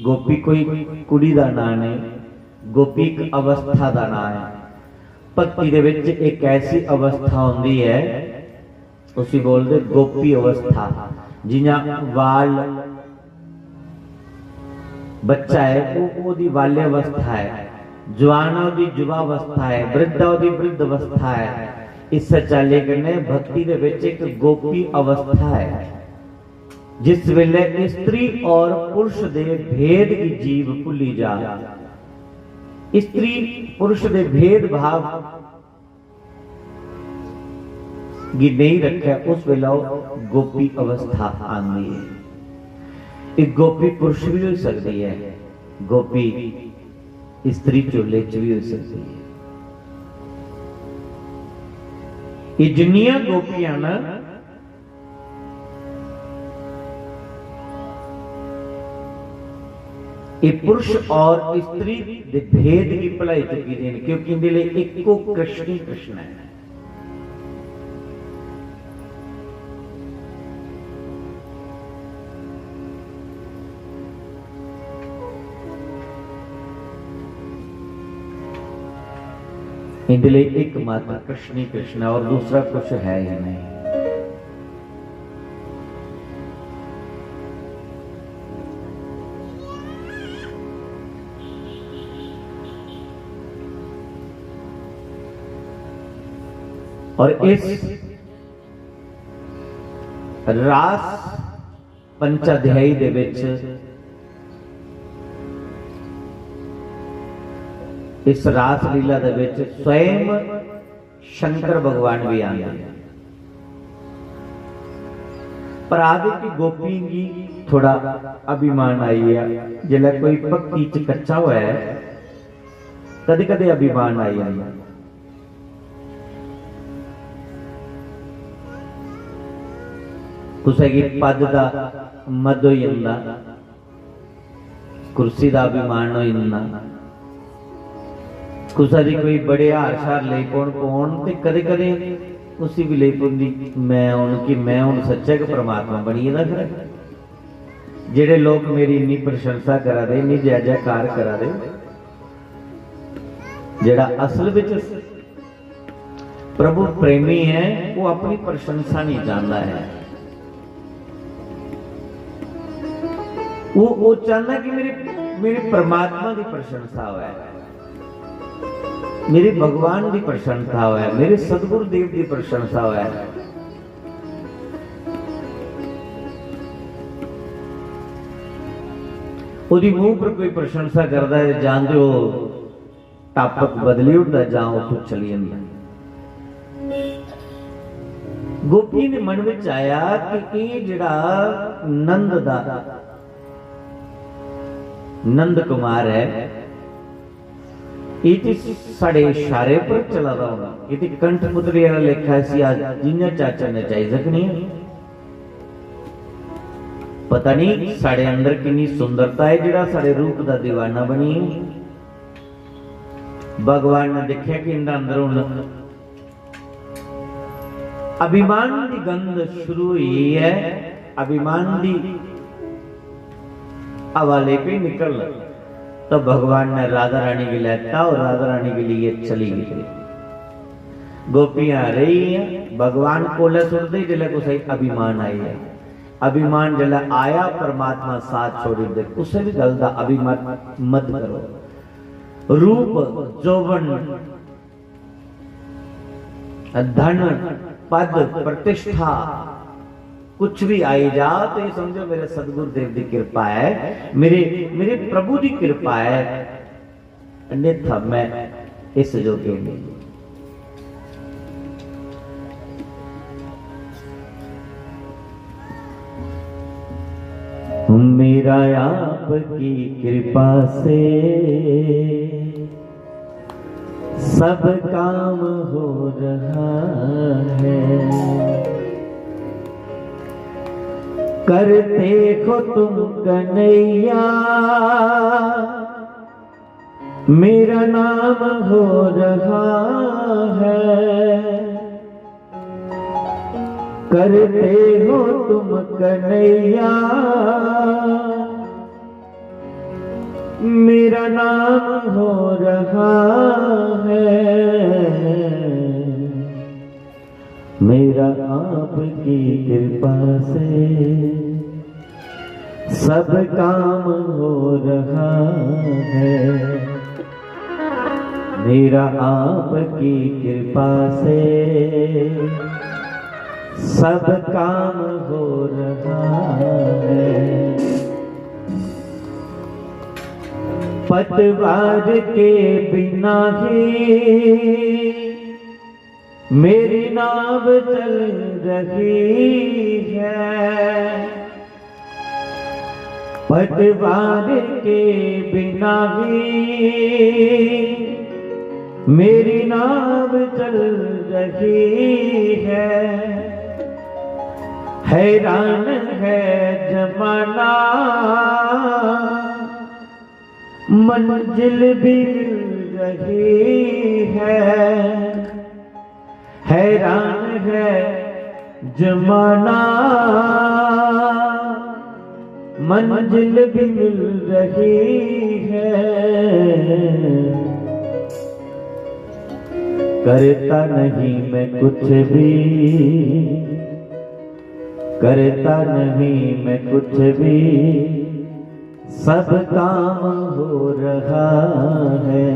गोपी कोई कुड़ी दा नां नहीं, गोपी एक अवस्था दा नां है। भक्ति दे विच एक ऐसी अवस्था होंदी है, उसी बोलदे गोपी अवस्था। जियां बाल बच्चा है, वो ओदी बाल्यावस्था है, जवान ओदी युवावस्था है, वृद्धा ओदी वृद्ध अवस्था है। इस चाल्ली कन्नै भक्ति दे विच एक गोपी अवस्था है, जिस वेले स्त्री और पुरुष दे भेद की जीव भुली जा, स्त्री पुरुष दे भेदभाव गी नहीं रखे, उस वेले ओह गोपी अवस्था आंदी है। एक गोपी पुरुष भी हो सकती है, गोपी स्त्री चोले च भी हो सकती है। ये जिन्नियां गोपियां न, ये पुरुष और स्त्री दे भेद की भुलाई चुकी दे न, क्योंकि इंदे लिए इक्को कृष्ण ही कृष्ण है। इंदे लिए एकमात्र कृष्ण ही कृष्ण है और दूसरा कुछ है ही नहीं। और इस रास पंचाध्यायी दे विच, इस रास लीला दे विच स्वयं शंकर भगवान भी आंदे हैं। पर आदि की गोपियों की थोड़ा अभिमान आई है, जिसलै कोई भक्ति च कच्चा होया है, कदे कदे अभिमान आई जांदा। कुसै गी पद दा मद होई जंदा, कुर्सी दा अभिमान होई जंदा, कुसै दी कोई बड़े हार शार लेई पौन पौन ते कदें कदें उसी बी लेई पौंदी। मैं हून कि मैं हून सच्चै गै परमात्मा बनी गेदा। फिर जेह्ड़े लोक मेरी इन्नी प्रशंसा करा दे, इन्नी जय जयकार करा दे, जेह्ड़ा असल बिच प्रभु प्रेमी है, वो अपनी प्रशंसा नहीं जानता है। वो वो चाहता कि मेरे मेरे परमात्मा की प्रशंसा होवे, मेरे भगवान की प्रशंसा होवे, मेरे सतगुरु देव की प्रशंसा होवे। ओदी मुंह पर कोई प्रशंसा करता है, जानते हो, टॉपिक बदली उठदा जां उत्थों चली जंदा। गोपियें दे मन विच आया कि एह् जेह्ड़ा नंद दा, नंद कुमार है, एह् ते साढ़े इशारे पर चला दा होना। एह् ते कंठ पुतली आह्ला लेखा, इसी अस जि'यां चाचै नचाई सकने आं। पता नहीं साढ़े अंदर किन्नी सुंदरता है, जेह्ड़ा साढ़े रूप दा दीवाना बनी है। भगवान ने देखा कि इंदा अंदर हुन अभिमान की गंध शुरू हुई है, अभिमान की हवा लगी पई निकल, तो भगवान ने राधा रानी गी लैता और राधा रानी के लिए चली गई। गोपियां रेही, भगवान कोले सुनते जिसले कुछ अभिमान आई है। अभिमान जिसले आया, परमात्मा साथ छोड़ी दे, कुछ भी गल का अभिमान मत करो। रूप, जोवन, धन, पद, प्रतिष्ठा, कुछ भी आई जा तो ये समझो मेरे सतगुरुदेव की कृपा है, मेरे मेरे प्रभु की कृपा है, अन्यथा मैं इस योग्य नहीं। मेरा आपकी कृपा से सब काम हो रहा है। करते हो तुम कन्हैया, मेरा नाम हो रहा है। करते हो तुम कन्हैया, मेरा नाम हो रहा है। मेरा आपकी कृपा से सब काम हो रहा है। मेरा आपकी कृपा से सब काम हो रहा है। पतवार के बिना ही मेरी नाव चल रही है, पतवार के बिना भी मेरी नाव चल रही है। हैरान है जमाना, मंजिल भी मिल रही है। हैरान है जमाना, मंजिल भी मिल रही है। करता नहीं मैं कुछ भी, करता नहीं मैं कुछ भी, सब काम हो रहा है।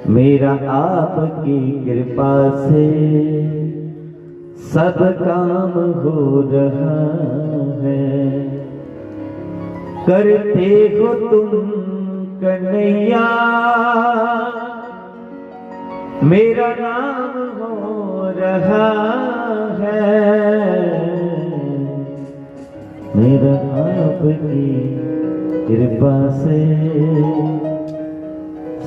मेरा आपकी कृपा से सब काम हो रहा है। करते हो तुम कन्हैया, मेरा नाम हो रहा है। मेरा आपकी कृपा से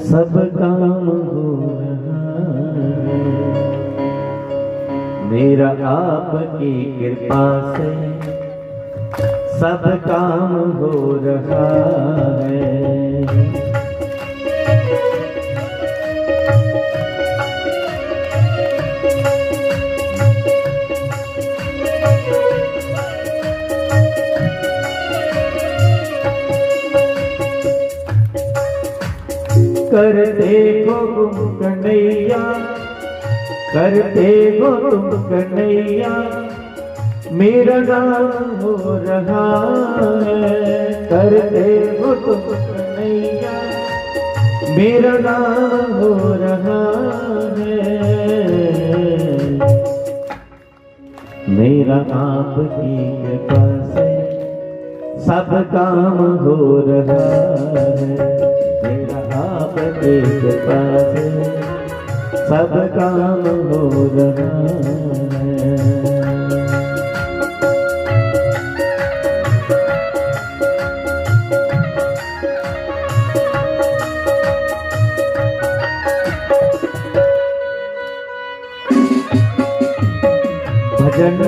सब काम हो रहा है। मेरा आपकी कृपा से सब काम हो रहा है। करते हो तुम कन्हैया, करते हो तुम कन्हैया, मेरा नाम हो रहा है। करते हो तुम कन्हैया, मेरा नाम हो रहा है। मेरा आपकी कृपा से सब काम हो रहा है। मेरा आपकी कृपा से सब काम हो रहा है। भजन,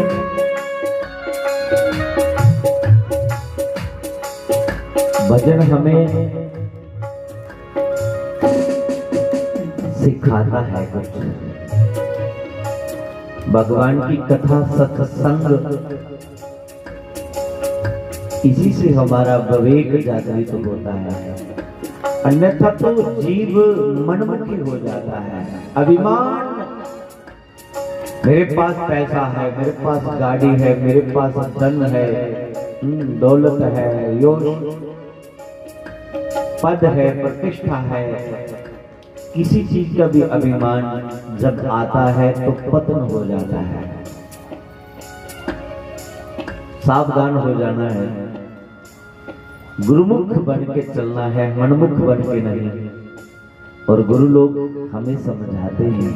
भजन हमें सिखाता है कुछ। भगवान की कथा, सत्संग, इसी से हमारा विवेक जागृत होता है, अन्यथा तो जीव मनमुखी हो जाता है। अभिमान, मेरे पास पैसा है, मेरे पास गाड़ी है, मेरे पास धन है, हम्म, दौलत है, यश, पद है, प्रतिष्ठा है, किसी चीज का भी अभिमान जब आता है तो पतन हो जाता है। सावधान हो जाना है, गुरुमुख बन के चलना है, मनमुख बन के नहीं। और गुरु लोग हमें समझाते हैं,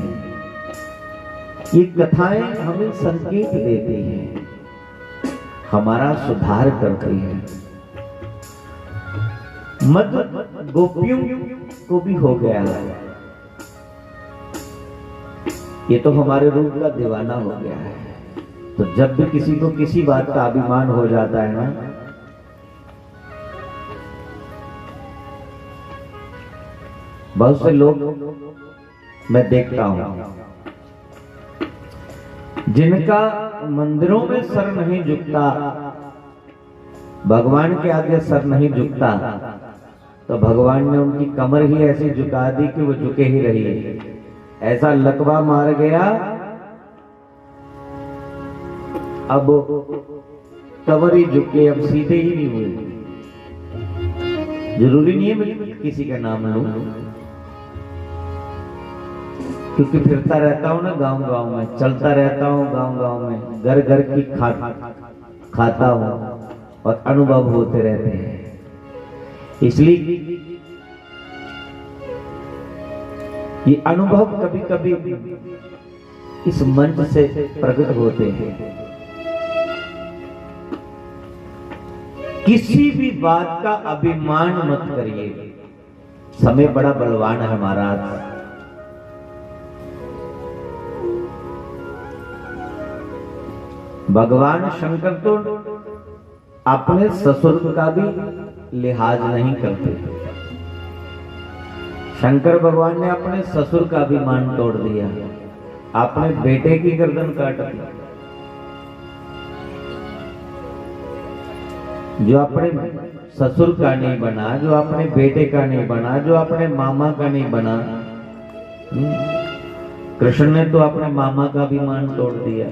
ये कथाएं हमें संकेत देती हैं, हमारा सुधार करती हैं। मद गोपियों को भी हो गया है, ये तो हमारे रूप का दीवाना हो गया है। तो जब भी किसी को किसी बात का अभिमान हो जाता है ना, बहुत से लोग मैं देखता हूं, जिनका मंदिरों में सर नहीं झुकता, भगवान के आगे सर नहीं झुकता, तो भगवान ने उनकी कमर ही ऐसी झुका दी कि वो झुके ही रही। ऐसा लकवा मार गया, अब कमर ही झुके, अब सीधे ही नहीं हुए। जरूरी नहीं है मैं किसी का नाम लूं, क्योंकि फिरता रहता हूं ना गांव गांव में, चलता रहता हूं गांव गांव में, घर घर की खा खाता हूं और अनुभव होते रहते हैं। इसलिए ये अनुभव कभी कभी इस मंच से प्रकट होते हैं। किसी भी बात का अभिमान मत करिए। समय बड़ा बलवान है महाराज। भगवान शंकर तो अपने ससुर का भी लिहाज नहीं करते। शंकर भगवान ने अपने ससुर का भी मान तोड़ दिया, अपने बेटे की गर्दन काट दी। जो अपने ससुर का नहीं बना, जो अपने बेटे का नहीं बना, जो अपने मामा का नहीं बना, हम्म, कृष्ण ने तो अपने मामा का भी मान तोड़ दिया,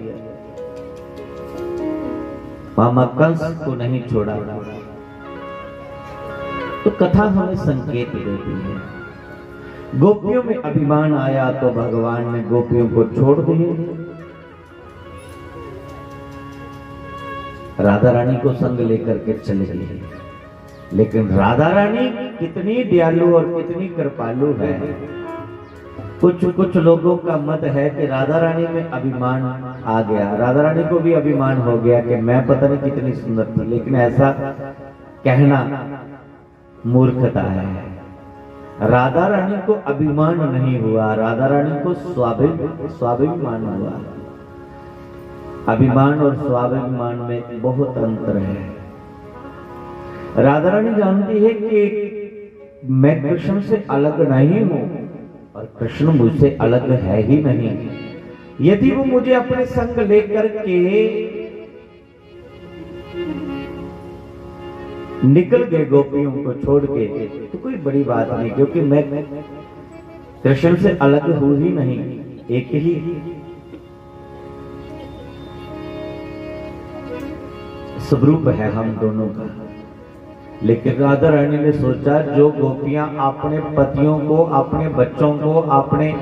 मामा कंस को नहीं छोड़ा। तो कथा हमें संकेत देती है। गोपियों में अभिमान आया तो भगवान ने गोपियों को छोड़ दिए, राधा रानी को संग लेकर के चले गए। लेकिन राधा रानी कितनी दयालु और कितनी कृपालु है। कुछ कुछ लोगों का मत है कि राधा रानी में अभिमान आ गया, राधा रानी को भी अभिमान हो गया कि मैं पता नहीं कितनी सुंदर थी, लेकिन ऐसा कहना मूर्खता है। राधा रानी को अभिमान नहीं हुआ, राधा रानी को स्वाभिम-, स्वाभिमान हुआ। अभिमान और स्वाभिमान में बहुत अंतर है। राधा रानी जानती है कि मैं कृष्ण से अलग नहीं हूं और कृष्ण मुझसे अलग है ही नहीं। यदि वो मुझे अपने संग लेकर के निकल गए गोपियों को छोड़ के, तो कोई बड़ी बात नहीं, क्योंकि मैं कृष्ण से अलग हूं ही नहीं, एक ही स्वरूप है हम दोनों का। लेकिन राधा रानी ने सोचा, जो गोपियां अपने पतियों को, अपने बच्चों को, अपने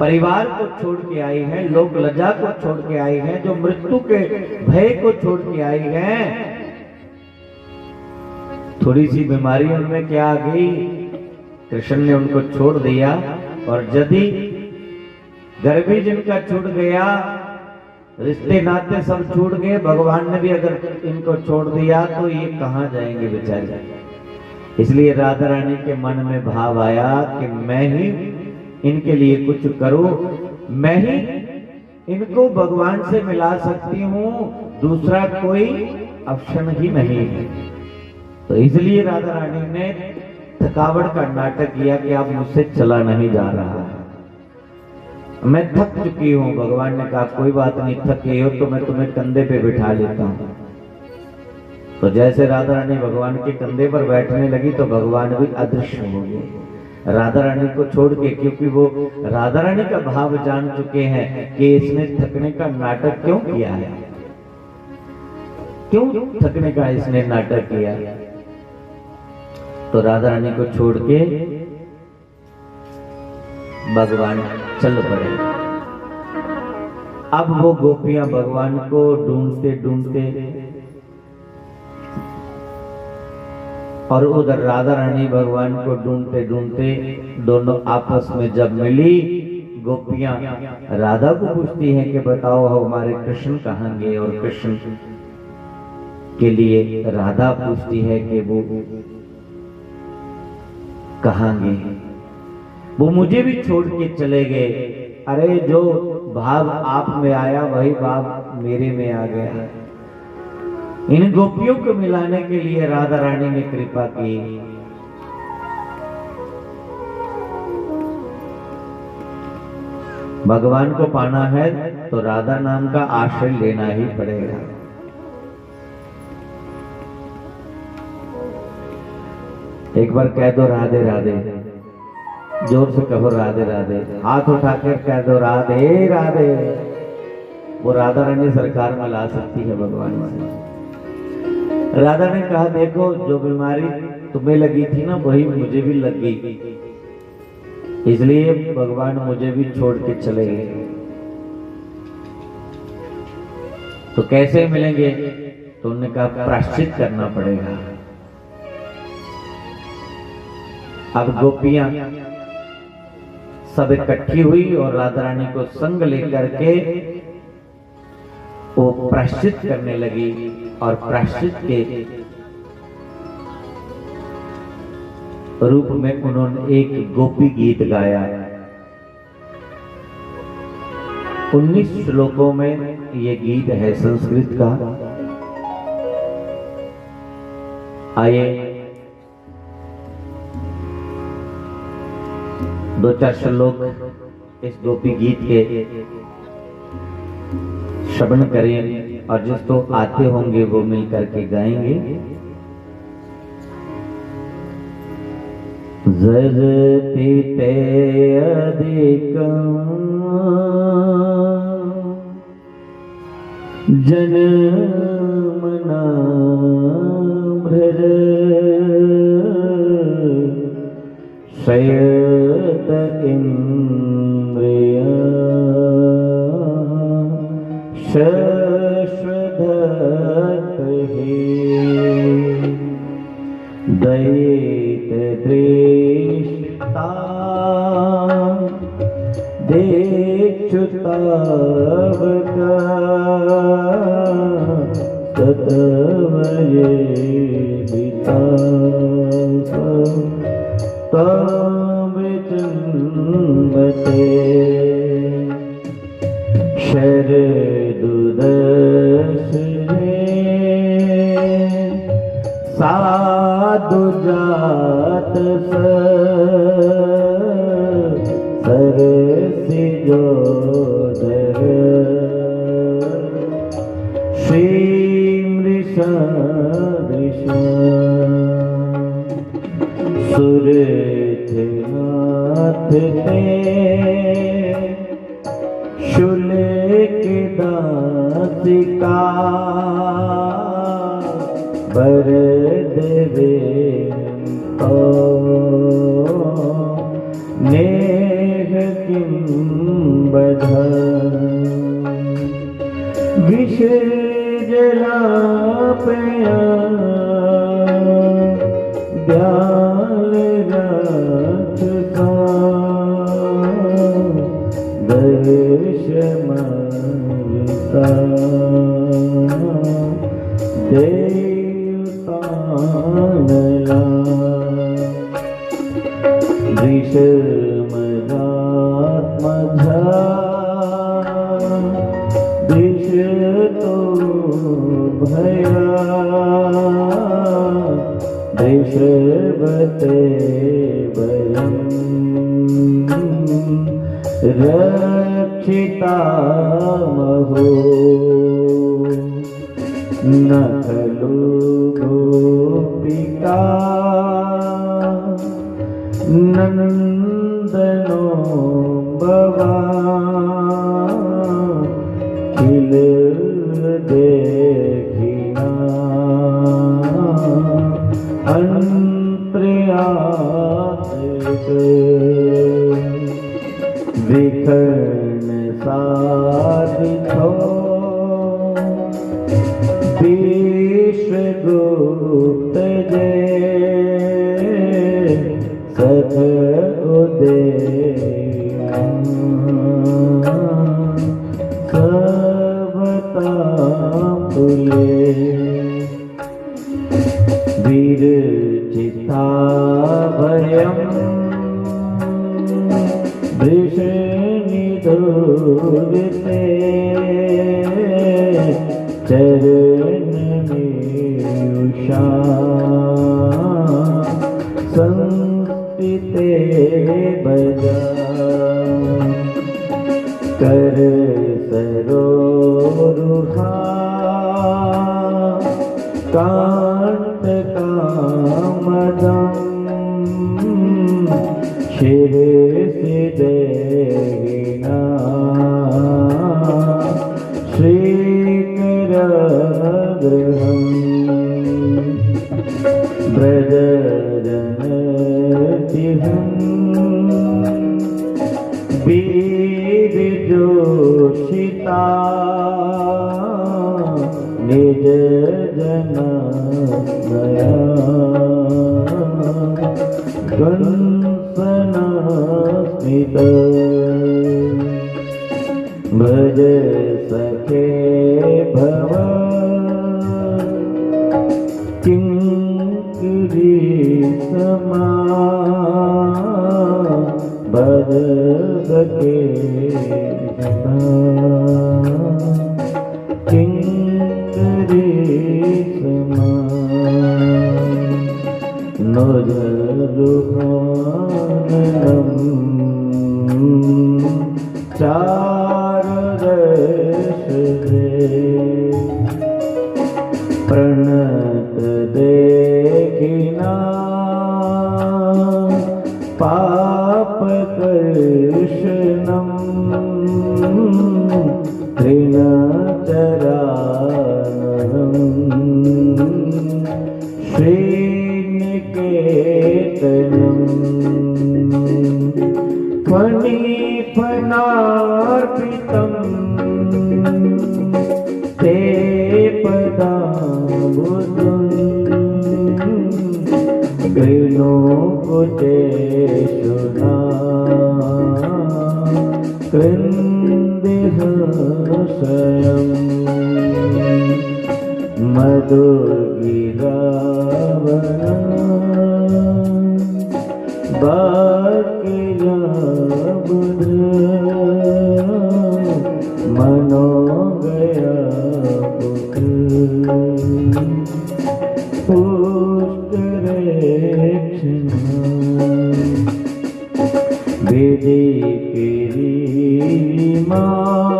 परिवार को छोड़ के आई हैं, लोक लज्जा को छोड़ के आई हैं, जो मृत्यु के भय को छोड़ के आई हैं, थोड़ी सी बीमारी उनमें क्या आ गई, कृष्ण ने उनको छोड़ दिया। और यदि घर भी जिनका छूट गया, रिश्ते नाते सब छूट गए, भगवान ने भी अगर इनको छोड़ दिया तो ये कहाँ जाएंगे बेचारे। इसलिए राधा रानी के मन में भाव आया कि मैं ही इनके लिए कुछ करूं, मैं ही इनको भगवान से मिला सकती हूँ, दूसरा कोई ऑप्शन ही नहीं है। तो इसलिए राधा रानी ने थकावट का नाटक किया कि अब मुझसे चला नहीं जा रहा है, मैं थक चुकी हूँ। भगवान ने कहा, कोई बात नहीं, थक गए हो तो मैं तुम्हें कंधे पे बिठा लेता हूँ। तो जैसे राधा रानी भगवान के कंधे पर बैठने लगी तो भगवान भी अदृश्य हो गए राधा रानी को छोड़ के, क्योंकि वो राधा रानी का भाव जान चुके हैं कि इसने थकने का नाटक क्यों किया है, क्यों थकने का इसने नाटक किया। तो राधा रानी को छोड़ के भगवान चल पड़े। अब वो गोपियां भगवान को ढूंढते ढूंढते, और उधर राधा रानी भगवान को ढूंढते ढूंढते दोनों आपस में जब मिली, गोपियां राधा को पूछती हैं कि बताओ, हमारे कृष्ण कहाँ गए? और कृष्ण के लिए राधा पूछती है कि वो कहाँ गए? वो मुझे भी छोड़ के चले गए। अरे, जो भाव आप में आया, वही भाव मेरे में आ गया। इन गोपियों को मिलाने के लिए राधा रानी ने कृपा की। भगवान को पाना है तो राधा नाम का आश्रय लेना ही पड़ेगा। एक बार कह दो राधे राधे, जोर से कहो राधे राधे, हाथ उठाकर कह दो राधे राधे। वो राधा रानी सरकार में ला सकती है भगवान से। राधा ने कहा, देखो, जो बीमारी तुम्हें लगी थी ना, वही मुझे भी लग गई, इसलिए भगवान मुझे भी छोड़ के चले गए। तो कैसे मिलेंगे? तो उन्होंने कहा, प्राश्चित करना पड़ेगा। अब गोपियां सब इकट्ठी हुई और राधा रानी को संग लेकर के वो प्राश्चित करने लगी और प्राश्चित के रूप में उन्होंने एक गोपी गीत गाया। उन्नीस श्लोकों में ये गीत है संस्कृत का। आइए, दो चार श्लोक इस गोपी गीत के श्रवण करें और जिसको आते होंगे वो मिल करके गाएंगे। जजति ते अधिकं जन्मनां भ्रज शयत इंद्रिय शश्वधत ही दयित दृष्टा दीक्षु तव का ततव ये विताप तव विचंबते। शरदुदस साधु जात स सरसि जोदर श्री मृषा नाथ ते शुल्क दासिका बर देवे तो नेह किम बधा। विष जलापया ब्याल राक्षसा दर्श मारता देवतानला। विषम जात मझा विष तो भया वृषभते वयं रक्षितामहो। न खलु गोपिका नन्दनो भवा खिल देखिना अंतर्यात विखन साधिथो विश्वगुप्त जे सत उदे सवता पुले। विरचिता वयं वृषणिदूरते चरणमेयुषा संस्थिते भजा। कर सरोरुहा कांत कामदं शिरसि देहिना श्रीकराग्रहम्। व्रजजनतिहं वीर जोषिता निज जन मया कंसना स्मित। भज सखे भव किंकरी समा। भज सखे भव किंकरी समा। नुज रुहाननम चार रस दे प्रणत देखिना पाप कर्षणम तृण चराननम श्रीनिकेतनम्। फणिफणार्पितं ते पदाम्बुजं कृणुकुचेषु नः क्रन्दि हृषयम्। मधुगिरावण बाकिया बुध मनो गया पुत्र पुष्ट रेक्षण। विधि केरी माँ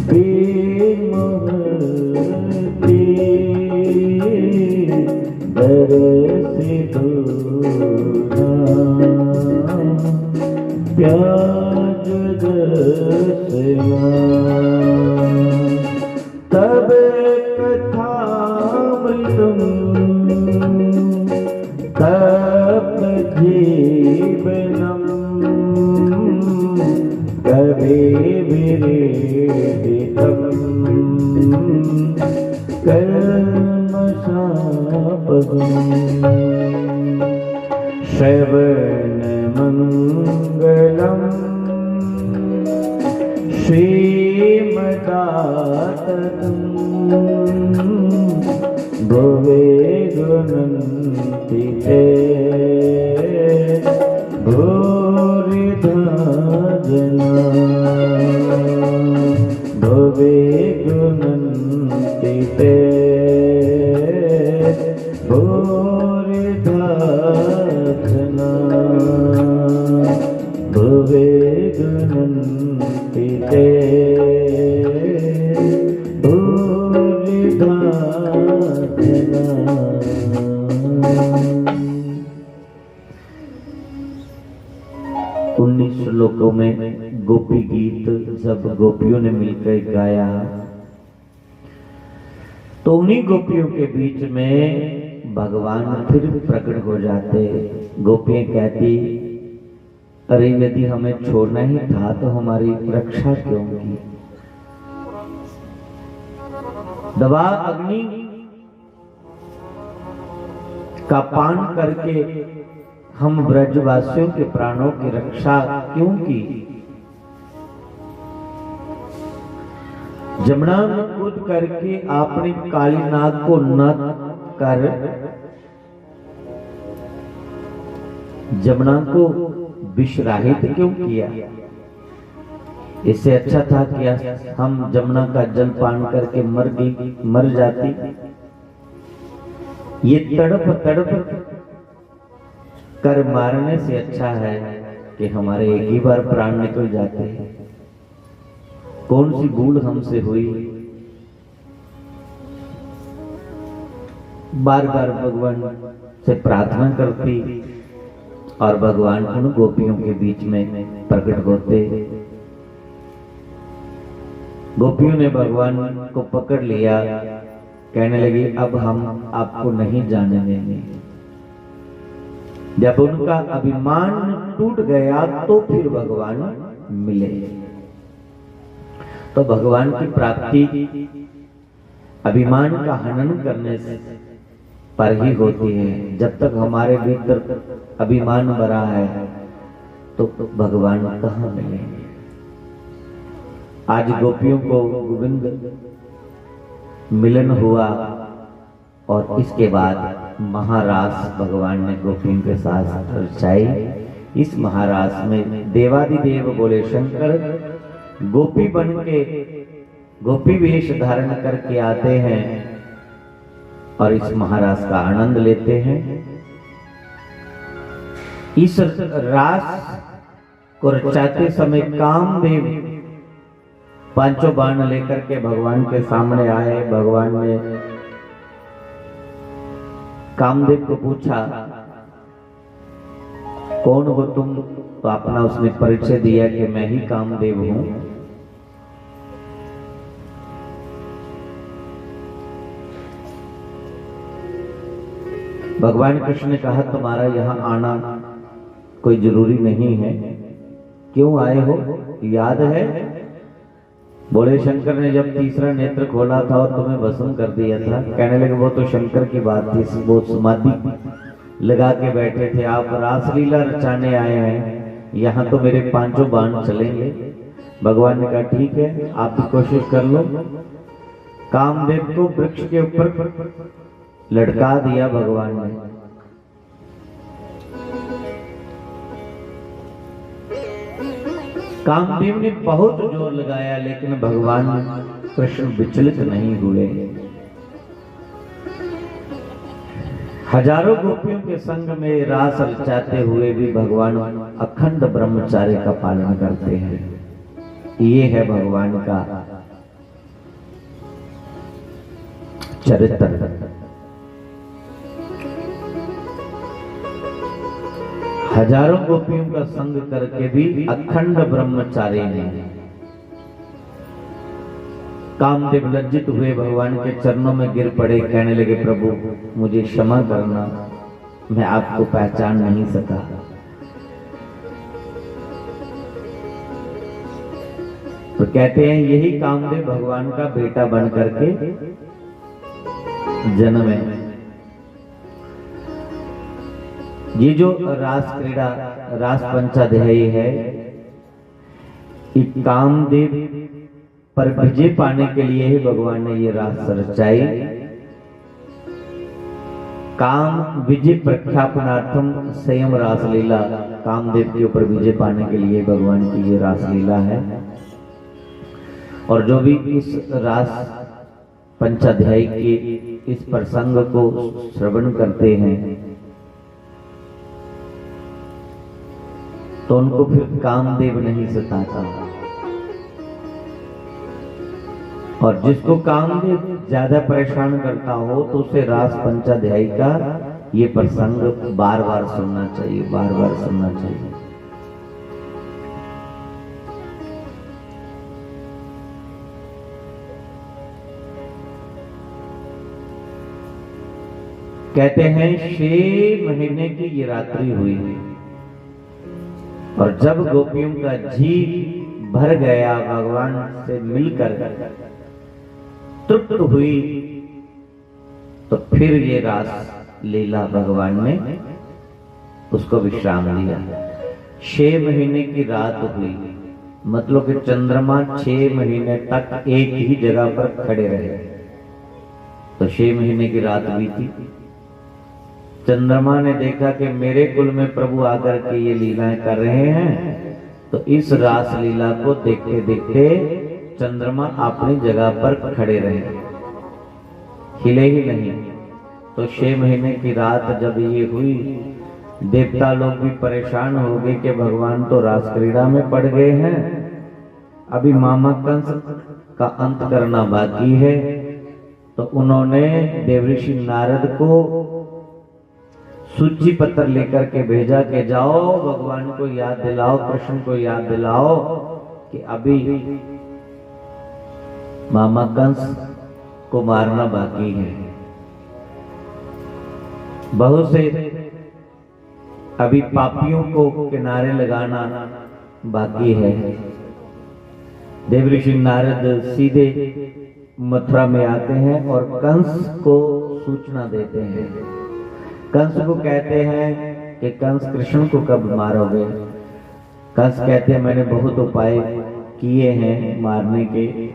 विमोहती दरसि दूर जगत सेवा। तब कथामृतं तप जीवनम् कविभिरीडितं कल्मषापहम्। श्रवणमङ्गलम् श्रीमदाततं भुवि गृह्णन्ति ते भूरिधा जना। भुवि गृह्णन्ति ते भूरिधा जना। भुवि गृह्णन्ति ते भूरिधा जना। उन्नीस श्लोकों में गोपी गीत जब गोपियों ने मिलकर गाया, तो उन्हीं गोपियों के बीच में भगवान फिर प्रकट हो जाते। गोपियां कहती, अरे, यदि हमें छोड़ना ही था तो हमारी रक्षा क्यों की? दवा अग्नि का पान करके हम ब्रजवासियों के प्राणों की रक्षा क्यों की? जमुना में कूद करके आपने काली नाग को नत कर जमुना को विषरहित क्यों किया? इससे अच्छा था कि हम जमुना का जल पान करके मर गई, मर जाती। ये तड़प तड़प कर मारने से अच्छा है कि हमारे एक ही बार प्राण निकल जाते हैं। कौन सी भूल हमसे हुई? बार बार भगवान से प्रार्थना करती और भगवान उन गोपियों के बीच में प्रकट होते। गोपियों ने भगवान को पकड़ लिया, कहने लगी, अब हम आपको नहीं जाने देंगे। जब उनका अभिमान टूट गया तो फिर भगवान मिले। तो भगवान की प्राप्ति अभिमान का हनन करने से पर ही होती है। जब तक हमारे भीतर अभिमान भरा है तो भगवान कहाँ मिलेंगे? आज गोपियों को गोविंद मिलन हुआ और इसके बाद महारास भगवान ने गोपियों के साथ रचाई। इस महारास में देवादिदेव बोले शंकर गोपी बन के गोपी वेश धारण करके आते हैं और इस महारास का आनंद लेते हैं। इस रास को रचाते समय कामदेव पांचों बाण लेकर के भगवान के सामने आए। भगवान ने कामदेव को पूछा, कौन हो तुम? तो अपना उसने परिचय दिया कि मैं ही कामदेव हूं। भगवान कृष्ण ने कहा, तुम्हारा यहां आना कोई जरूरी नहीं है, क्यों आए हो, याद है? भोले शंकर ने जब तीसरा नेत्र खोला था और तुम्हें भस्म कर दिया था, कहने लगे, वो तो शंकर की बात थी, वो समाधि लगा के बैठे थे, आप रासलीला रचाने आए हैं, यहाँ तो मेरे पांचों बाण चलेंगे। भगवान ने कहा, ठीक है, आप भी कोशिश कर लो। कामदेव को वृक्ष के ऊपर लटका दिया भगवान ने। कामदेव ने बहुत जोर लगाया, लेकिन भगवान कृष्ण विचलित नहीं हुए। हजारों गोपियों के संग में रास रचाते हुए भी भगवान अखंड ब्रह्मचार्य का पालन करते हैं। ये है भगवान का चरित्र। हजारों गोपियों का संग करके भी अखंड ब्रह्मचारी नहीं। कामदेव लज्जित हुए, भगवान के चरणों में गिर पड़े, कहने लगे, "प्रभु, मुझे क्षमा करना, मैं आपको पहचान नहीं सका।" तो कहते हैं, यही कामदेव भगवान का बेटा बन करके जन्म है। ये जो रास क्रीड़ा, रास पंचाध्यायी है, ये कामदेव पर विजय पाने के लिए ही भगवान ने ये रास रचाई। काम विजय प्रख्यापनार्थम संयम रासलीला, कामदेव के ऊपर विजय पाने के लिए भगवान की ये रासलीला है। और जो भी इस रास पंचाध्यायी के इस प्रसंग को श्रवण करते हैं, तो उनको फिर कामदेव नहीं सताता। और जिसको कामदेव ज्यादा परेशान करता हो, तो उसे रास पंचाध्यायी का ये प्रसंग बार बार सुनना चाहिए, बार बार सुनना चाहिए। कहते हैं, छह महीने की ये रात्रि हुई और जब गोपियों का जी भर गया, भगवान से मिलकर तृप्त हुई, तो फिर ये रास लीला भगवान ने उसको विश्राम दिया। छह महीने की रात हुई, मतलब कि चंद्रमा छह महीने तक एक ही जगह पर खड़े रहे। तो छह महीने की रात बीती। चंद्रमा ने देखा कि मेरे कुल में प्रभु आकर के ये लीलाएं कर रहे हैं, तो इस रास लीला को देखते देखते चंद्रमा अपनी जगह पर खड़े रहे, हिले ही नहीं। तो छह महीने की रात जब ये हुई, देवता लोग भी परेशान हो गए कि भगवान तो रास क्रीड़ा में पड़ गए हैं, अभी मामा कंस का अंत करना बाकी है। तो उन्होंने देवऋषि नारद को सूची पत्र लेकर के भेजा कि जाओ, भगवान को याद दिलाओ, कृष्ण को याद दिलाओ कि अभी मामा कंस को मारना बाकी है। बहुत से अभी पापियों को किनारे लगाना बाकी है। देवऋषि नारद सीधे मथुरा में आते हैं और कंस को सूचना देते हैं। कंस को कहते हैं कि कंस, कृष्ण को कब मारोगे? कंस कहते हैं, मैंने बहुत उपाय किए हैं मारने के,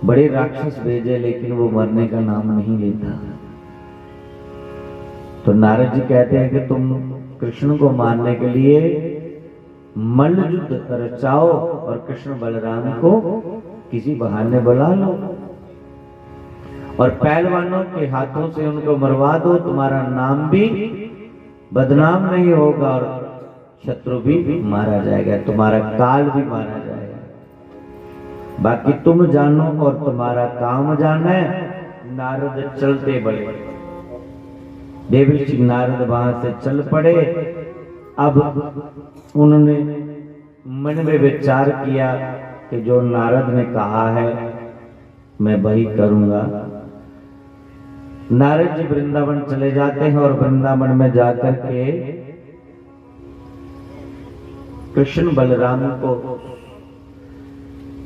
बड़े राक्षस भेजे, लेकिन वो मरने का नाम नहीं लेता। तो नारद जी कहते हैं कि तुम कृष्ण को मारने के लिए मल्ल युद्ध रचाओ और कृष्ण बलराम को किसी बहाने बुला लो और पहलवानों के हाथों से उनको मरवा दो, तुम्हारा नाम भी बदनाम नहीं होगा और शत्रु भी मारा जाएगा, तुम्हारा काल भी मारा जाएगा। बाकी तुम जानो और तुम्हारा काम जाने। नारद चलते बड़े, देवऋषि नारद वहां से चल पड़े। अब उन्होंने मन में विचार किया कि जो नारद ने कहा है, मैं वही करूंगा। नारद जी वृंदावन चले जाते हैं और वृंदावन में जाकर के कृष्ण बलराम को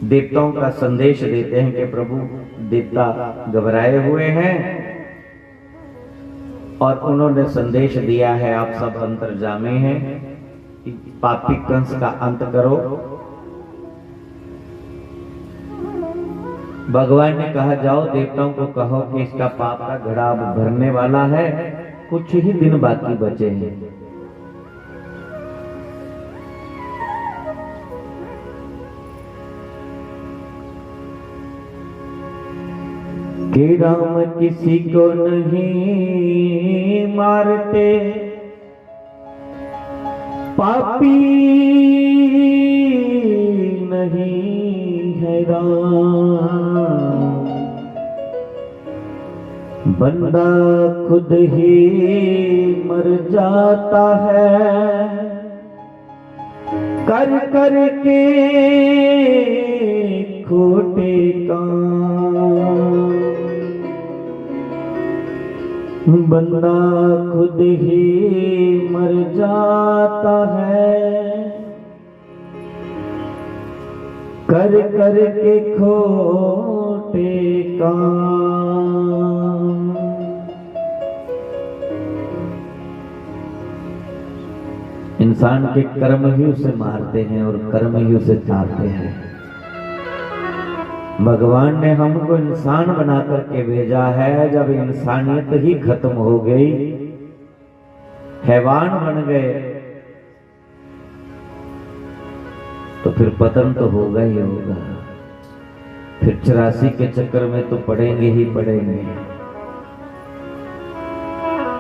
देवताओं का संदेश देते हैं कि प्रभु, देवता घबराए हुए हैं और उन्होंने संदेश दिया है, आप सब अंतर्जामी हैं, पापी कंस का अंत करो। भगवान ने कहा, जाओ, देवताओं को कहो कि इसका पाप का घड़ा अब भरने वाला है, कुछ ही दिन बाकी बचे हैं। कि राम किसी को नहीं मारते, पापी नहीं है राम। बंदा खुद ही मर जाता है, कर करके खोटे काम। बंदा खुद ही मर जाता है, कर करके खोटे काम। इंसान के कर्म ही उसे मारते हैं और कर्म ही उसे तारते हैं। भगवान ने हमको इंसान बना करके भेजा है। जब इंसानियत ही खत्म हो गई, हैवान बन गए, तो फिर पतन तो होगा ही होगा। फिर चौरासी के चक्कर में तो पड़ेंगे ही पड़ेंगे।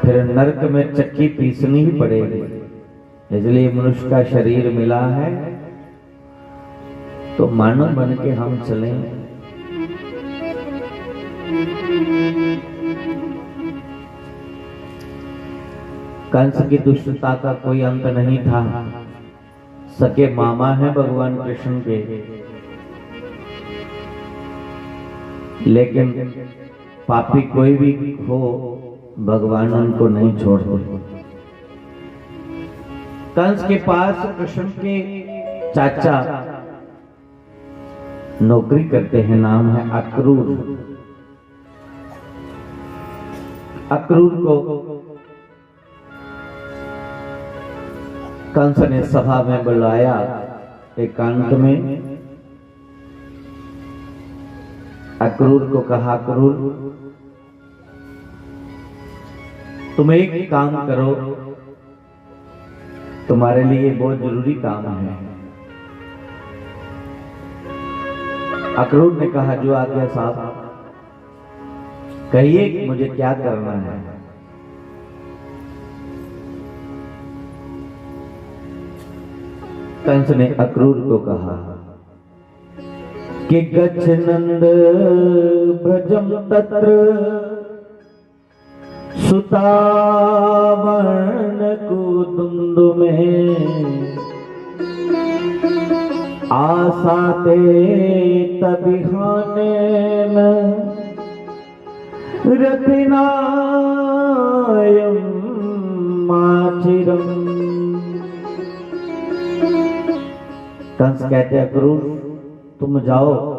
फिर नरक में चक्की पीसनी ही पड़ेगी। इसलिए मनुष्य का शरीर मिला है, तो मानव बन के हम चलें। कंस की दुष्टता का कोई अंत नहीं था। सके मामा हैं भगवान कृष्ण के, लेकिन पापी कोई भी हो, भगवान उनको नहीं छोड़ते। कंस के पास कृष्ण के चाचा नौकरी करते हैं, नाम है अक्रूर। अक्रूर को कंस ने सभा में बुलाया एकांत में। अक्रूर को कहा, अक्रूर, तुम एक काम करो, तुम्हारे लिए बहुत जरूरी काम है। अक्रूर ने कहा, जो आज्ञा साहब, कहिए कि मुझे क्या करना है। कंस ने अक्रूर को कहा कि गच्छ नंद भजम तत्र सुतावन कुदुंद में आसा ते तबिहानेन रतिनायम माचिरम। कंस कहते, अक्रूर, तुम जाओ,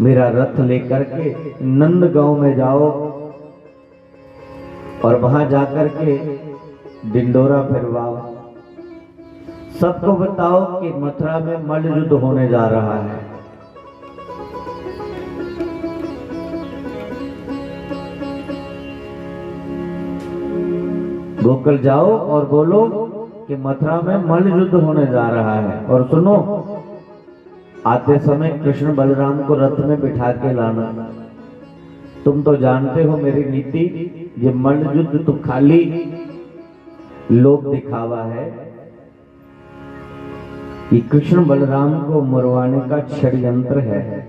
मेरा रथ लेकर के नंदगांव में जाओ और वहां जाकर के डिंडोरा फिरवाओ। सबको बताओ कि मथुरा में मल्ल युद्ध होने जा रहा है। गोकुल जाओ और बोलो कि मथुरा में मल्ल युद्ध होने जा रहा है। और सुनो, आते समय कृष्ण बलराम को रथ में बिठा के लाना। तुम तो जानते हो मेरी नीति, ये मल्ल युद्ध तो खाली लोक दिखावा है। ये कृष्ण बलराम को मरवाने का षड्यंत्र है।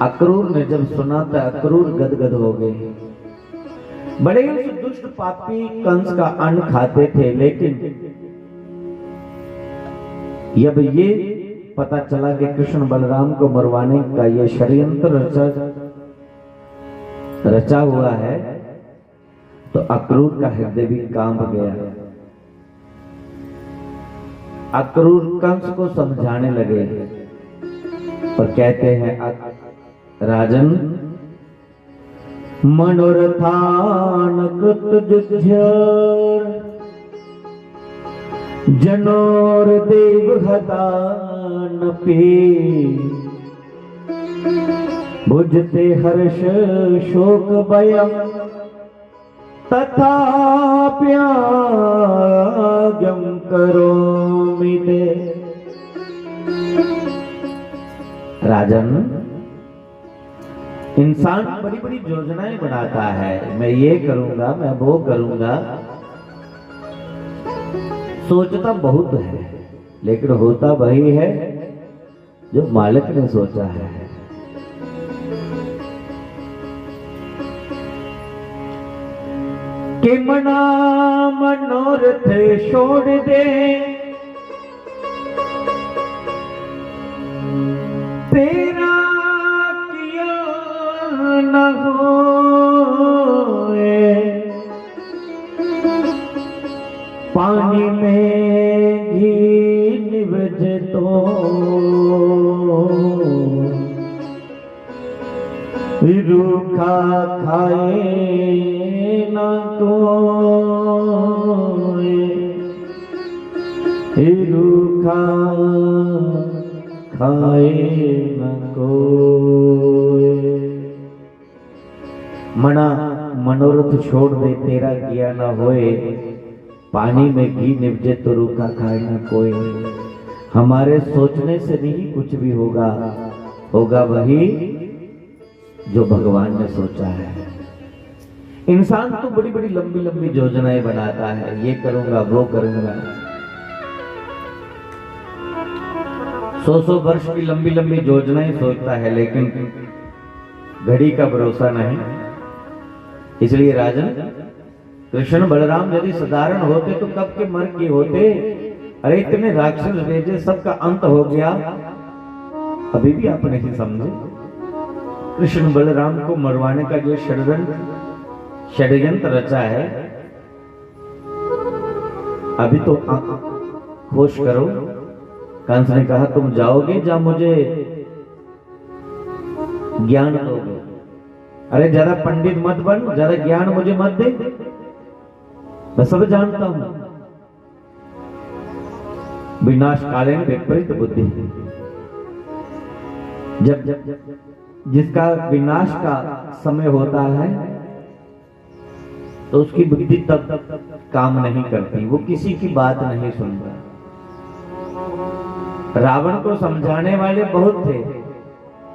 अक्रूर ने जब सुना तो अक्रूर गदगद हो गए। बड़े ही उस दुष्ट पापी कंस का अन्न खाते थे, लेकिन जब ये पता चला कि कृष्ण बलराम को मरवाने का ये षड्यंत्र रचा, रचा हुआ है, तो अक्रूर का हृदय भी कांप गया। अक्रूर कंस को समझाने लगे और कहते हैं, "अक-, राजन, मनोरथान कृत जुझ्यर जनोर देव हतान पे बुझते हर्ष शोक भयम तथाप्याज्ञम करोमि ते।" राजन, इंसान बड़ी बड़ी योजनाएं बनाता है, मैं ये करूंगा, मैं वो करूंगा, सोचता बहुत है, लेकिन होता वही है जो मालिक ने सोचा है। कि मना मनोरथ छोड़ दे, तेरा किया न होए। पानी में घी निवज तो, रूखा खाए ना कोई, रूखा खाए ना कोई। मना मनोरथ छोड़ दे, तेरा किया ना होए। पानी में घी निवजे तो रूखा खाए ना कोई। हमारे सोचने से नहीं कुछ भी होगा, होगा वही जो भगवान ने सोचा है। इंसान तो बड़ी बड़ी लंबी लंबी योजनाएं बनाता है, ये करूंगा, वो करूंगा, सौ सौ वर्ष की लंबी लंबी योजनाएं सोचता है, लेकिन घड़ी का भरोसा नहीं। इसलिए राजन, कृष्ण बलराम यदि साधारण होते तो कब के मर गए होते। अरे, इतने राक्षस भेजे, सबका अंत हो गया, अभी भी आप नहीं समझे। कृष्ण बलराम को मरवाने का जो षड्यंत्र, षड्यंत्र रचा है, अभी तो आ-, होश करो। कंस ने कहा, तुम जाओगे जहां मुझे ज्ञान दोगे। अरे, ज्यादा पंडित मत बन, ज्यादा ज्ञान मुझे मत दे, मैं सब जानता हूं। विनाश कालीन विपरीत बुद्धि। जब, जब जिसका विनाश का समय होता है, तो उसकी बुद्धि तब काम नहीं करती, वो किसी की बात नहीं सुनता। रावण को समझाने वाले बहुत थे,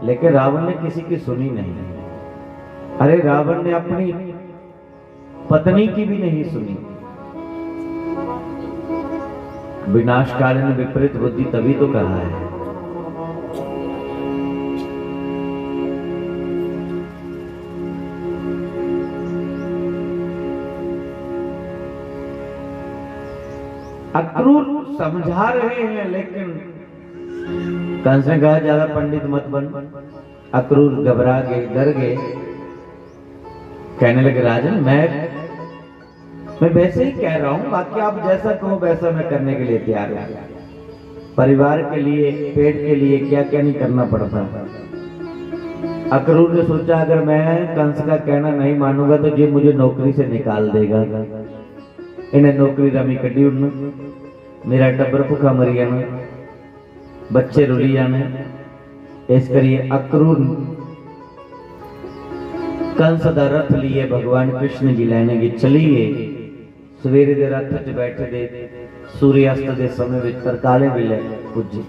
लेकिन रावण ने किसी की सुनी नहीं। अरे, रावण ने अपनी पत्नी की भी नहीं सुनी। विनाशकालीन विपरीत बुद्धि तभी तो कहा है। अक्रूर समझा रहे हैं, लेकिन कंस ने कहा, ज्यादा पंडित मत बन। अक्रूर घबरा गए, डर गए, कहने लगे, राजन, मैं मैं वैसे ही कह रहा हूं, बाकी आप जैसा कहो वैसा मैं करने के लिए तैयार हूं। परिवार के लिए, पेट के लिए क्या क्या नहीं करना पड़ता। अक्रूर ने सोचा, अगर मैं कंस का कहना नहीं मानूंगा तो ये मुझे नौकरी से निकाल देगा, इन्हें नौकरी रामी कड्ढी उड़ना, मेरा टब्बर भुखा मरी जाना, बच्चे रुली जाने। इस करियै अक्रूर कंस दा रथ लिए भगवान कृष्ण जी लैने गी चली गे। सवेरे दे रथ च बैठे दे सूर्यास्त दे समय विच तरकालें वेले पुज्जे।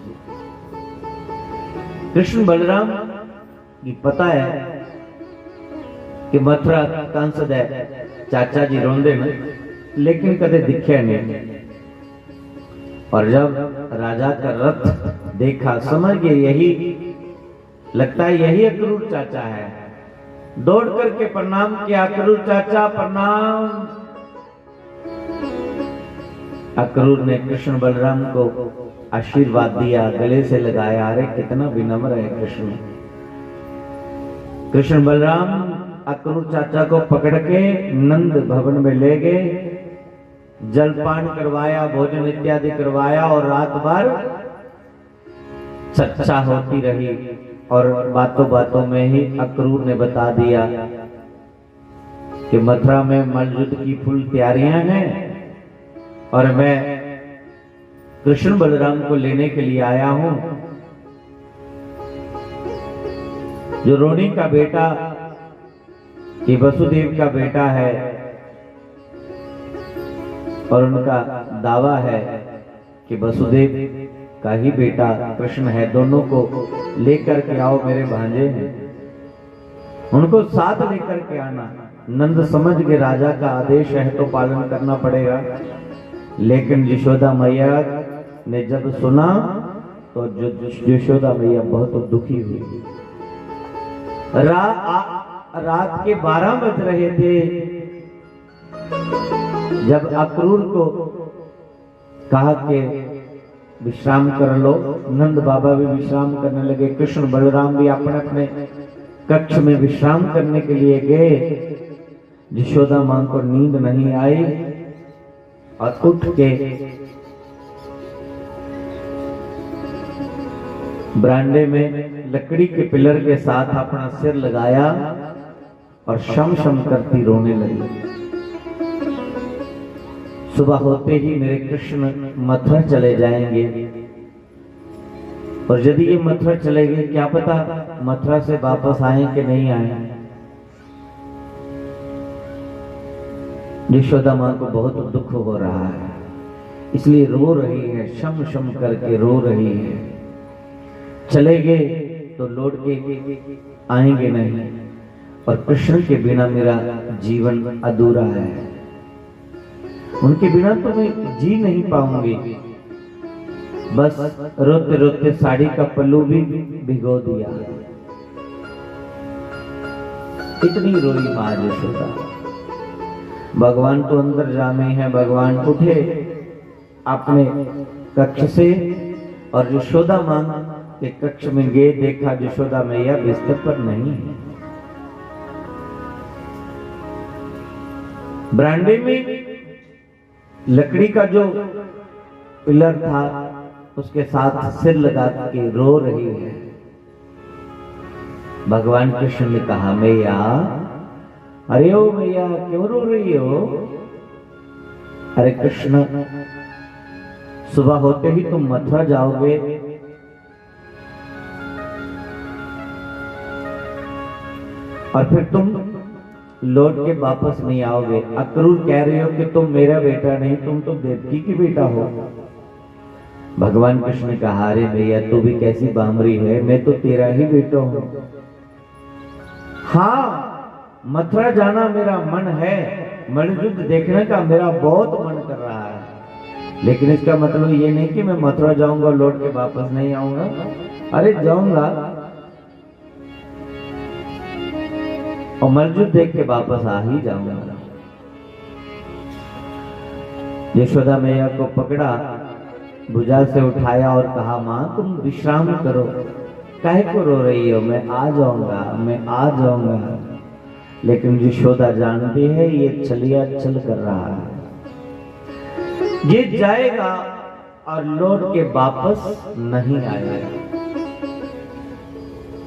कृष्ण बलराम गी पता है कि मथुरा कंस दे चाचा जी रोंदे न, लेकिन कदे दिखे नहीं। और जब राजा का रथ देखा, समझ गए यही, लगता है यही अक्रूर चाचा है। दौड़ करके प्रणाम किया, अक्रूर चाचा प्रणाम। अक्रूर ने कृष्ण बलराम को आशीर्वाद दिया, गले से लगाया। अरे, कितना विनम्र है कृष्ण। कृष्ण बलराम अक्रूर चाचा को पकड़ के नंद भवन में ले गए, जलपान करवाया, भोजन इत्यादि करवाया और रात भर चर्चा होती रही और बातों बातों में ही अक्रूर ने बता दिया कि मथुरा में मल्ल युद्ध की फुल तैयारियां हैं और मैं कृष्ण बलराम को लेने के लिए आया हूं। जो रोणी का बेटा, ये वसुदेव का बेटा है और उनका दावा है कि वसुदेव का ही बेटा कृष्ण है, दोनों को लेकर के आओ, मेरे भांजे हैं, उनको साथ लेकर के आना। नंद समझ के राजा का आदेश है तो पालन करना पड़ेगा। लेकिन यशोदा मैया ने जब सुना तो जो यशोदा मैया बहुत दुखी हुई। रा, आ, रात के बारह बज रहे थे, जब अक्रूर को कहा कि विश्राम कर लो, नंद बाबा भी विश्राम करने लगे, कृष्ण बलराम भी अपने अपने कक्ष में विश्राम करने के लिए गए। यशोदा मां को नींद नहीं आई और उठ के बरांडे में लकड़ी के पिलर के साथ अपना सिर लगाया और शम शम करती रोने लगी। सुबह होते ही मेरे कृष्ण मथुरा चले जाएंगे, और यदि ये मथुरा चले गए, क्या पता मथुरा से वापस आए कि नहीं आए। यशोदा मां को बहुत दुख हो रहा है, इसलिए रो रही है, शम शम करके रो रही है। चले गए तो लौट के आएंगे नहीं, और कृष्ण के बिना मेरा जीवन अधूरा है। उनके बिना तो मैं जी नहीं पाऊंगी। बस रोते रोते साड़ी का पल्लू भी भिगो दिया। इतनी रोई माँ यशोदा। भगवान तो अंदर जामे हैं। भगवान उठे अपने कक्ष से और यशोदा माँ के कक्ष में गए, देखा यशोदा मैया बिस्तर पर नहीं है। बरांडे में लकड़ी का जो पिलर था, उसके साथ सिर लगा के रो रही है। भगवान कृष्ण ने कहा, मैया, अरे ओ मैया, क्यों रो रही हो? अरे कृष्ण, सुबह होते ही तुम मथुरा जाओगे और फिर तुम लौट के वापस नहीं आओगे। अक्रूर कह रहे हो कि तुम मेरा बेटा नहीं, तुम तो देवकी की बेटा हो। भगवान कृष्ण ने कहा, अरे भैया, तू भी कैसी बामरी है, मैं तो तेरा ही बेटा हूँ। हाँ, मथुरा जाना मेरा मन है, मल्लयुद्ध देखने का मेरा बहुत मन कर रहा है, लेकिन इसका मतलब ये नहीं कि मैं मथुरा जाऊंगा, लौट के वापस नहीं आऊंगा। अरे जाऊंगा, और मल्लयुद्ध देख के वापस आ ही जाऊंगा। यशोदा मैया को पकड़ा, भुजा से उठाया और कहा, माँ, तुम विश्राम करो, काहे को रो रही हो? मैं आ जाऊंगा, मैं आ जाऊंगा। लेकिन यशोदा जानती है, ये छलिया छल कर रहा है, ये जाएगा और लौट के वापस नहीं आएगा।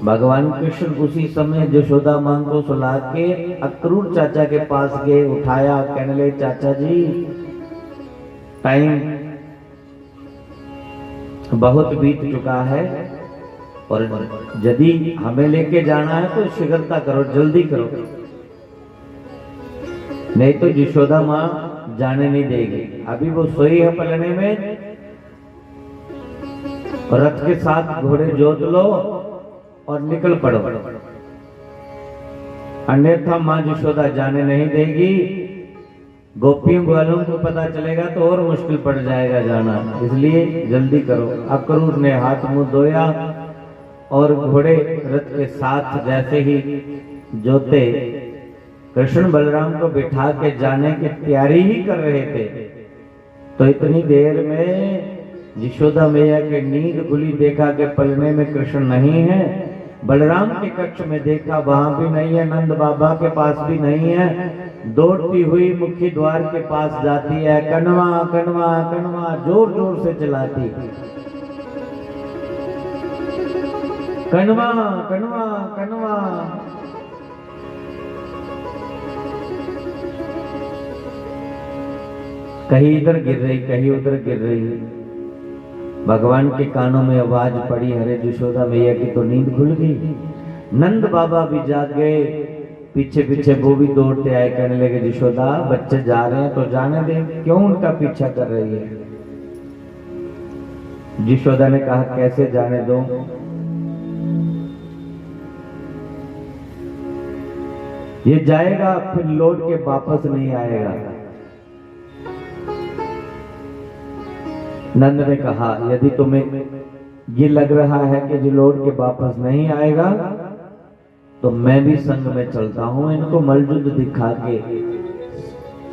भगवान कृष्ण उसी समय यशोदा मां को सुला के अक्रूर चाचा के पास गए, उठाया, कहने लगे, चाचा जी, टाइम बहुत बीत चुका है और यदि हमें लेके जाना है तो शीघ्रता करो, जल्दी करो, नहीं तो यशोदा माँ जाने नहीं देगी। अभी वो सोई है पलने में, रथ के साथ घोड़े जोत लो और निकल पड़ो, अन्यथा माँ यशोदा जाने नहीं देगी। गोपियों ग्वालों को पता चलेगा तो और मुश्किल पड़ जाएगा जाना, इसलिए जल्दी करो। अक्रूर ने हाथ मुंह धोया और घोड़े रथ के साथ जैसे ही जोते, कृष्ण बलराम को बिठा के जाने की तैयारी ही कर रहे थे, तो इतनी देर में यशोदा मैया की नींद खुली, देखा कि पलने में कृष्ण नहीं है। बलराम के कक्ष में देखा, वहां भी नहीं है, नंद बाबा के पास भी नहीं है। दौड़ती हुई मुख्य द्वार के पास जाती है, कनवा, कनवा, कनवा जोर जोर से चिल्लाती, कनवा, कनवा, कनवा। कहीं इधर गिर रही, कहीं उधर गिर रही। भगवान के कानों में आवाज पड़ी, अरे यशोदा मैया की तो नींद खुल गई। नंद बाबा भी जाग गए, पीछे पीछे वो भी दौड़ते आए, कहने लगे, यशोदा, बच्चे जा रहे हैं तो जाने दें, क्यों उनका पीछा कर रही है? यशोदा ने कहा, कैसे जाने दूं? ये जाएगा, फिर लौट के वापस नहीं आएगा। नंद ने कहा, यदि तुम्हें ये लग रहा है कि ये लौट के वापस नहीं आएगा, तो मैं भी संग में चलता हूं, इनको मल्लयुद्ध दिखा के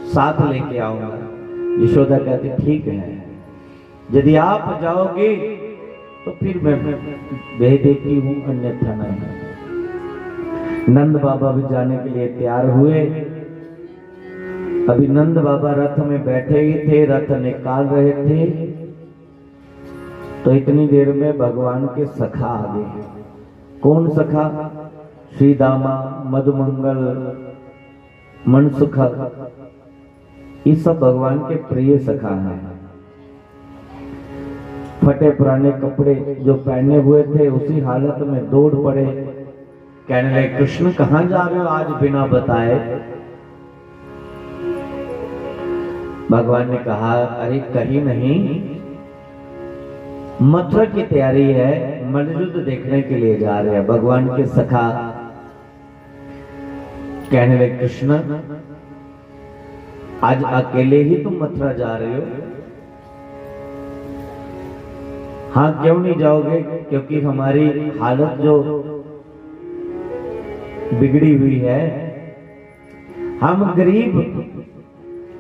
साथ लेके आऊंगा। यशोदा कहती, ठीक है, यदि आप जाओगे तो फिर मैं भेज देती हूँ, अन्यथा नहीं। नंद बाबा भी जाने के लिए तैयार हुए। अभी नंद बाबा रथ में बैठे ही थे, रथ निकाल रहे थे, तो इतनी देर में भगवान के सखा आ गए। कौन सखा? श्री दामा, मधुमंगल, मनसुखा, ये सब भगवान के प्रिय सखा हैं। फटे पुराने कपड़े जो पहने हुए थे, उसी हालत में दौड़ पड़े। कहने लगे, कृष्ण, कहाँ जा रहे हो आज बिना बताए? भगवान ने कहा, अरे, कहीं नहीं, मथुरा की तैयारी है, मल्लयुद्ध देखने के लिए जा रहे हैं। भगवान के सखा कहने लगे, कृष्ण, आज अकेले ही तुम मथुरा जा रहे हो? हाँ, क्यों नहीं जाओगे? क्योंकि हमारी हालत जो बिगड़ी हुई है, हम गरीब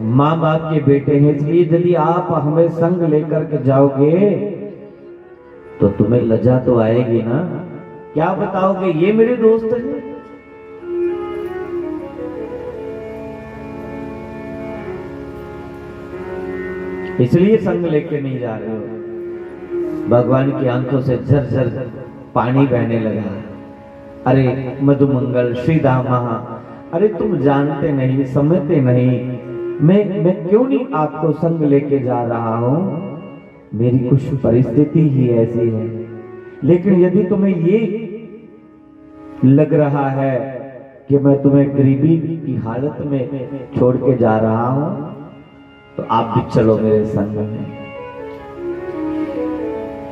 माँ बाप के बेटे हैं, इसलिए यदि आप हमें संग लेकर के जाओगे तो तुम्हें लज्जा तो आएगी ना। क्या बताओगे, ये मेरे दोस्त हैं? इसलिए संग लेके नहीं जा रहे हो। भगवान की आंखों से झरझर पानी बहने लगा। अरे मधुमंगल, श्री दामा, अरे तुम जानते नहीं, समझते नहीं, मैं मैं क्यों नहीं आपको संग लेके जा रहा हूं? मेरी कुछ परिस्थिति ही ऐसी है। लेकिन यदि तुम्हें ये लग रहा है कि मैं तुम्हें गरीबी की हालत में छोड़ के जा रहा हूं, तो आप भी चलो मेरे संग में।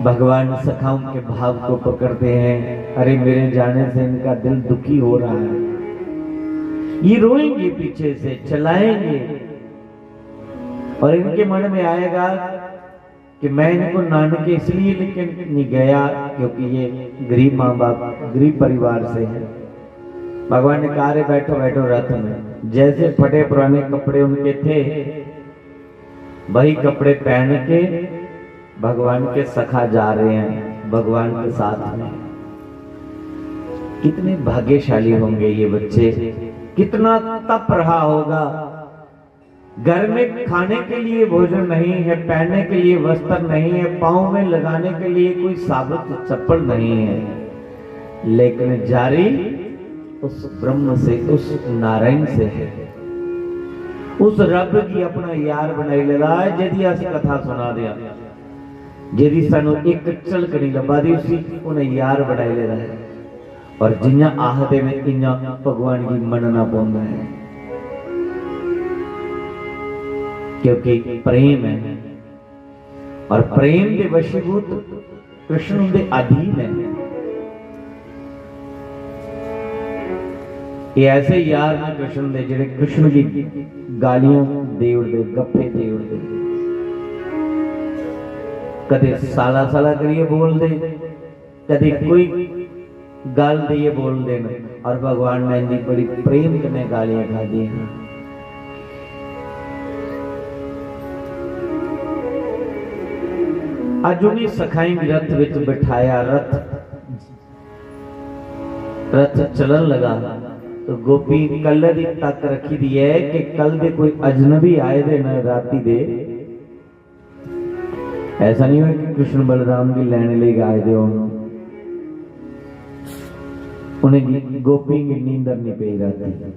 भगवान सखाओं के भाव को पकड़ते हैं। अरे, मेरे जाने से इनका दिल दुखी हो रहा है, ये रोएंगे, पीछे से चिल्लाएंगे, और इनके मन में आएगा कि मैं इनको नानके इसलिए लेके नहीं गया क्योंकि ये गरीब माँ बाप, गरीब परिवार से है। भगवान ने कहा, "अरे बैठो, बैठो रथ में।" जैसे फटे पुराने कपड़े उनके थे, वही कपड़े पहन के भगवान के सखा जा रहे हैं, भगवान के साथ में। कितने भाग्यशाली होंगे ये बच्चे, कितना तप रहा होगा। घर में खाने के लिए भोजन नहीं है, पहनने के लिए वस्त्र नहीं है, पाँव में लगाने के लिए कोई साबुत चप्पल नहीं है, लेकिन जारी उस ब्रह्म से, उस नारायण से है। उस रब की अपना यार बनाई लेदा है, जेदी अस कथा सुना दे हां, जेदी सानू एक झलक नहीं लब्भा दी, उसी उन्हें यार बनाई लेदा है। और जियां आखदे ने, इयां भगवान गी मनना पौंदा है, क्योंकि प्रेम है, और प्रेम दे वशीभूत कृष्ण उंदे अधीन है। ये ऐसे यार ने कृष्ण दे, जेह्ड़े कृष्ण गी गालियां दे उड़दे, गप्पे दे उड़दे, कदे साला साला करियै बोलदे, कदे कोई गल्ल देइयै बोलदे न, और भगवान ने इन्नी बड़ी प्रेम कन्नै गालियां खादियां। अज उन्हीं सखाई गी रथ विच बिठाया, रथ, रथ चलन लगा, तो गोपी कल्ले दी तक रखी दी है कि कल दे कोई अजनबी आए दे न राती दे, ऐसा नहीं होए कि कृष्ण बलराम गी लैने लेई आए दे होन। उ'नेंगी, गोपियें गी नींदर नहीं पेई राती।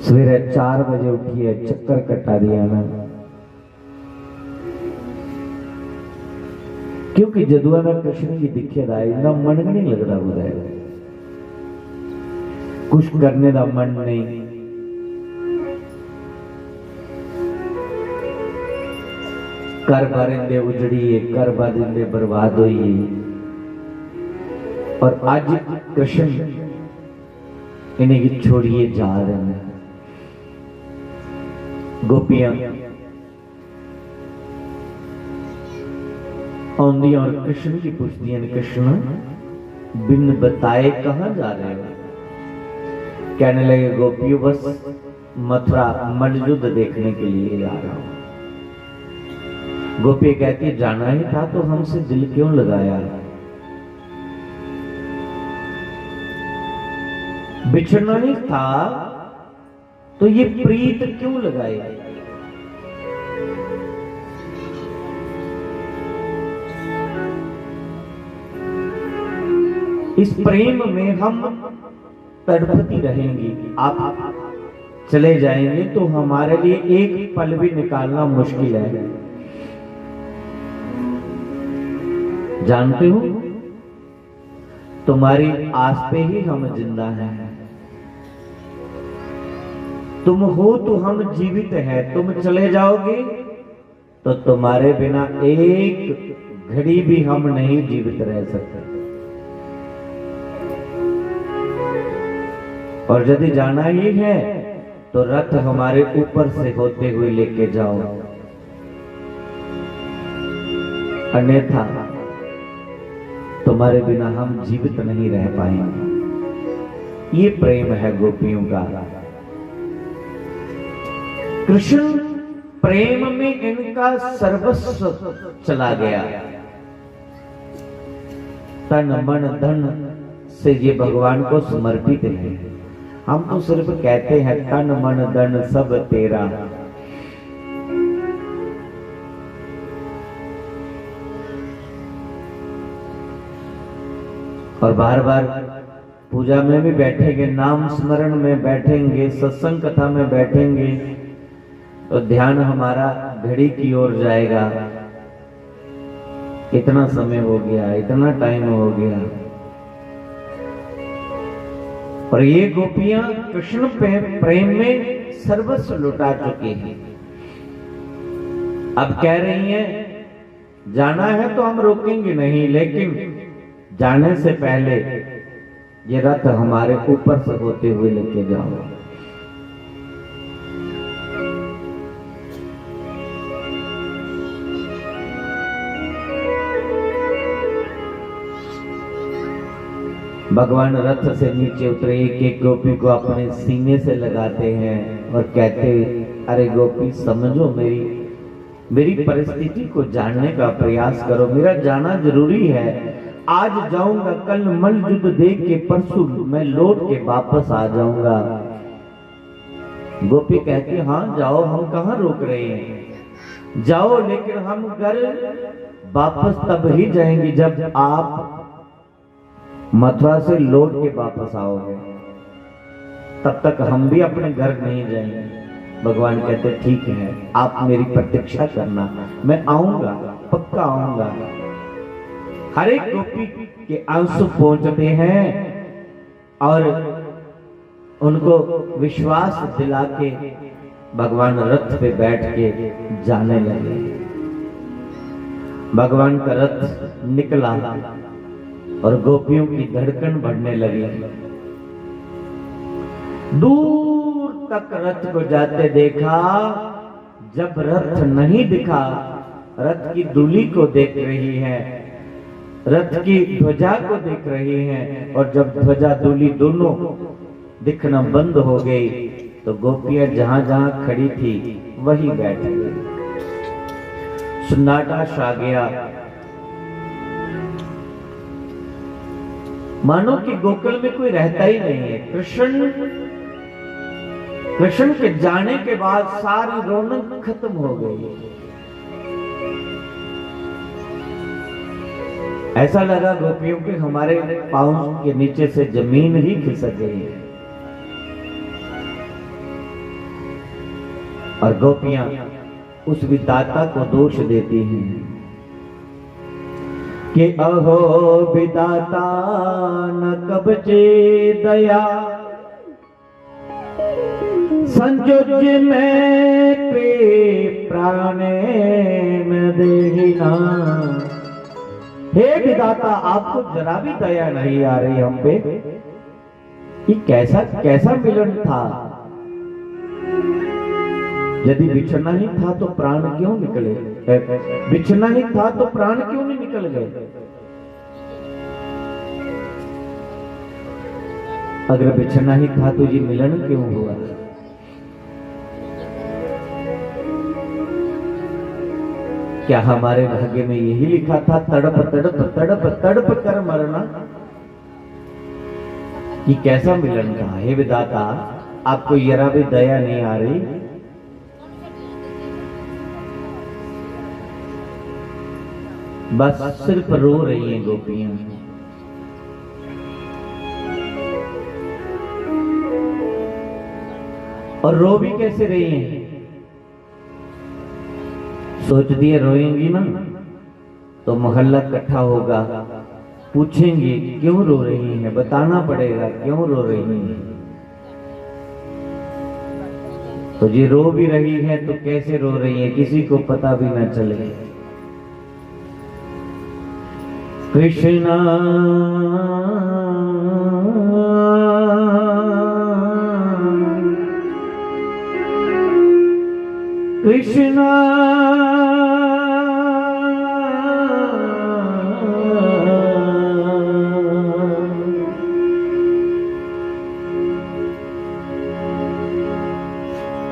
सवेरे चार बजे उठियै चक्कर कट्टा दियां न, क्योंकि जदुआ दा कृष्ण गी दिक्खे दा ऐ, इंदा मन गै नहीं लगदा कुतै। कुछ करने दा मन नहीं, घर बार इंदे उजड़िए, घर बार इंदे बर्बाद होइए, और अज कृष्ण इन्हेंगी छोड़िए जा रहे हैं। गोपियां आंदियां और कृष्ण की पूछदियां ने, "कृष्ण, बिन बताए कहाँ जा रहे हो?" कहने लगे, "गोपियों, बस मथुरा मल्लयुद्ध देखने के लिए जा रहा हूं। गोपी कहती, जाना ही था तो हमसे दिल क्यों लगाया? बिछड़ना ही था तो ये प्रीत क्यों लगाई? इस प्रेम में हम तड़पती रहेंगी। आप चले जाएंगे तो हमारे लिए एक पल भी निकालना मुश्किल है। जानते हो, तुम्हारी आस पे ही हम जिंदा हैं। तुम हो तो हम जीवित हैं, तुम चले जाओगे तो तुम्हारे बिना एक घड़ी भी हम नहीं जीवित रह सकते। और यदि जाना ही है तो रथ हमारे ऊपर से होते हुए लेके जाओ, अन्यथा तुम्हारे बिना हम जीवित नहीं रह पाएंगे। ये प्रेम है गोपियों का। कृष्ण प्रेम में इनका सर्वस्व चला गया। तन मन धन से ये भगवान को समर्पित है। हम तो सिर्फ कहते हैं, तन मन धन सब तेरा। और बार बार पूजा में भी बैठेंगे, नाम स्मरण में बैठेंगे, सत्संग कथा में बैठेंगे, तो ध्यान हमारा घड़ी की ओर जाएगा। इतना समय हो गया, इतना टाइम हो गया। और ये गोपियां कृष्ण पे प्रेम में सर्वस्व लुटा चुकी हैं। अब कह रही हैं, जाना है तो हम रोकेंगे नहीं, लेकिन जाने से पहले ये रथ हमारे ऊपर से होते हुए लेके जाओ। भगवान रथ से नीचे उतरे, एक एक गोपी को अपने सीने से लगाते हैं और कहते, अरे गोपी, समझो मेरी मेरी परिस्थिति को जानने का प्रयास करो। मेरा जाना जरूरी है। आज जाऊंगा, कल मल्ल युद्ध देख के परसों मैं लौट के वापस आ जाऊंगा। गोपी कहती, हाँ जाओ, हम कहाँ रोक रहे हैं, जाओ, लेकिन हम घर वापस तब ही जाएंगे जब आप मथुरा से लौट के वापस आओगे, तब तक हम भी अपने घर नहीं जाएंगे। भगवान कहते, ठीक है, आप मेरी प्रतीक्षा करना, मैं आऊंगा, पक्का आऊंगा। हर एक गोपी के आंसू पहुंचते हैं और उनको विश्वास दिला के भगवान रथ पे बैठ के जाने लगे। भगवान का रथ निकला और गोपियों की धड़कन बढ़ने लगी। दूर तक रथ को जाते देखा, जब रथ नहीं दिखा, रथ की दूली को देख रही है, रथ की ध्वजा को देख रही है, और जब ध्वजा दूली दोनों दिखना बंद हो गई तो गोपियां जहां जहां खड़ी थी वहीं बैठ गई। सन्नाटा छा गया, मानो कि गोकुल में कोई रहता ही नहीं है। कृष्ण कृष्ण के जाने के बाद सारी रौनक खत्म हो गई। ऐसा लगा गोपियों के हमारे पांव के नीचे से जमीन ही खिसक गई है। और गोपियां उस विधाता को दोष देती हैं कि अहो विधाता न कबचे दया, संजोज में प्रे प्राणे न देहिना। हे विधाता, आपको जरा भी दया नहीं आ रही हम पे। ये कैसा, कैसा मिलन था? यदि बिछड़ना ही था तो प्राण क्यों निकले? बिछड़ना ही था तो प्राण क्यों नहीं निकल गए? अगर बिछड़ना ही था तो ये मिलन क्यों हुआ? क्या हमारे भाग्य में यही लिखा था, तड़प तड़प तड़प तड़प कर मरना? ये कैसा मिलन था? हे विधाता, आपको जरा भी दया नहीं आ रही? बस सिर्फ रो रही हैं गोपियां। और रो भी कैसे रही हैं? सोचती है, रोएंगी ना तो मोहल्ला इकट्ठा होगा, पूछेंगे क्यों रो रही हैं, बताना पड़ेगा क्यों रो रही हैं। तो ये रो भी रही है तो कैसे रो रही है, किसी को पता भी ना चले। कृष्णा, कृष्णा,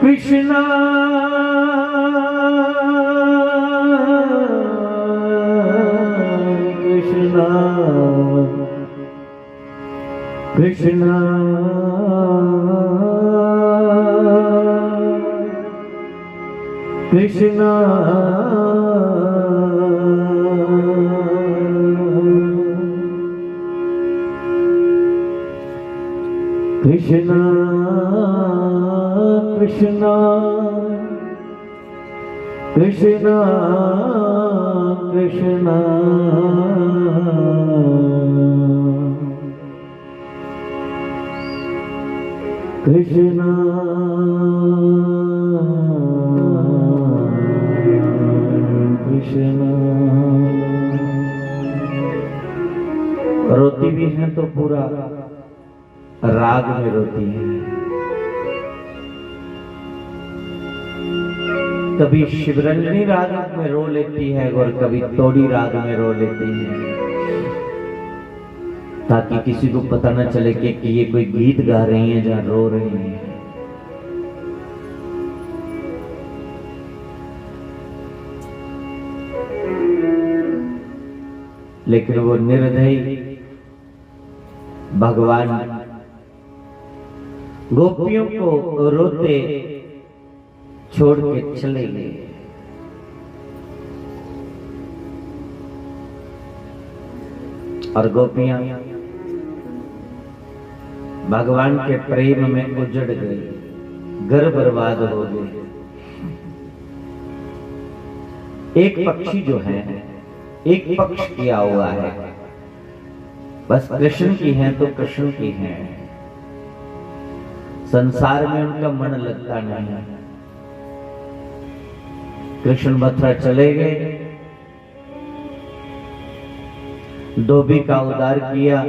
कृष्णा, कृष्णा, कृष्णा, कृष्णा, कृष्णा, कृष्णा, कृष्णा, कृष्णा, कृष्णा, कृष्णा। रोती भी हैं तो पूरा राग में रोती हैं। कभी शिवरंजनी राग में रो लेती है और कभी तोड़ी राग में रो लेती है, ताकि किसी को पता न चले कि, कि ये कोई गीत गा रही हैं या रो रही हैं। लेकिन वो निर्दयी भगवान गोपियों को रोते छोड़ के चले गए। और गोपियां भगवान के प्रेम में उजड़ गई, घर बर्बाद हो गए। एक पक्षी जो है, एक पक्ष किया हुआ है, बस कृष्ण की हैं तो कृष्ण की हैं, संसार में उनका मन लगता नहीं। कृष्ण मथुरा चले गए, धोबी का उद्धार किया,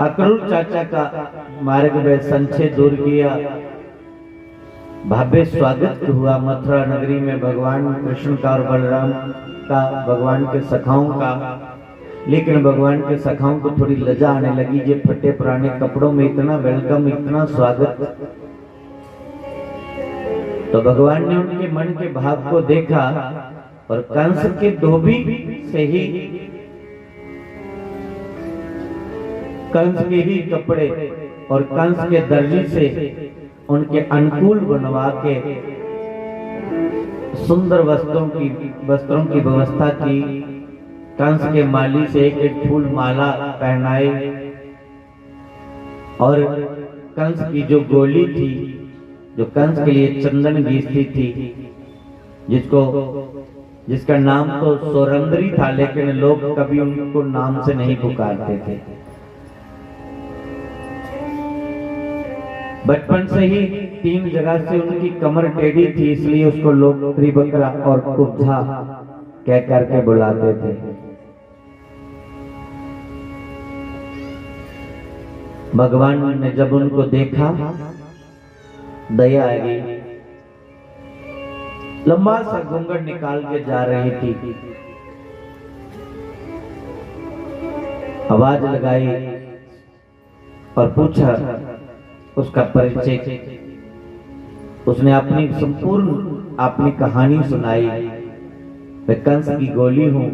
अक्रूर चाचा का मार्ग में संशय दूर किया, भव्य स्वागत हुआ मथुरा नगरी में भगवान कृष्ण का और बलराम का, भगवान के सखाओं का। लेकिन भगवान के सखाओं को थोड़ी लजा आने लगी, ये फटे पुराने कपड़ों में इतना वेलकम, इतना स्वागत। तो भगवान ने उनके मन के भाव को देखा और कंस के धोबी से ही, कंस के ही कपड़े और कंस के दर्जी से उनके अनुकूल बनवा के सुंदर वस्त्रों की, वस्त्रों की व्यवस्था की। कंस के माली से एक एक फूल माला पहनाई और कंस की जो गोली थी, जो कंस के लिए चंदन घिसती थी, जिसको, जिसका नाम तो सोरंदरी था, लेकिन लोग कभी उनको नाम से नहीं पुकारते थे। बचपन से ही तीन जगह से उनकी कमर टेढ़ी थी, इसलिए उसको लोग त्रिवक्रा और कुब्जा कह करके बुलाते थे। भगवान ने जब उनको देखा, दया आ गई, लंबा सा घूंघट निकाल के जा रही थी। आवाज लगाई और पूछा, उसका परिचय, उसने अपनी संपूर्ण अपनी कहानी सुनाई। मैं कंस की गोली हूँ,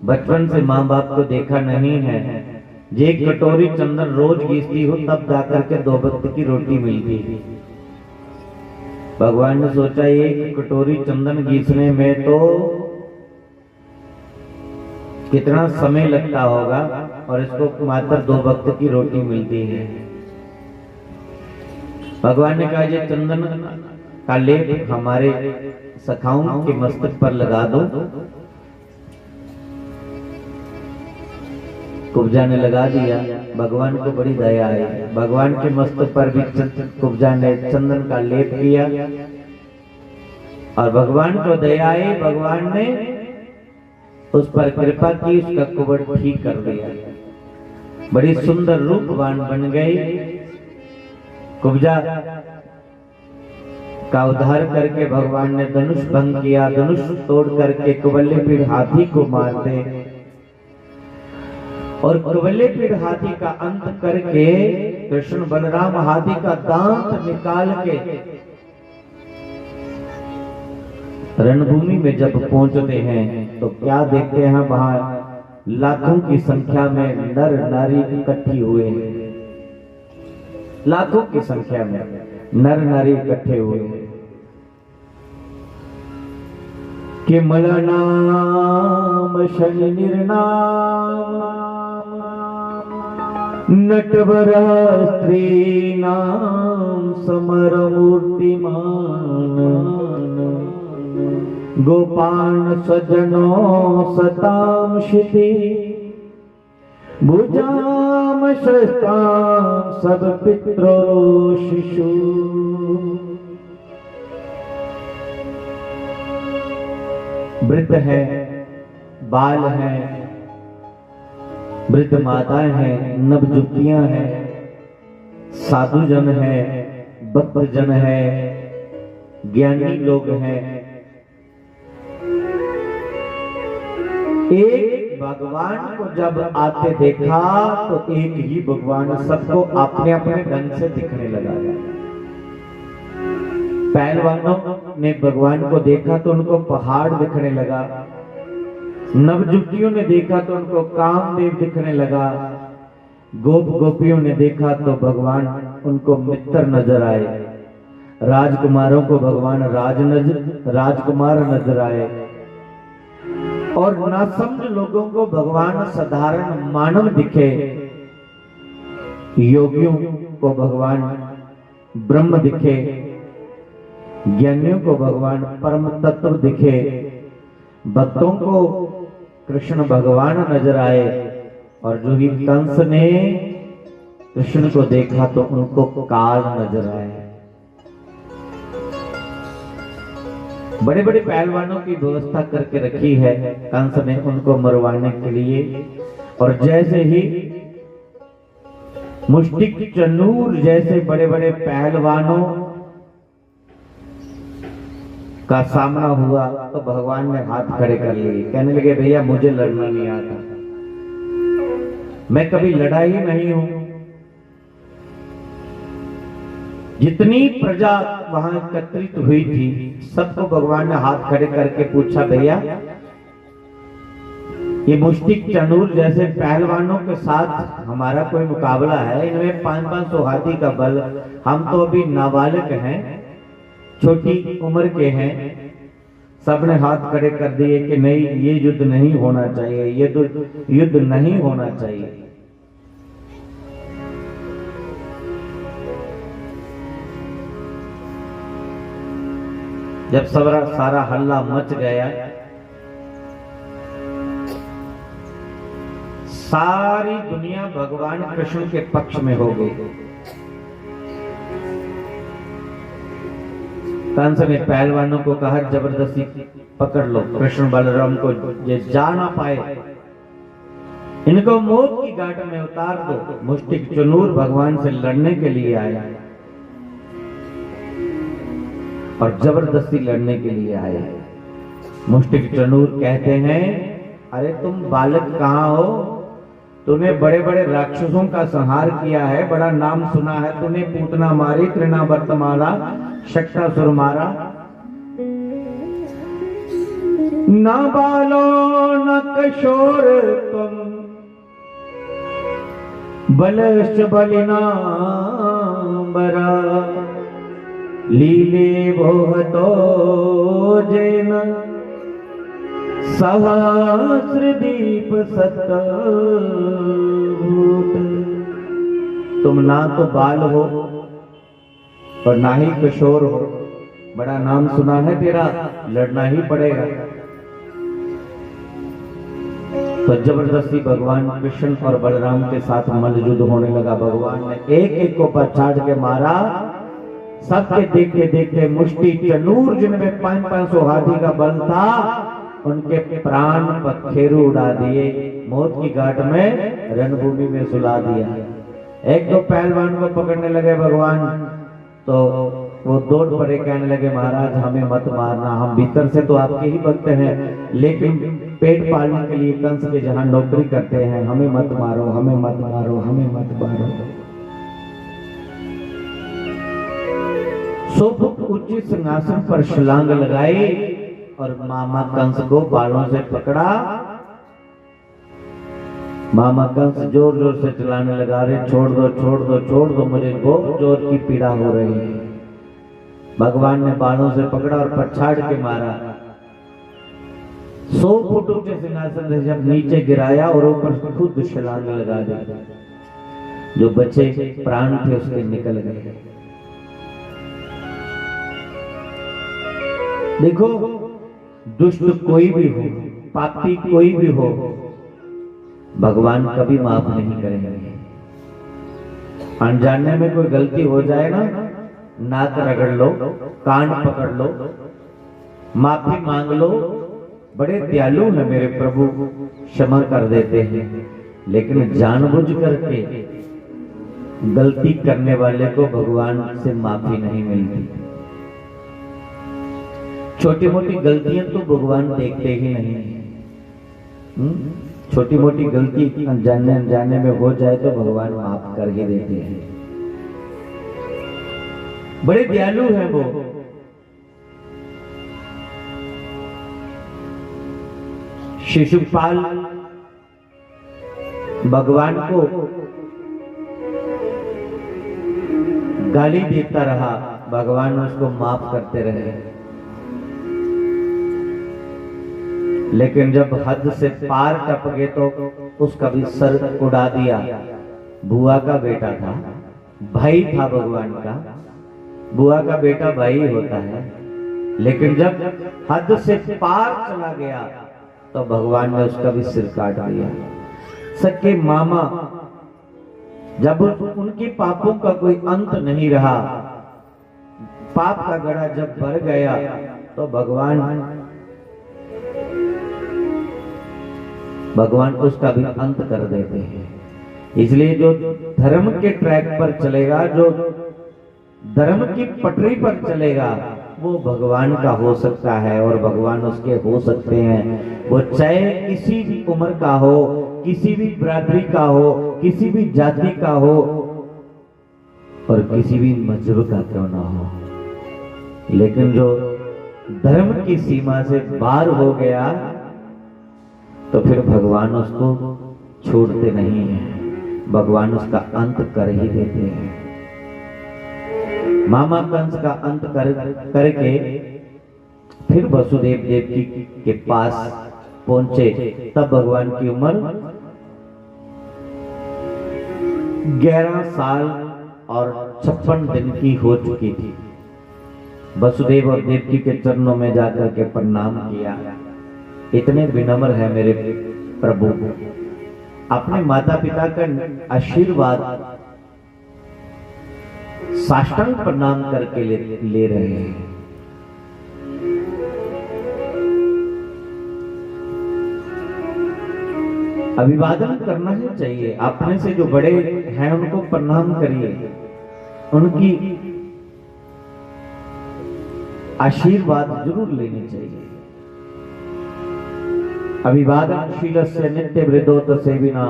बचपन से माँ बाप को देखा नहीं है। ये एक कटोरी चंदन रोज घिसती हूँ, तब जाकर के दो वक्त की रोटी मिलती। भगवान ने सोचा, एक कटोरी चंदन घिसने में तो कितना समय लगता होगा और इसको मात्र दो वक्त की रोटी मिलती है। भगवान ने कहा, ये चंदन का लेप हमारे सखाओं के मस्तक पर लगा दो। कुब्जा ने लगा दिया। भगवान को बड़ी दया आई। भगवान के मस्तक पर भी चंद-, कुब्जा ने चंदन का लेप किया और भगवान को दया आई। भगवान ने उस पर कृपा की, उसका कुबड़ ठीक कर दिया। बड़ी सुंदर रूपवान बन गई। कुब्जा का उद्धार करके भगवान ने धनुष भंग किया। धनुष तोड़ करके कुबल्ली पीड़ हाथी को मार दे और कुबल्ली पीड़ हाथी का अंत करके कृष्ण बलराम हाथी का दांत निकाल के रणभूमि में जब पहुंचते हैं तो क्या देखते हैं, वहां लाखों की संख्या में नर नारी इकट्ठी हुए हैं। लाखों की संख्या में नर नारी इकट्ठे हुए हैं। कि मलनाम शनि निर्नाम नटवर स्त्रीणाम समर मूर्तिमान गोपान सजनो सताम क्षिति भुजाम शस्ताम सब पित्रो शिशु। वृद्ध हैं, बाल हैं, वृद्ध माताएं हैं, नवजुवतियां हैं, साधुजन हैं, भक्तजन हैं, ज्ञानी लोग हैं। एक भगवान को जब आते देखा तो एक ही भगवान सबको अपने अपने ढंग से दिखने लगा। पहलवानों ने भगवान को देखा तो उनको पहाड़ दिखने लगा, नवजुवतियों ने देखा तो उनको कामदेव दिखने लगा, गोप गोपियों ने देखा तो भगवान उनको मित्र नजर आए, राजकुमारों को भगवान राज नज-, राजकुमार नजर आए, और नासमझ लोगों को भगवान साधारण मानव दिखे, योगियों को भगवान ब्रह्म दिखे, ज्ञानियों को भगवान परम तत्व दिखे, भक्तों को कृष्ण भगवान नजर आए, और जो ही कंस ने कृष्ण को देखा तो उनको काल नजर आए। बड़े बड़े पहलवानों की व्यवस्था करके रखी है कंस ने उनको मरवाने के लिए। और जैसे ही मुष्टिक चनूर जैसे बड़े बड़े पहलवानों का सामना हुआ तो भगवान ने हाथ खड़े कर लिए, कहने लगे, भैया, मुझे लड़ना नहीं आता, मैं कभी लड़ा ही नहीं हूं। जितनी प्रजा वहां एकत्रित हुई थी, सबको भगवान ने हाथ खड़े करके पूछा, भैया, ये मुष्टिक चनूर जैसे पहलवानों के साथ हमारा कोई मुकाबला है? इनमें पाँच पाँच सौ हाथी का बल, हम तो अभी नाबालिग हैं, छोटी उम्र के हैं। सबने हाथ खड़े कर दिए कि नहीं, ये युद्ध नहीं होना चाहिए, ये तो युद्ध नहीं होना चाहिए। जब सारा सारा हल्ला मच गया, सारी दुनिया भगवान कृष्ण के पक्ष में हो गई। कंस ने पहलवानों को कहा, जबरदस्ती पकड़ लो कृष्ण बलराम को, ये जा ना पाए, इनको मौत की घाट में उतार दो। मुष्टिक चनूर भगवान से लड़ने के लिए आया और जबरदस्ती लड़ने के लिए आया। मुष्टिक चनूर कहते हैं, अरे, तुम बालक कहाँ हो? तूने बड़े बड़े राक्षसों का संहार किया है, बड़ा नाम सुना है तूने। पूतना मारी, तृणावर्त मारा, शक्तासुर मारा। ना बालो न किशोर तुम, बलश्च बलिना बरा। लीले बहुत जेन सहस्र दीप सत भूत। तुम ना तो बाल हो और ना ही किशोर हो, बड़ा नाम सुना है तेरा, लड़ना ही पड़ेगा। तो जबरदस्ती भगवान कृष्ण और बलराम के साथ मल्ल युद्ध होने लगा। भगवान ने एक एक को पछाड़ के मारा, सबके देखते देखते मुष्टि चनूर, जिनमें पांच पांच सौ हाथी का बल था, उनके प्राण पखेरु उड़ा दिए। मौत की घाट में, रणभूमि में सुला दिया। एक दो पहलवान को पकड़ने लगे भगवान, तो वो दौड़ पड़े, कहने लगे, महाराज, हमें मत मारना, हम भीतर से तो आपके ही भक्त हैं, लेकिन पेट पालने के लिए कंस के जहां नौकरी करते हैं, हमें मत मारो, हमें मत मारो, हमें मत मारो। सौ फुट ऊंचे सिंहासन पर छलांग लगाई और मामा कंस को बालों से पकड़ा। मामा कंस जोर जोर से चिल्लाने लगा, "अरे छोड़ दो, छोड़ दो, छोड़ दो, मुझे बहुत जोर की पीड़ा हो रही है।" भगवान ने बालों से पकड़ा और पछाड़ के मारा। सौ फुट ऊंचे सिंहासन से जब नीचे गिराया और ऊपर खुद छलांग लगा दी, जो बचे प्राण थे उसके निकल गए। देखो, दुष्ट कोई भी हो, पापी कोई भी हो, भगवान कभी माफ नहीं करेंगे। अनजाने में कोई गलती हो जाए ना, नाक रगड़ लो, कान पकड़ लो, माफी मांग लो। बड़े दयालु हैं मेरे प्रभु, क्षमा कर देते हैं, लेकिन जानबूझ करके गलती करने वाले को भगवान से माफी नहीं मिलती। छोटी मोटी गलतियां तो भगवान देखते ही नहीं। हम्म? छोटी मोटी गलती अनजाने अनजाने में हो जाए तो भगवान माफ कर ही देते हैं। बड़े दयालु हैं वो। शिशुपाल भगवान को गाली देता रहा, भगवान उसको माफ करते रहे, लेकिन जब हद से पार टप गए तो उसका भी सर उड़ा दिया। बुआ का बेटा था, भाई था भगवान का, बुआ का बेटा भाई होता है, लेकिन जब हद से पार चला गया तो भगवान ने उसका भी सिर काट दिया। सके मामा, जब उन-, उनके पापों का कोई अंत नहीं रहा, पाप का गड़ा जब भर गया तो भगवान, भगवान उसका भी अंत कर देते हैं। इसलिए जो धर्म के ट्रैक पर चलेगा, जो धर्म की पटरी पर चलेगा, वो भगवान का हो सकता है और भगवान उसके हो सकते हैं। वो चाहे किसी भी उम्र का हो, किसी भी बिरादरी का हो, किसी भी जाति का हो और किसी भी मजहब का क्यों ना हो, लेकिन जो धर्म की सीमा से बाहर हो गया, तो फिर भगवान उसको छोड़ते नहीं हैं, भगवान उसका अंत कर ही देते हैं। मामा कंस का अंत कर, करके फिर वसुदेव देवकी के पास पहुंचे, तब भगवान की उम्र ग्यारह साल और छप्पन दिन की हो चुकी थी। वसुदेव और देवकी के चरणों में जाकर के प्रणाम किया। इतने विनम्र है मेरे प्रभु, अपने माता पिता का आशीर्वाद साष्टांग प्रणाम करके ले, ले रहे हैं। अभिवादन करना ही चाहिए, अपने से जो बड़े हैं उनको प्रणाम करिए, उनकी आशीर्वाद जरूर लेनी चाहिए। अभिवादन शीलस्य नित्य वृद्धोत सेविना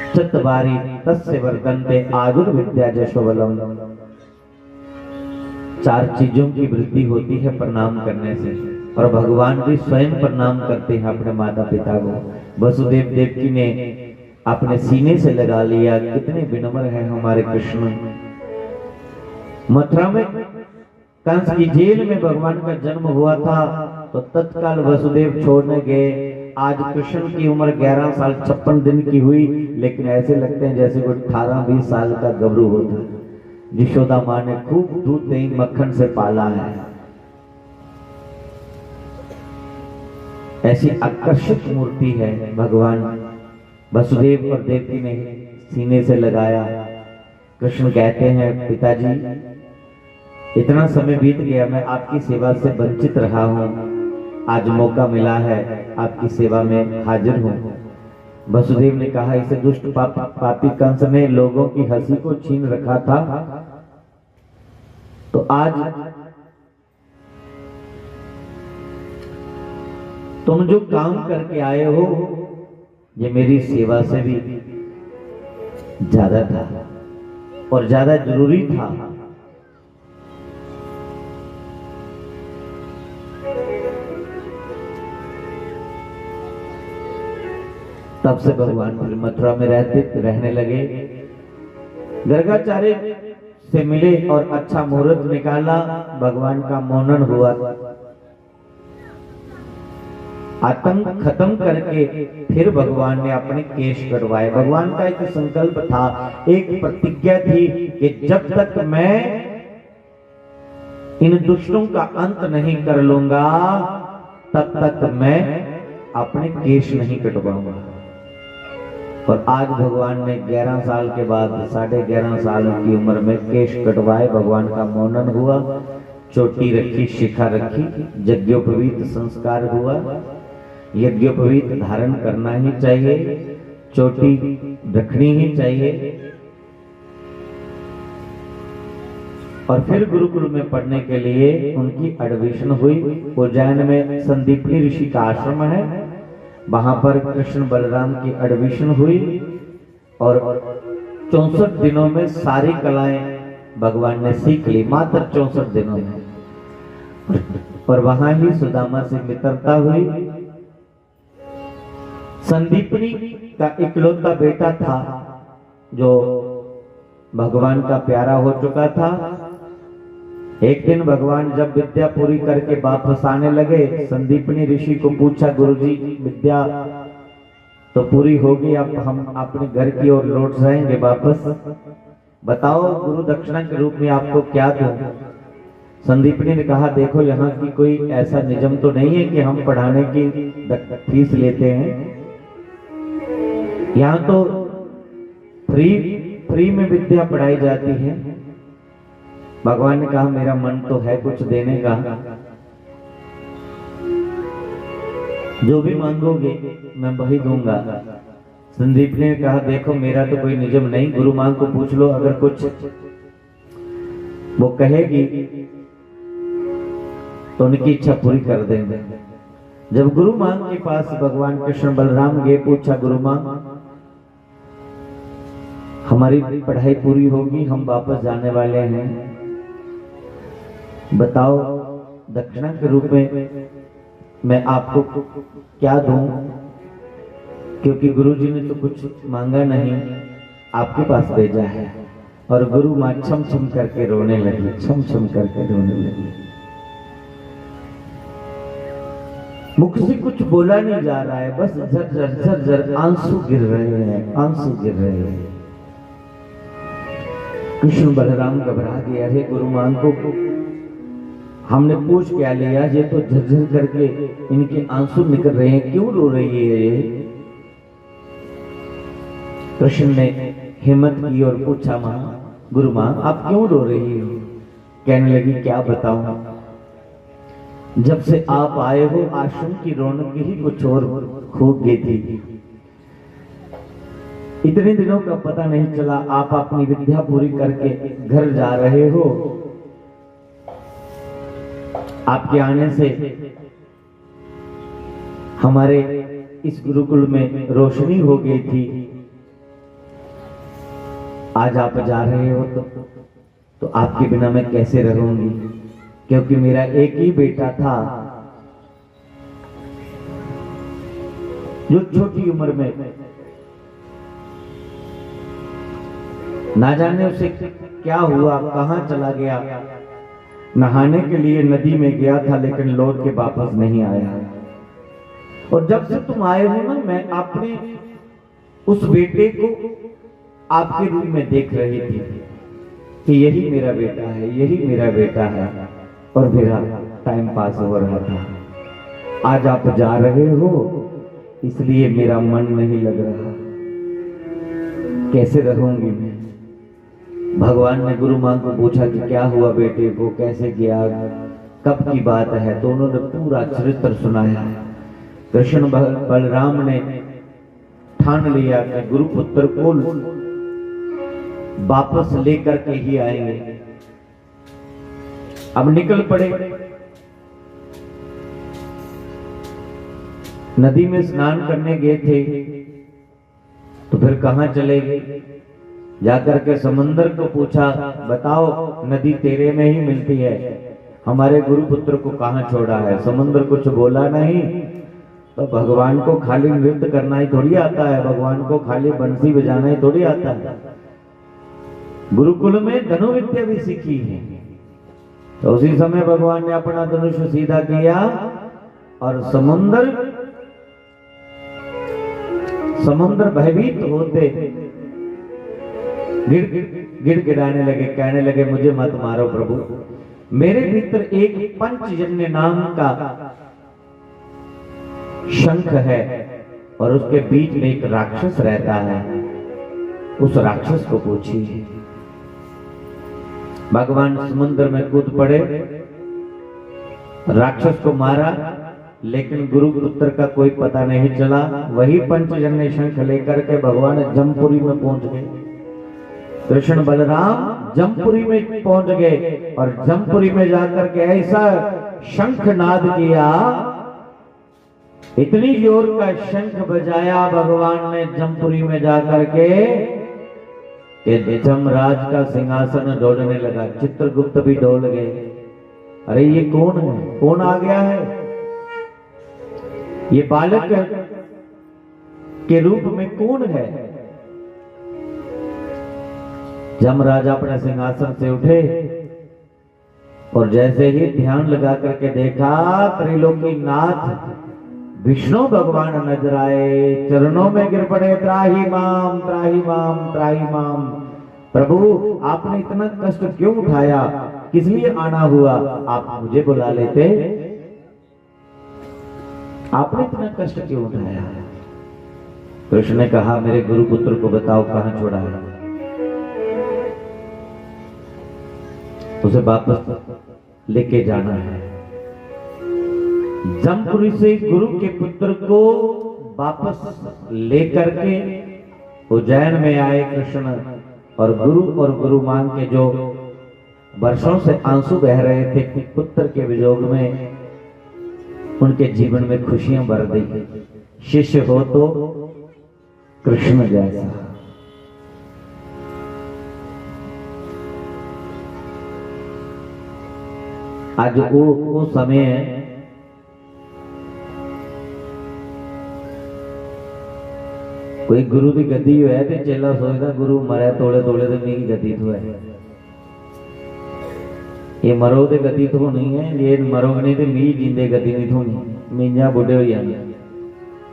चत्वारि तस्य वर्धन्ते आयुर्विद्या च शोभनम्। चार चीजों की वृद्धि होती है प्रणाम करने से, और भगवान भी स्वयं प्रणाम करते हैं अपने माता पिता को। वसुदेव देवकी ने अपने सीने से लगा लिया, कितने विनम्र हैं हमारे कृष्ण। मथुरा में कंस की जेल में भगवान का जन्म हुआ था, तो तत्काल वसुदेव छोड़ने गए। आज कृष्ण की उम्र ग्यारह साल छप्पन दिन की हुई, लेकिन ऐसे लगते हैं जैसे कोई अठारह बीस साल का गबरू होता है। यशोदा माँ ने खूब दूध दही मक्खन से पाला है। ऐसी आकर्षक मूर्ति है भगवान। वसुदेव और देवकी ने सीने से लगाया। कृष्ण कहते हैं, पिताजी, इतना समय बीत गया, मैं आपकी सेवा से वंचित रहा हूँ, आज मौका मिला है, आपकी सेवा में हाजिर हूँ। वसुदेव ने कहा, इसे दुष्ट पाप, पापी कंस ने लोगों की हंसी को छीन रखा था, तो आज तुम जो काम करके आए हो, ये मेरी सेवा से भी ज्यादा था और ज्यादा जरूरी था। तब से भगवान फिर मथुरा में रहते, रहने लगे। गर्गाचार्य से मिले और अच्छा मुहूर्त निकाला, भगवान का मोनन हुआ। आतंक खत्म करके फिर भगवान ने अपने केश कटवाए। भगवान का एक संकल्प था, एक प्रतिज्ञा थी कि जब तक मैं इन दुष्टों का अंत नहीं कर लूंगा, तब तक मैं अपने केश नहीं कटवाऊंगा। और आज भगवान ने ग्यारह साल के बाद, साढ़े ग्यारह साल की उम्र में केश कटवाए, भगवान का मोनन हुआ, चोटी रखी, शिखा रखी, यज्ञोपवीत संस्कार हुआ। यज्ञोपवीत धारण करना ही चाहिए, चोटी रखनी ही चाहिए। और फिर गुरुकुल में पढ़ने के लिए उनकी एडमिशन हुई। उज्जैन में संदीपनी ऋषि का आश्रम है, वहां पर कृष्ण बलराम की एडमिशन हुई और चौसठ दिनों में सारी कलाएं भगवान ने सीख ली, मात्र चौसठ दिनों में। और वहां ही सुदामा से मित्रता हुई। संदीपनी का इकलौता बेटा था जो भगवान का प्यारा हो चुका था। एक दिन भगवान जब विद्या पूरी करके वापस आने लगे, संदीपनी ऋषि को पूछा, गुरुजी, विद्या तो पूरी होगी, अब हम अपने घर की ओर लौट जाएंगे वापस, बताओ गुरु दक्षिणा के रूप में आपको क्या दूं? संदीपनी ने कहा, देखो, यहाँ की कोई ऐसा नियम तो नहीं है कि हम पढ़ाने की दक-, फीस लेते हैं। यहाँ तो फ्री, फ्री में विद्या पढ़ाई जाती है। भगवान ने कहा, मेरा मन तो है कुछ देने का, जो भी मांगोगे मैं वही दूंगा। संदीप ने कहा, देखो, मेरा तो कोई नियम नहीं, गुरु माँ को पूछ लो, अगर कुछ वो कहेगी तो उनकी इच्छा पूरी कर देंगे। जब गुरु माँ के पास भगवान कृष्ण बलराम गए, पूछा, गुरु माँ, हमारी पढ़ाई पूरी होगी, हम वापस जाने वाले हैं, बताओ दक्षिणा के रूप में मैं आपको क्या दूं, क्योंकि गुरुजी ने तो कुछ मांगा नहीं, आपके पास भेजा है। और गुरु माँ छम छम करके रोने लगी, छम छम करके रोने लगी। मुख से कुछ बोला नहीं जा रहा है, बस झरझर झरझर आंसू गिर रहे हैं, आंसू गिर रहे हैं। कृष्ण बलराम घबरा गए, अरे गुरु माँ को हमने पूछ क्या लिया, ये तो झरझर करके इनके आंसू निकल रहे हैं, क्यों रो रही है ये? कृष्ण ने हिम्मत की और पूछा, माँ, गुरु माँ, आप क्यों रो रही हो? कहने लगी, क्या बताऊं, जब से आप आए हो, आश्रम की रौनक ही कुछ और खो गई थी। इतने दिनों का पता नहीं चला, आप अपनी विद्या पूरी करके घर जा रहे हो, आपके आने से हमारे इस गुरुकुल में रोशनी हो गई थी। आज आप जा रहे हो तो, तो आपके बिना मैं कैसे रहूंगी? क्योंकि मेरा एक ही बेटा था, जो छोटी उम्र में ना जाने उसे क्या हुआ, कहां चला गया, नहाने के लिए नदी में गया था, लेकिन लौट के वापस नहीं आया। और जब से तुम आए हो ना, मैं अपने उस बेटे को आपके रूप में देख रही थी कि यही मेरा बेटा है, यही मेरा बेटा है, और मेरा टाइम पास हो रहा था। आज आप जा रहे हो, इसलिए मेरा मन नहीं लग रहा। कैसे रहूंगी मैं? भगवान ने गुरु मां को पूछा कि क्या हुआ बेटे को, कैसे गया, कब की बात है, तो उन्होंने पूरा चरित्र सुनाया। कृष्ण बल-, बलराम ने ठान लिया कि गुरुपुत्र को वापस लेकर के ही आएंगे। अब निकल पड़े, नदी में स्नान करने गए थे, तो फिर कहाँ चले गए? जाकर के समुंदर को पूछा, बताओ, नदी तेरे में ही मिलती है, हमारे गुरुपुत्र को कहाँ छोड़ा है? समुंदर कुछ बोला नहीं। तो भगवान को खाली नृत्य करना ही थोड़ी आता है, भगवान को खाली बंसी बजाना ही थोड़ी आता है। गुरुकुल में धनुविद्या भी सीखी है। तो उसी समय भगवान ने अपना धनुष सीधा किया और समुंदर, समुंदर भयभीत होते गिड़ गिड़गिड़ाने लगे, कहने लगे, मुझे मत मारो प्रभु, मेरे भीतर एक पंचजन्य नाम का शंख है और उसके बीच में एक राक्षस रहता है, उस राक्षस को पूछिए। भगवान समुद्र में कूद पड़े, राक्षस को मारा, लेकिन गुरुपुत्र का कोई पता नहीं चला। वही पंचजन्य शंख लेकर के भगवान जमपुरी में पहुंच गए। कृष्ण बलराम जमपुरी में पहुंच गए और जमपुरी में जाकर के ऐसा शंखनाद किया, इतनी जोर का शंख बजाया भगवान ने जमपुरी में जाकर के कि जमराज का सिंहासन डोलने लगा, चित्रगुप्त भी डोल गए। अरे, ये कौन है, कौन आ गया है, ये बालक के रूप में कौन है? जमराज अपने सिंहासन से उठे और जैसे ही ध्यान लगा करके देखा, त्रिलोकीनाथ विष्णु भगवान नजर आए, चरणों में गिर पड़े, त्राहि माम, त्राहि माम, त्राहि माम। प्रभु, आपने इतना कष्ट क्यों उठाया, किस लिए आना हुआ, आप मुझे बुला लेते। आपने इतना कष्ट क्यों उठाया? कृष्ण ने कहा, मेरे गुरुपुत्र को बताओ, कहां छोड़ा है, उसे वापस लेके जाना है। जमपुरी से गुरु के पुत्र को वापस लेकर के उज्जैन में आए कृष्ण, और गुरु और गुरु मां के जो वर्षों से आंसू बह रहे थे पुत्र के वियोग में, उनके जीवन में खुशियां भर दी। शिष्य हो तो कृष्ण जैसा। आज वो, वो समय है, कोई गुरु की गद्दी होए तो चेला सोचता, गुरु मरे तोले तोले तो मेरी गद्दी थोए। ये मरो ते गद्दी थोनी है, जे मरोग नहीं ते मी जींदे गद्दी नहीं थोनी, मींजा बुड्ढे होई जाने।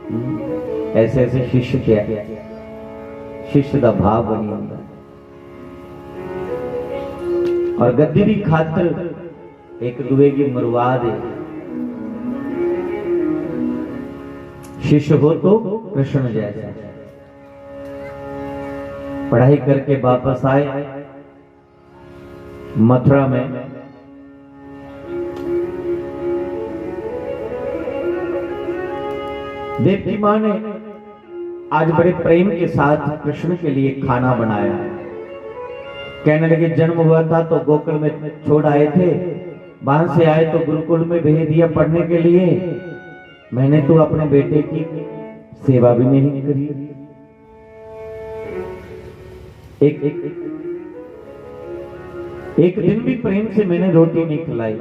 हम्म, ऐसे ऐसे शिष्य क्या, शिष्य का भाव बनी होता है। और गद्दी की खातर एक दुए की मरवा दे। शिष्य हो तो कृष्ण जैसा। पढ़ाई करके वापस आए, मथुरा में देवकी माँ ने आज बड़े प्रेम के साथ कृष्ण के लिए खाना बनाया। कहने लगे, जन्म हुआ था तो गोकुल में छोड़ आए थे, वहां से आए तो गुरुकुल में भेज दिया पढ़ने के लिए। मैंने तो अपने बेटे की सेवा भी नहीं करी। एक एक दिन भी प्रेम से मैंने रोटी नहीं खिलाई।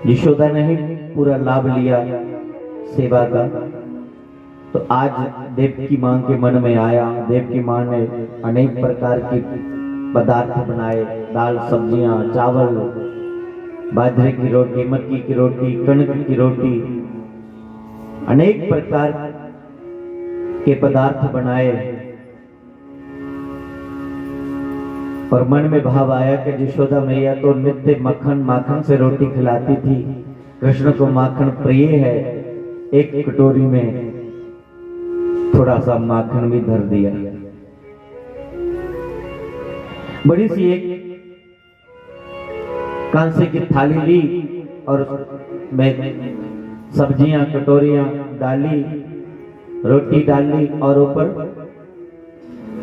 यशोदा ने ही पूरा लाभ लिया सेवा का। तो आज देवकी माँ के मन में आया। देवकी माँ ने अनेक प्रकार के पदार्थ बनाए, दाल, सब्जियां, चावल, बाजरे की रोटी, मक्की की रोटी, कणक की रोटी, अनेक प्रकार के पदार्थ बनाए। और मन में भाव आया कि यशोदा मैया तो नित्य मक्खन माखन से रोटी खिलाती थी, कृष्ण को माखन प्रिय है। एक कटोरी में थोड़ा सा माखन भी धर दिया। बड़ी सी एक कांसे की थाली ली और मैं सब्जियां, कटोरियां डाली, रोटी डाली और ऊपर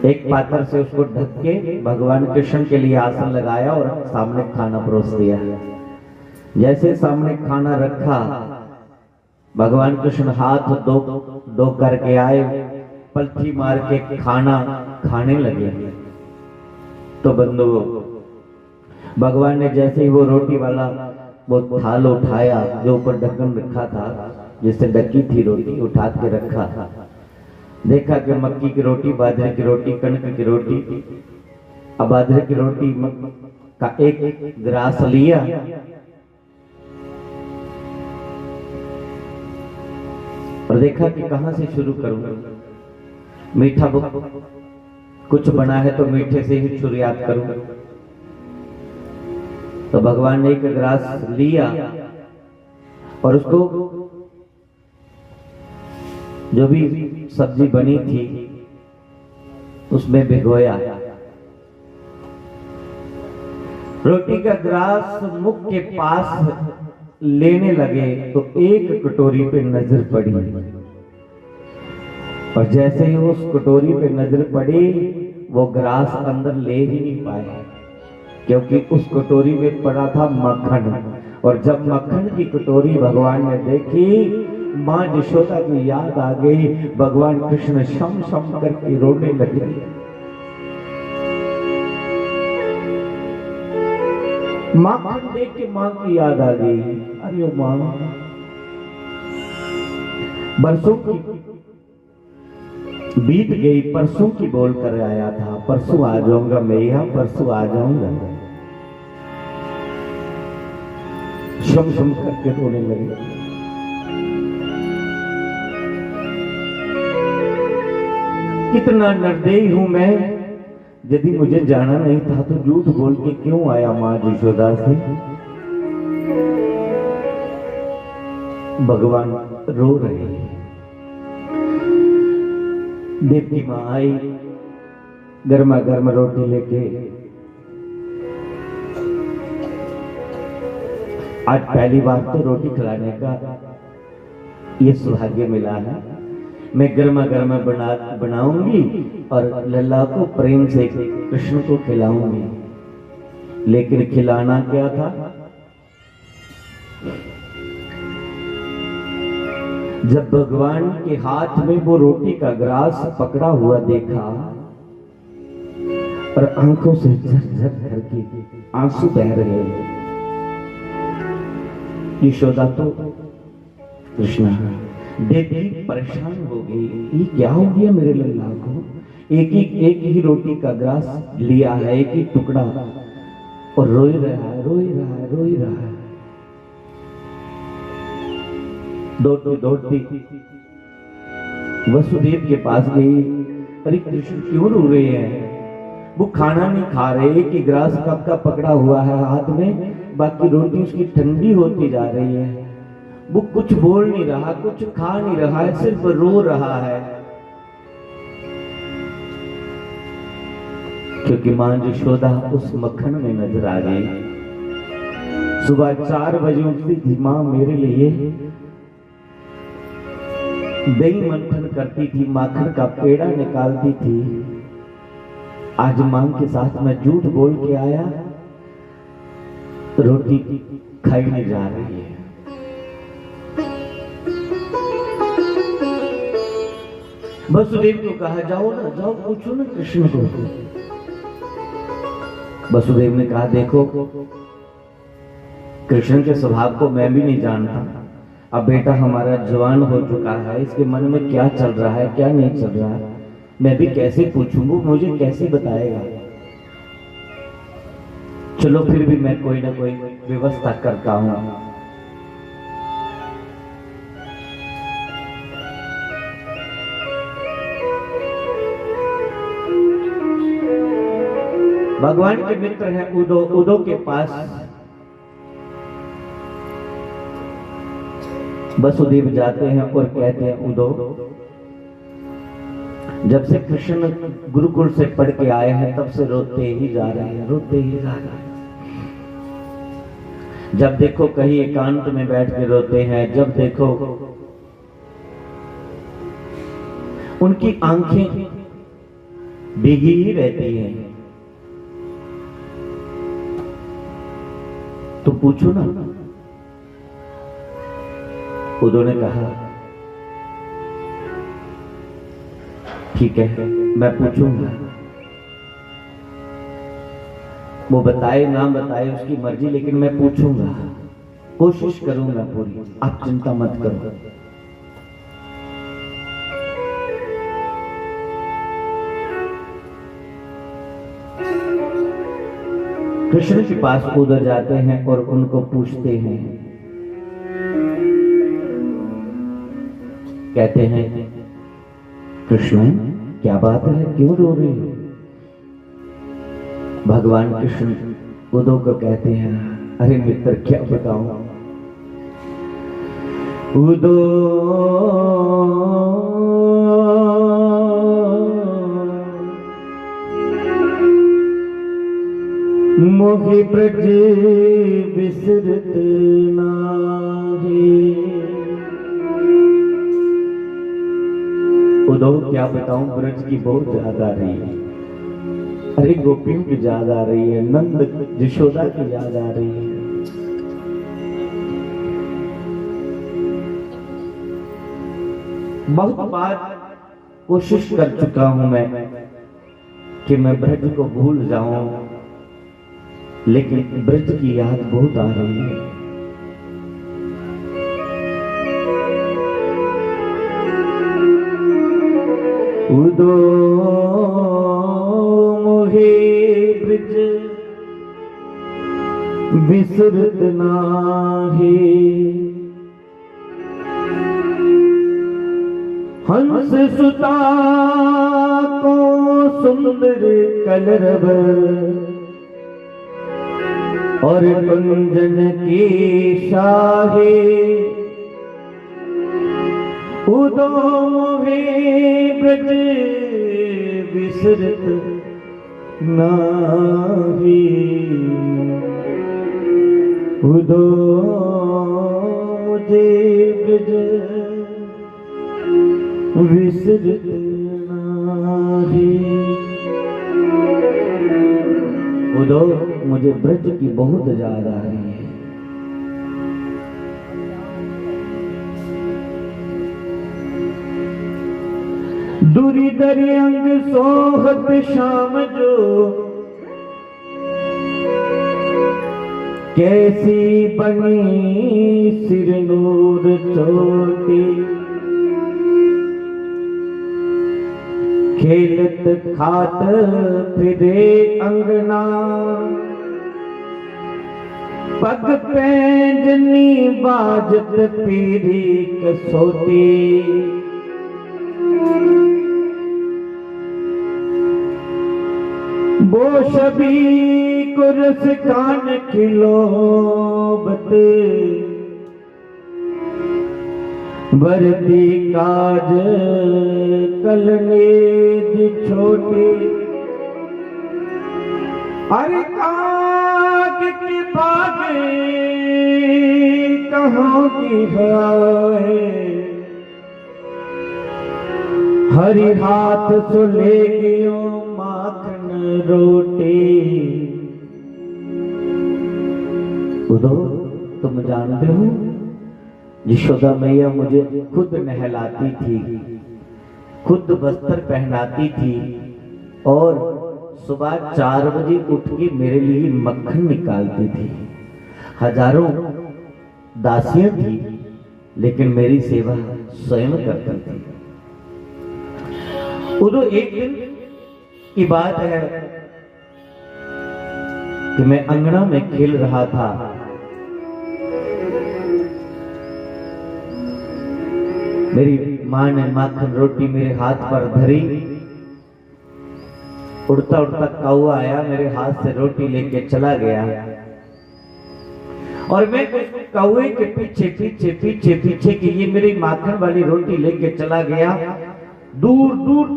एक पात्र से उसको ढक के भगवान कृष्ण के लिए आसन लगाया और सामने खाना परोस दिया। जैसे सामने खाना रखा, भगवान कृष्ण हाथ दो दो करके आए, पलथी मार के खाना खाने लगे। तो बंधुओं, भगवान ने जैसे ही वो रोटी वाला वो थाल उठाया, जो ऊपर ढक्कन रखा था, जिससे ढकी थी रोटी, उठा के रखा, देखा कि मक्की की रोटी, बाजरे की रोटी, कणक की रोटी। अब बाजरे की रोटी का एक ग्रास लिया और देखा कि कहां से शुरू करूं। मीठा कुछ बना है तो मीठे से ही शुरुआत करूं। तो भगवान ने एक ग्रास लिया और उसको, जो भी सब्जी बनी थी, उसमें भिगोया। रोटी का ग्रास मुख के पास लेने लगे तो एक कटोरी पे नजर पड़ी, और जैसे ही उस कटोरी पे नजर पड़ी, वो ग्रास अंदर ले ही नहीं पाए, क्योंकि उस कटोरी में पड़ा था मक्खन। और जब मक्खन की कटोरी भगवान ने देखी, माँ यशोदा की याद आ गई। भगवान कृष्ण शम शम करके रोने लगे। माखन देख के माँ की याद आ गई। अरे ओ माँ, बरसों की बीत गई, परसों की बोल कर आया था, परसों आ जाऊंगा मैया, परसों आ जाऊंगा। शम शम करके रोने लगे। कितना निर्दयी हूं मैं, यदि मुझे जाना नहीं था तो झूठ बोल के क्यों आया माँ यशोदा से? भगवान रो रहे हैं। देवकी माँ आई, गर्मा गर्म रोटी लेके। आज पहली बार तो रोटी खिलाने का ये सौभाग्य मिला है। मैं गर्मा गर्म बना बनाऊंगी और लल्ला को प्रेम से कृष्ण को खिलाऊंगी। लेकिन खिलाना क्या था? जब भगवान के हाथ में वो रोटी का ग्रास पकड़ा हुआ देखा और आंखों से झरझर करके आंसू बह रहे हैं। यशोदा तो, कृष्णा, देवी परेशान हो गई, ये क्या हो गया मेरे लल्ला को? एक ही एक ही रोटी का ग्रास लिया है, एक ही टुकड़ा, और रोई रहा है, रोई रहा है, रोई रहा है। दौड़ती दौड़ती वसुदेव के पास गई। अरे कृष्ण, क्यों रो रहे हैं? वो खाना नहीं खा रहे, एक ही ग्रास कप का पकड़ा हुआ है हाथ में, बाकी रोटी उसकी ठंडी होती जा रही है। वो कुछ बोल नहीं रहा, कुछ खा नहीं रहा है, सिर्फ रो रहा है। क्योंकि मां यशोदा उस मक्खन में नजर आ गई। सुबह चार बजे उठती थी मां मेरे लिए दही मंथन करती थी, माखन का पेड़ा निकालती थी। आज मां के साथ मैं झूठ बोल के आया, रोटी खाई नहीं जा रही है। वसुदेव को कहा, "जाओ ना, जाओ, पूछो ना कृष्ण को।" वसुदेव ने कहा, "देखो, कृष्ण के स्वभाव को मैं भी नहीं जानता। अब बेटा हमारा जवान हो चुका है, इसके मन में क्या चल रहा है, क्या नहीं चल रहा है, मैं भी कैसे पूछूं, वो मुझे कैसे बताएगा? चलो, फिर भी मैं कोई ना कोई व्यवस्था करता हूं।" भगवान के मित्र हैं उदो, उदो के पास वसुदेव जाते हैं और कहते हैं, "उदो, जब से कृष्ण गुरुकुल से पढ़ के आए हैं, तब से रोते ही जा रहे हैं, रोते ही जा रहे हैं। जब देखो कहीं एकांत में बैठ के रोते हैं, जब देखो उनकी आंखें भीगी ही रहती हैं। तो पूछो ना।" उदो ने कहा, "ठीक है, मैं पूछूंगा।" वो बताए ना बताए, उसकी मर्जी, लेकिन मैं पूछूंगा, कोशिश करूंगा पूरी, आप चिंता मत करो। कृष्ण के पास उदो जाते हैं और उनको पूछते हैं, कहते हैं, "कृष्ण, क्या बात है, क्यों रो रहे हो?" भगवान कृष्ण उदो को कहते हैं, "अरे मित्र, क्या बताऊं, उदो मोहि ब्रज बिसरत नाही।" उदो, क्या बताऊं, ब्रज की बहुत याद आ रही है। अरे, गोपियों की याद आ रही है, नंद यशोदा की याद आ रही है। बहुत बार कोशिश कर चुका हूं मैं कि मैं ब्रज को भूल जाऊं, लेकिन ब्रज की याद बहुत आ रही है। उदो मोहे ब्रज बिसरत नाही। हंस सुता को सुंदर कलरव और कुंजन की शाही। उदो मोहे ब्रज बिसरत नाही। उदो मुझे ब्रज विसरत नाही। उदो, मुझे ब्रज की बहुत याद आ रही है। दुरी दरी अंग सोहत श्याम जो, कैसी बनी सिरनूर चोटी। खेलत खात फिरे अंगना, पग पैंजनी बाजत पीरी कसोटी। वो सभी को रस कान खिलोबत, वरती काज कलने दी छोटी। अरे काग के बागे कहाँ की है, हरि हाथ सो ले गयो माखन रोटी। उदो, तुम जानते हो, यशोदा मैया मुझे खुद नहलाती थी। खुद वस्त्र पहनाती थी और सुबह चार बजे उठ के मेरे लिए मक्खन निकालती थी। हजारों दासियां थी, लेकिन मेरी सेवा स्वयं करती थी। उदो एक दिन की बात है कि मैं अंगना में खेल रहा था। मेरी माँ ने माखन रोटी मेरे हाथ पर धरी। उड़ता उड़ता कौवा आया, मेरे हाथ से रोटी लेके चला गया। और मैं उस कौवे के पीछे, पीछे, पीछे, पीछे कि ये मेरी माखन वाली रोटी लेके चला गया। दूर दूर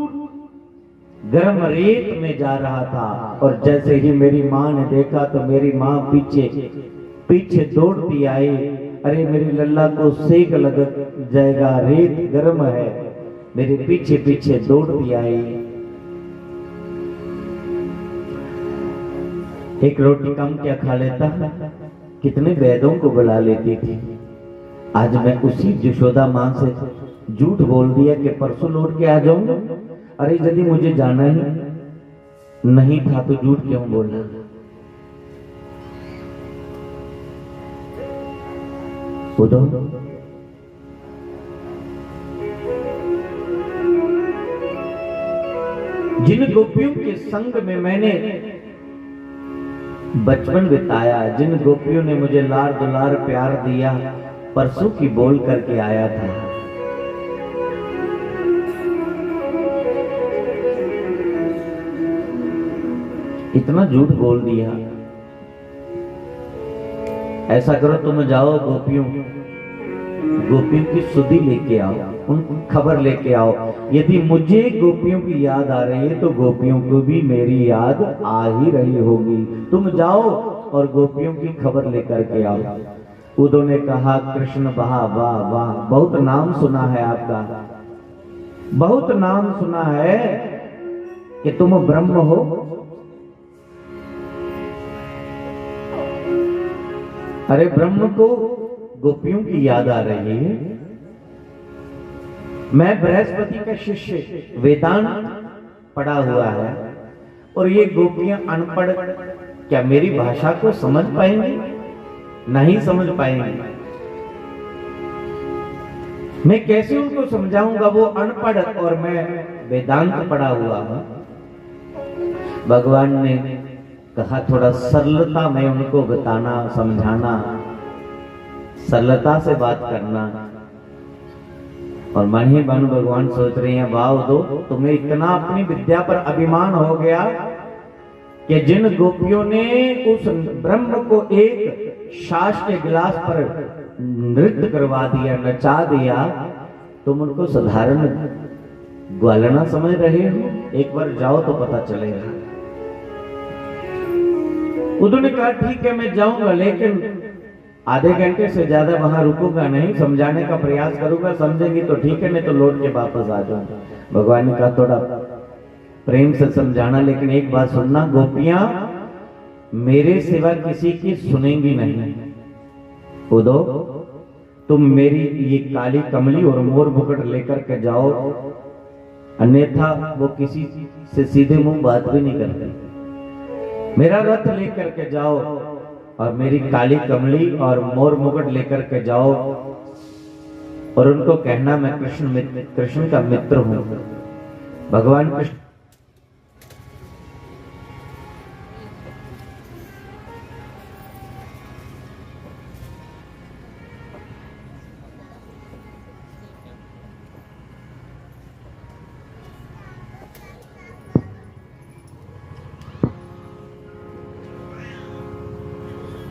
गर्म रेत में जा रहा था और जैसे ही मेरी माँ ने देखा तो मेरी माँ पीछे, पीछे दौड़ती आई। अरे, मेरी लल्ला को सेक लग जाएगा, रेत गर्म है। मेरे पीछे पीछे दौड़ती आई। एक रोटी कम क्या खा लेता, कितने वैदों को बुला लेती थी। आज मैं उसी जशोदा माँ से झूठ बोल दिया कि परसों लौट के आ जाऊंगा। अरे, यदि मुझे जाना ही नहीं था तो झूठ क्यों बोला? उदो, जिन गोपियों के संग में मैंने बचपन बिताया, जिन गोपियों ने मुझे लार दुलार प्यार दिया, परसों की बोल करके आया था। इतना झूठ बोल दिया। ऐसा करो, तुम जाओ गोपियों, गोपियों की सुधि लेके आओ, उनकी खबर लेके आओ। यदि मुझे गोपियों की याद आ रही है तो गोपियों को भी मेरी याद आ ही रही होगी। तुम जाओ और गोपियों की खबर लेकर के आओ। उदो ने कहा, कृष्ण, वाह, वाह, वाह, बहुत नाम सुना है आपका, बहुत नाम सुना है कि तुम ब्रह्म हो। अरे, ब्रह्म को गोपियों की याद आ रही है। मैं बृहस्पति का शिष्य, वेदांत पढ़ा हुआ है, और ये गोपियां अनपढ़, क्या मेरी भाषा को समझ पाएंगी? नहीं समझ पाएंगी। मैं कैसे उनको समझाऊंगा, वो अनपढ़ और मैं वेदांत पढ़ा हुआ हूं। भगवान ने कहा, थोड़ा सरलता में उनको बताना, समझाना, सरलता से बात करना। और मन ही मन भगवान सोच रहे हैं, वाह उदो, तुम्हें इतना अपनी विद्या पर अभिमान हो गया कि जिन गोपियों ने उस ब्रह्म को एक छाछ के गिलास पर नृत्य करवा दिया, नचा दिया, तुम उनको साधारण ग्वालना समझ रहे हो? एक बार जाओ तो पता चलेगा। उदो ने कहा, ठीक है, मैं जाऊंगा, लेकिन आधे घंटे से ज्यादा वहां रुकूंगा नहीं, समझाने का प्रयास करूंगा, समझेंगी तो ठीक है, नहीं तो लौट के वापस आ जाऊंगा। भगवान ने कहा, थोड़ा प्रेम से समझाना, लेकिन एक बात सुनना, गोपियां मेरे सिवा किसी की सुनेंगी नहीं। उदो, तुम मेरी ये काली कमली और मोर मुकुट लेकर के जाओ, अन्यथा वो किसी से सीधे मुंह बात भी नहीं करती। मेरा रथ लेकर के जाओ और मेरी काली कमली और मोर मुकुट लेकर के जाओ और उनको कहना, मैं कृष्ण मित्र, कृष्ण का मित्र हूं। भगवान कृष्ण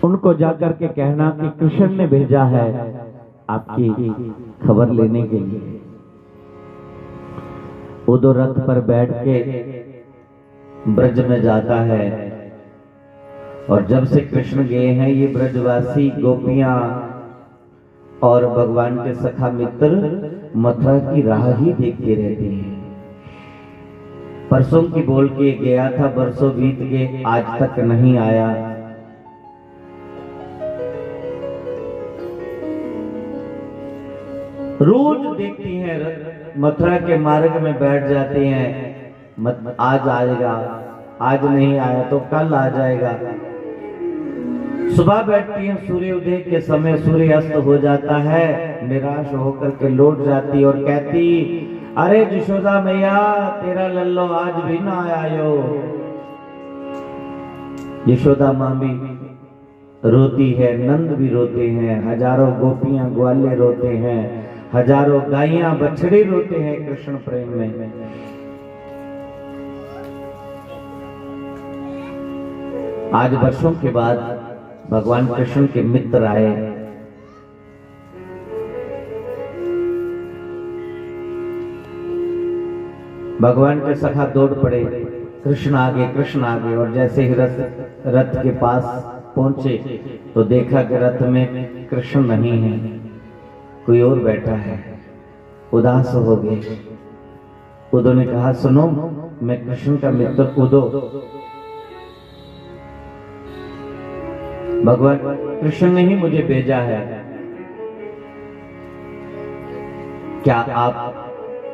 उनको जाकर के कहना कि कृष्ण ने भेजा है आपकी खबर लेने के लिए। उदो रथ पर बैठ के ब्रज में जाता है और जब से कृष्ण गए हैं, ये ब्रजवासी गोपियां और भगवान के सखा मित्र मथुरा की राह ही देखते रहते हैं। परसों की बोल के गया था, बरसों बीत गए, आज तक नहीं आया। रोज देखती हैं रथ, मथुरा के मार्ग में बैठ जाती हैं। मत आज आएगा, आज नहीं आया तो कल आ जाएगा। सुबह बैठती हैं, सूर्योदय के समय सूर्य अस्त हो जाता है, निराश होकर के लौट जाती और कहती, अरे यशोदा मैया, तेरा लल्लो आज भी ना आयो। यशोदा माँ भी रोती है, नंद भी रोते हैं, हजारों गोपियां ग्वाले रोते हैं, हजारों गाइयां बछड़े रोते हैं कृष्ण प्रेम में। आज वर्षों के बाद भगवान कृष्ण के मित्र आए। भगवान के सखा दौड़ पड़े, कृष्ण आगे, कृष्ण आगे। और जैसे ही रथ रथ के पास पहुंचे तो देखा कि रथ में कृष्ण नहीं है, कोई और बैठा है। उदास हो गए। उदो ने कहा, सुनो, मैं कृष्ण का मित्र उदो, भगवान कृष्ण ने ही मुझे भेजा है। क्या आप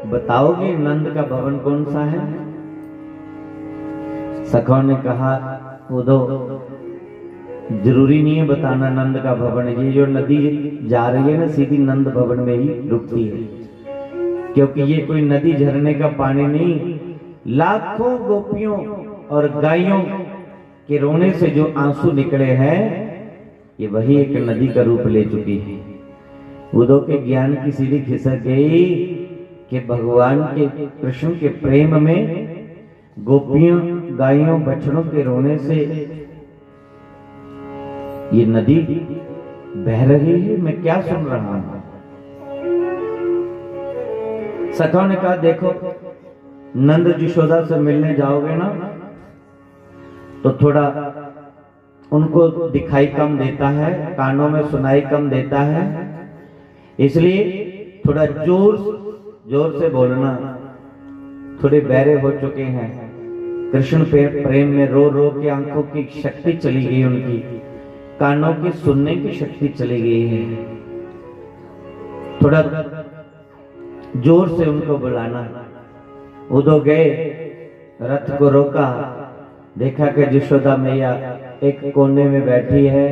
बताओगे नंद का भवन कौन सा है? सखाओं ने कहा, उदो, जरूरी नहीं है बताना नंद का भवन। ये जो नदी जा रही है ना, सीधी नंद भवन में ही रुकती है, क्योंकि ये कोई नदी झरने का पानी नहीं। लाखों गोपियों और गायों के रोने से जो आंसू निकले हैं, ये वही एक नदी का रूप ले चुकी है। उदो के ज्ञान की सीढ़ी खिसक गई कि भगवान के, कृष्ण के प्रेम में गोपियों, गायों, बछड़ों के रोने से ये नदी बह रही है। मैं क्या सुन रहा हूं? सखा ने कहा, देखो, नंद यशोदा से मिलने जाओगे ना, तो थोड़ा उनको दिखाई कम देता है, कानों में सुनाई कम देता है, इसलिए थोड़ा जोर जोर से बोलना। थोड़े बहरे हो चुके हैं, कृष्ण पे प्रेम में रो रो के आंखों की शक्ति चली गई उनकी, कानों की सुनने की शक्ति चली गई है। थोड़ा जोर से उनको बुलाना। उदो गए, रथ को रोका, देखा कि यशोदा मैया एक कोने में बैठी है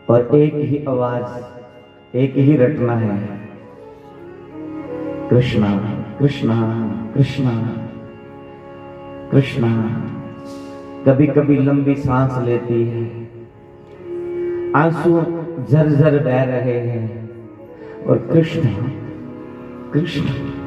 और एक ही आवाज, एक ही रटना है, कृष्णा, कृष्णा, कृष्णा, कृष्णा। कभी कभी लंबी सांस लेती है, आंसू झरझर बह रहे हैं और कृष्ण, कृष्ण।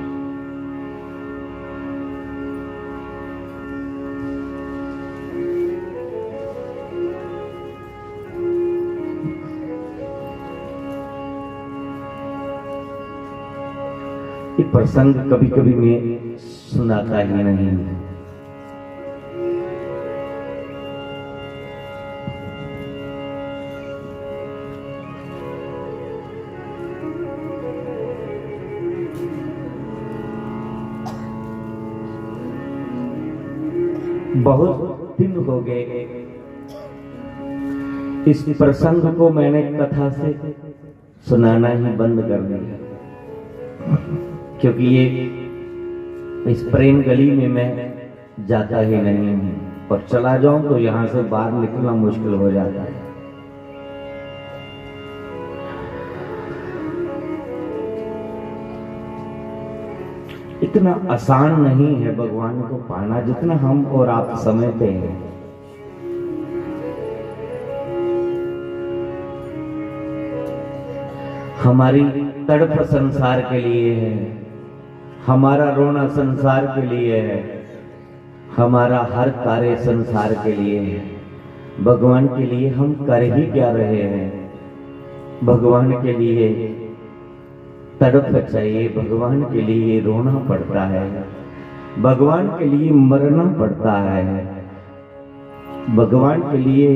ये प्रसंग कभी कभी मैं सुनाता ही नहीं। बहुत दिन हो गए, इस प्रसंग को मैंने कथा से सुनाना ही बंद कर दिया, क्योंकि ये, इस प्रेम गली में मैं जाता ही नहीं हूं, और चला जाऊं तो यहां से बाहर निकलना मुश्किल हो जाता है। इतना आसान नहीं है भगवान को पाना जितना हम और आप समझते हैं। हमारी तड़प संसार के लिए है, हमारा रोना संसार के लिए है, हमारा हर कार्य संसार के लिए है। भगवान के लिए हम कर ही क्या रहे हैं? भगवान के लिए तड़प चाहिए, भगवान के लिए रोना पड़ता है, भगवान के लिए मरना पड़ता है, भगवान के लिए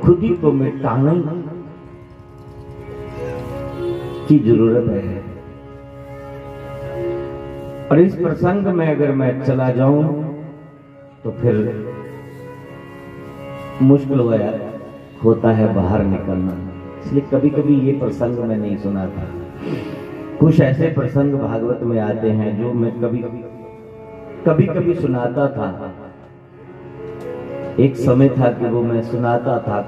खुद ही को मिटाने की जरूरत है। और इस प्रसंग में अगर मैं चला जाऊं तो फिर मुश्किल हो, होता है बाहर निकलना, इसलिए कभी कभी ये प्रसंग मैं नहीं सुनाता। कुछ ऐसे प्रसंग भागवत में आते हैं जो मैं कभी कभी कभी सुनाता था। एक समय था कि वो मैं सुनाता था,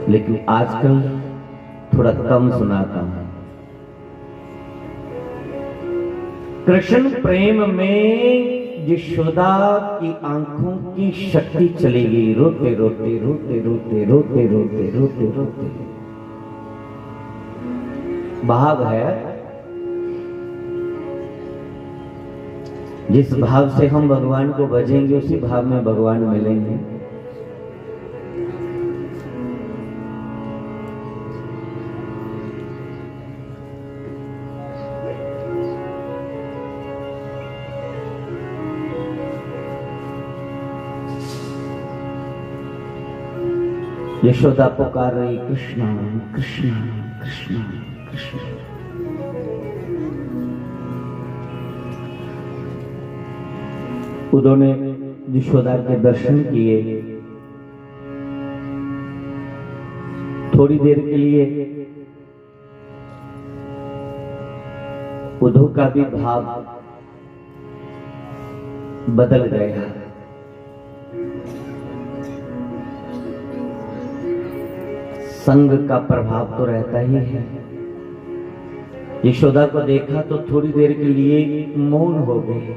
लेकिन आजकल थोड़ा कम सुनाता हूं। कृष्ण प्रेम में यशोदा की आंखों की शक्ति चली गई। रोते रोते रोते रोते रोते रोते रोते रोते भाव है, जिस भाव से हम भगवान को भजेंगे, उसी भाव में भगवान मिलेंगे। यशोदा पुकार रही, "कृष्णा, कृष्णा, कृष्णा, कृष्णा।" उद्धव ने यशोदा के दर्शन किए। थोड़ी देर के लिए उद्धव का भी भाव बदल गया। संग का प्रभाव तो रहता ही है। यशोदा को देखा तो थोड़ी देर के लिए मौन हो गए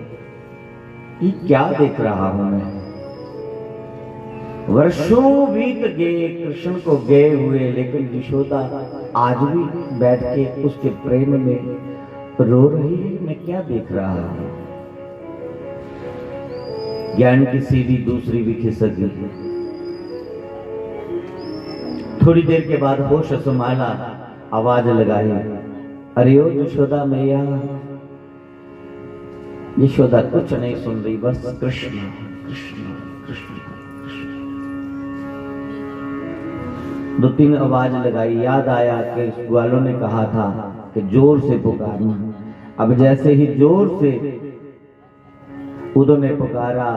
कि क्या देख रहा हूं मैं। वर्षों बीत गए कृष्ण को गए हुए, लेकिन यशोदा आज भी बैठ के उसके प्रेम में रो रही है। मैं क्या देख रहा हूं? ज्ञान की सीढ़ी दूसरी भी खिसक गई। थोड़ी देर के बाद होश संभाला, आवाज लगाई, "अरे ओ यशोदा मैया।" यशोदा कुछ नहीं सुन रही, बस कृष्ण, कृष्ण, कृष्ण, कृष्ण। दो तीन आवाज लगाई, याद आया कि ग्वालों ने कहा था कि जोर से पुकारना। अब जैसे ही जोर से उद्धव ने पुकारा,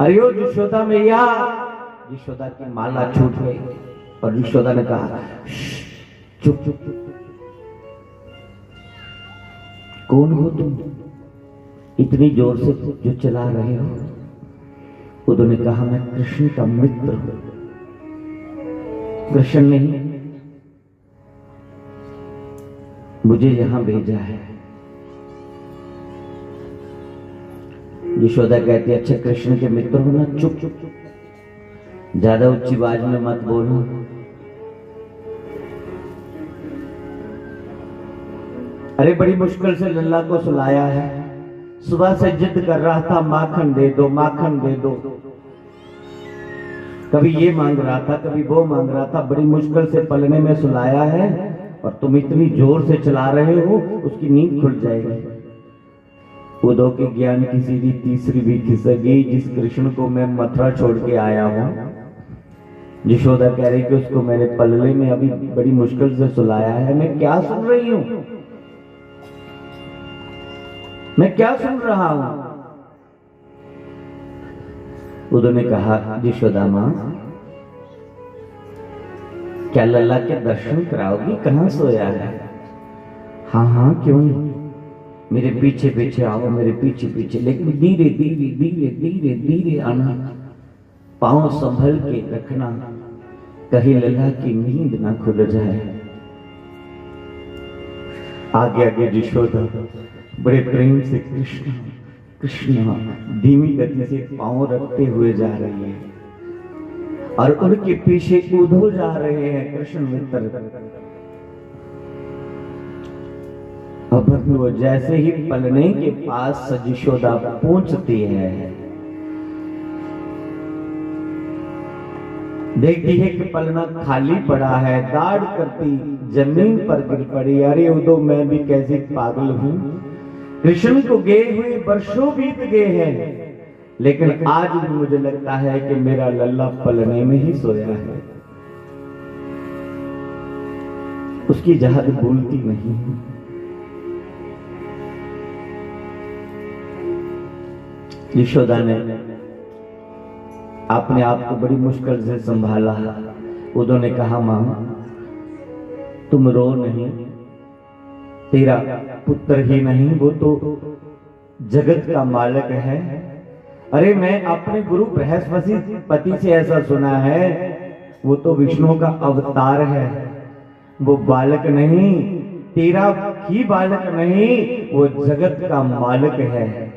"अरे ओ यशोदा मैया!" यशोदा की माला छूट गई और यशोदा ने कहा, "श्श, चुप, चुप, चुप।" "कौन हो तुम, इतनी जोर से जो चिल्ला रहे हो?" उद्धव ने कहा, "मैं कृष्ण का मित्र हूं।" कृष्ण नहीं, मुझे यहां भेजा है। यशोदा कहती, "अच्छा, कृष्ण के मित्र हो ना, चुप, ज्यादा ऊंची आवाज में मत बोलो।" अरे, बड़ी मुश्किल से लल्ला को सुलाया है, सुबह से जिद कर रहा था, "माखन दे दो, माखन दे दो।" कभी ये मांग रहा था, कभी वो मांग रहा था, बड़ी मुश्किल से पलने में सुलाया है और तुम इतनी जोर से चिल्ला रहे हो, उसकी नींद खुल जाएगी। उद्धव के ज्ञान की सीढ़ी तीसरी भी खिसक गई। जिस कृष्ण को मैं मथुरा छोड़ के आया हूं, यशोदा कह रही कि उसको मैंने पलने में अभी बड़ी मुश्किल से सुलाया है। मैं क्या सुन रही हूं, मैं क्या सुन रहा हूं? उद्धव ने कहा, "यशोदा माँ, क्या लल्ला के दर्शन कराओगी? कहाँ सोया है?" "हाँ, हाँ, क्यों नहीं? मेरे पीछे पीछे आओ, मेरे पीछे पीछे, लेकिन धीरे धीरे धीरे धीरे धीरे आना, पाँव संभल के रखना, कहीं लल्ला की नींद ना खुल जाए।" आगे आगे यशोदा बड़े प्रेम से कृष्ण कृष्ण धीमी गति से पांव रखते हुए जा रही है और उनके पीछे उद्धव जा रहे हैं, कृष्ण मित्र। अब वो जैसे ही पलने के पास यशोदा पहुंचती है, देखती है कि पलना खाली पड़ा है, दाढ़ करती जमीन पर गिर पड़ी। "अरे उद्धव, मैं भी कैसी पागल हूं, कृष्ण को गए हुए वर्षों बीत गए हैं, लेकिन आज भी मुझे लगता है कि मेरा लल्ला पलने में ही सोया है।" उसकी याद भूलती नहीं। यशोदा ने अपने आप को बड़ी मुश्किल से संभाला। उदो ने कहा, "माँ, तुम रो नहीं, तेरा पुत्र ही नहीं, वो तो जगत का मालिक है।" अरे, मैं अपने गुरु बृहस्पति पति से ऐसा सुना है, वो तो विष्णु का अवतार है। वो बालक नहीं, तेरा ही बालक नहीं, वो जगत का मालिक है।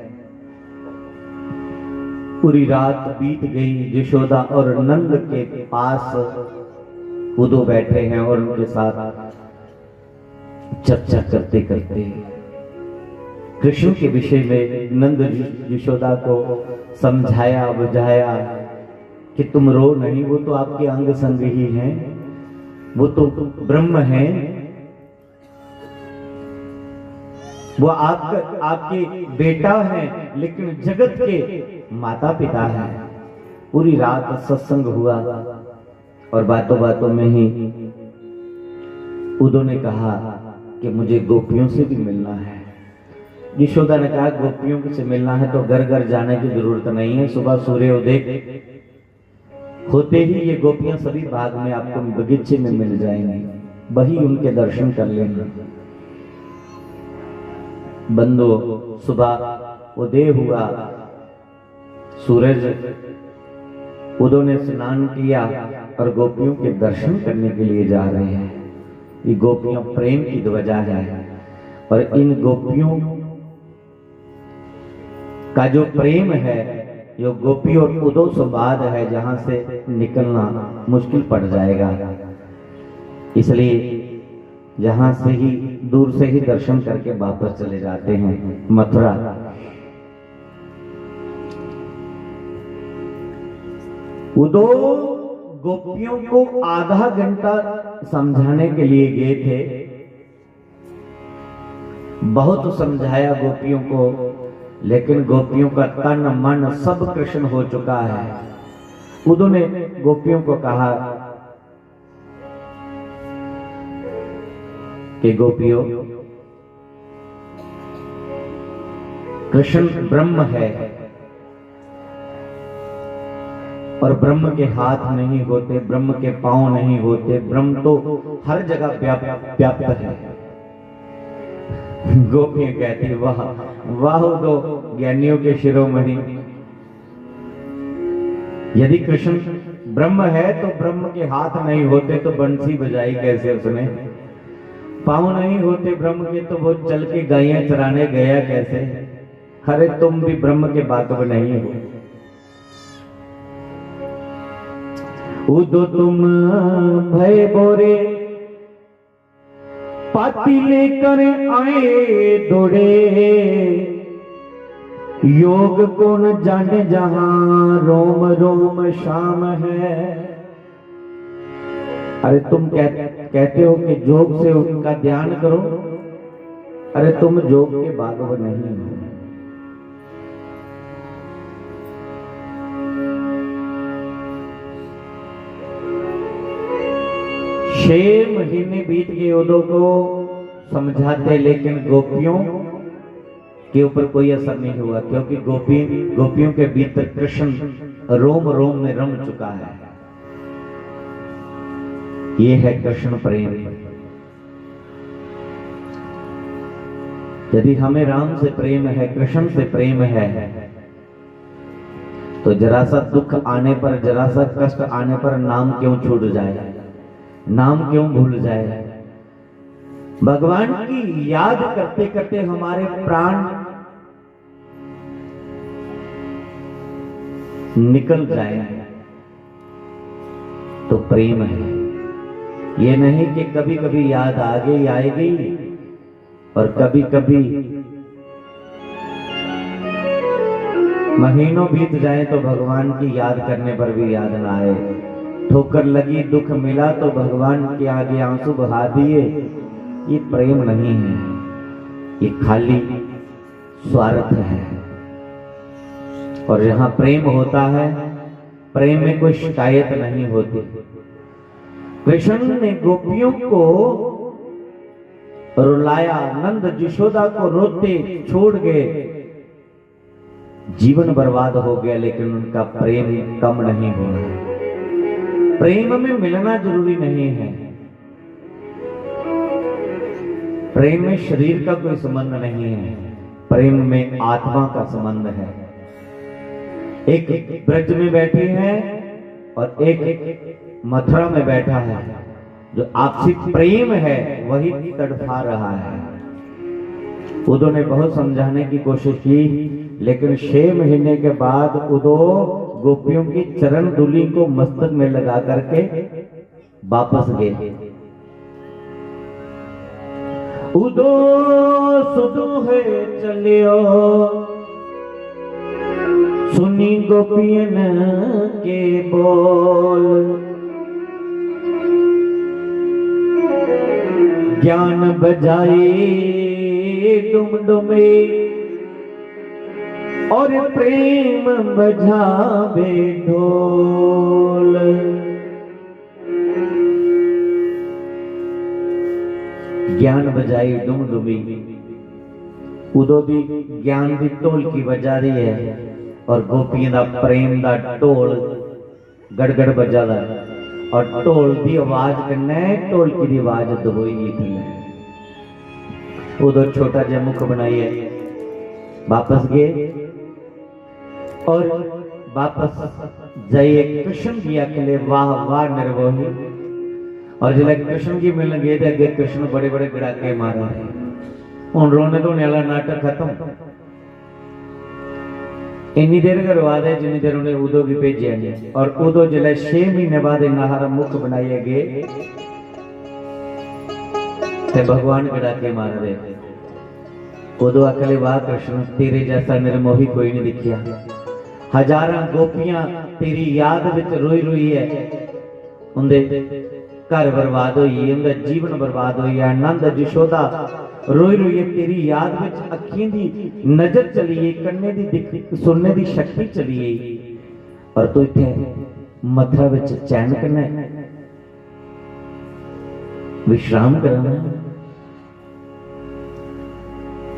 पूरी रात बीत गई। यशोदा और नंद के पास उदो बैठे हैं और उनके साथ चर्चा करते करते कृष्ण के विषय में नंद यशोदा को समझाया बुझाया कि तुम रो नहीं, वो तो आपके अंग संग ही हैं, वो तो ब्रह्म हैं, वो आपका, आपके बेटा हैं, लेकिन जगत के माता पिता हैं। पूरी रात सत्संग हुआ और बातों बातों में ही उदो ने कहा कि मुझे गोपियों से भी मिलना है। यशोदा ने कहा, "गोपियों से मिलना है तो घर घर जाने की जरूरत नहीं है, सुबह सूर्योदय होते ही ये गोपियां सभी बाग में आपको बगीचे में मिल जाएंगी, वही उनके दर्शन कर लेना।" बंदो, सुबह उदय हुआ, सूरज उदो ने स्नान किया और गोपियों के दर्शन करने के लिए जा रहे हैं। ये गोपियां प्रेम की ध्वजा है और इन गोपियों का जो प्रेम है, जो गोपी और उदो संवाद है, जहां से निकलना मुश्किल पड़ जाएगा, इसलिए यहां से ही, दूर से ही दर्शन करके वापस चले जाते हैं मथुरा। उदो गोपियों को आधा घंटा समझाने के लिए गए थे। बहुत समझाया गोपियों को, लेकिन गोपियों का तन मन सब कृष्ण हो चुका है। उदो ने गोपियों को कहा कि गोपियों, कृष्ण ब्रह्म है और ब्रह्म के हाथ नहीं होते, ब्रह्म के पांव नहीं होते, ब्रह्म तो हर जगह व्याप-, व्याप्त है। गोपियां कहती, "वाह, वाह, तो ज्ञानियों के शिरोमणि।" यदि कृष्ण ब्रह्म है तो ब्रह्म के हाथ नहीं होते तो बंसी बजाई कैसे उसने? पांव नहीं होते ब्रह्म के तो वो चल के गायें चराने गया कैसे? अरे, तुम भी ब्रह्म के बाकब नहीं हो। उदो तुम भय बोरे, पाती लेकर आए दौड़े, योग कौन जाने जहां रोम रोम शाम है। अरे, तुम कह, कहते हो कि योग से उनका ध्यान करो, अरे, तुम योग के बाकब नहीं हो। छह महीने बीत गए उदो को समझाते, लेकिन गोपियों के ऊपर कोई असर नहीं हुआ, क्योंकि गोपी, गोपियों के भीतर कृष्ण रोम रोम में रम चुका है। ये है कृष्ण प्रेम। यदि हमें राम से प्रेम है, कृष्ण से प्रेम है, तो जरा सा दुख आने पर, जरा सा कष्ट आने पर नाम क्यों छूट जाए, नाम क्यों भूल जाए? भगवान की याद करते करते हमारे प्राण निकल जाए तो प्रेम है। ये नहीं कि कभी कभी याद आ गई, आएगी, और कभी कभी महीनों बीत जाए तो भगवान की याद करने पर भी याद ना आए। ठोकर लगी, दुख मिला तो भगवान के आगे आंसू बहा दिए। ये प्रेम नहीं है, ये खाली स्वार्थ है। और जहां प्रेम होता है, प्रेम में कोई शिकायत नहीं होती। कृष्ण ने गोपियों को रुलाया, नंद यशोदा को रोते छोड़ गए। जीवन बर्बाद हो गया, लेकिन उनका प्रेम कम नहीं हुआ। प्रेम में मिलना जरूरी नहीं है। प्रेम में शरीर का कोई संबंध नहीं है, प्रेम में आत्मा का संबंध है। एक ब्रज में बैठी है और एक मथुरा में बैठा है। जो आपसी प्रेम है, वही तड़फा रहा है। उदो ने बहुत समझाने की कोशिश की, लेकिन छह महीने के बाद उदो गोपियों की चरण धूलि को मस्तक में लगा करके वापस गए। उदो सुदो है चलियो, सुनी गोपियन के बोल। ज्ञान बजाई डुमडुमी और प्रेम बजावे ढोल। ज्ञान बजाई डुमडुमी, उदो भी ज्ञान की ढोलकी बजा रही है और गोपियों का प्रेम का ढोल गड़गड़ बजा रहा है और ढोल की आवाज कन्ने ढोलकी की आवाज दबोई गई थी। उदो छोटा जिहा मुख बनाइए वापस गए और वापस जाइए कृष्ण की आखले, "वाह वाह निर्मोही।" और जिसले कृष्ण की मिलन गए तो अगे कृष्ण बड़े बड़े गड़ाके मार रहे। हूँ रोने धोने वाला नाटक खत्म। इन्नी देर गै रोआ दे जिन्नी देर उन्हें उदो गी भेजेआ नहीं। और उदो जिसले छे महीने बाद इन्ना हारा मुख बनाइए गए ते भगवान गड़ाके मार रहे। उदो आखले, "वाह कृष्ण, तेरे जैसा निर्मोही कोई नहीं दिखिया। हजारां गोपियां तेरी याद विच रोई रोई है, उंदे घर बर्बाद होई गे, उंदा जीवन बर्बाद होई गेआ। नंद यशोदा रोई रोइयै तेरी याद विच अक्खीं दी नजर चली गई, कन्ने दी दिख, सुनने दी शक्ति चली गई, और तू इत्थे मथुरा विच चैन कन्नै विश्राम करना।"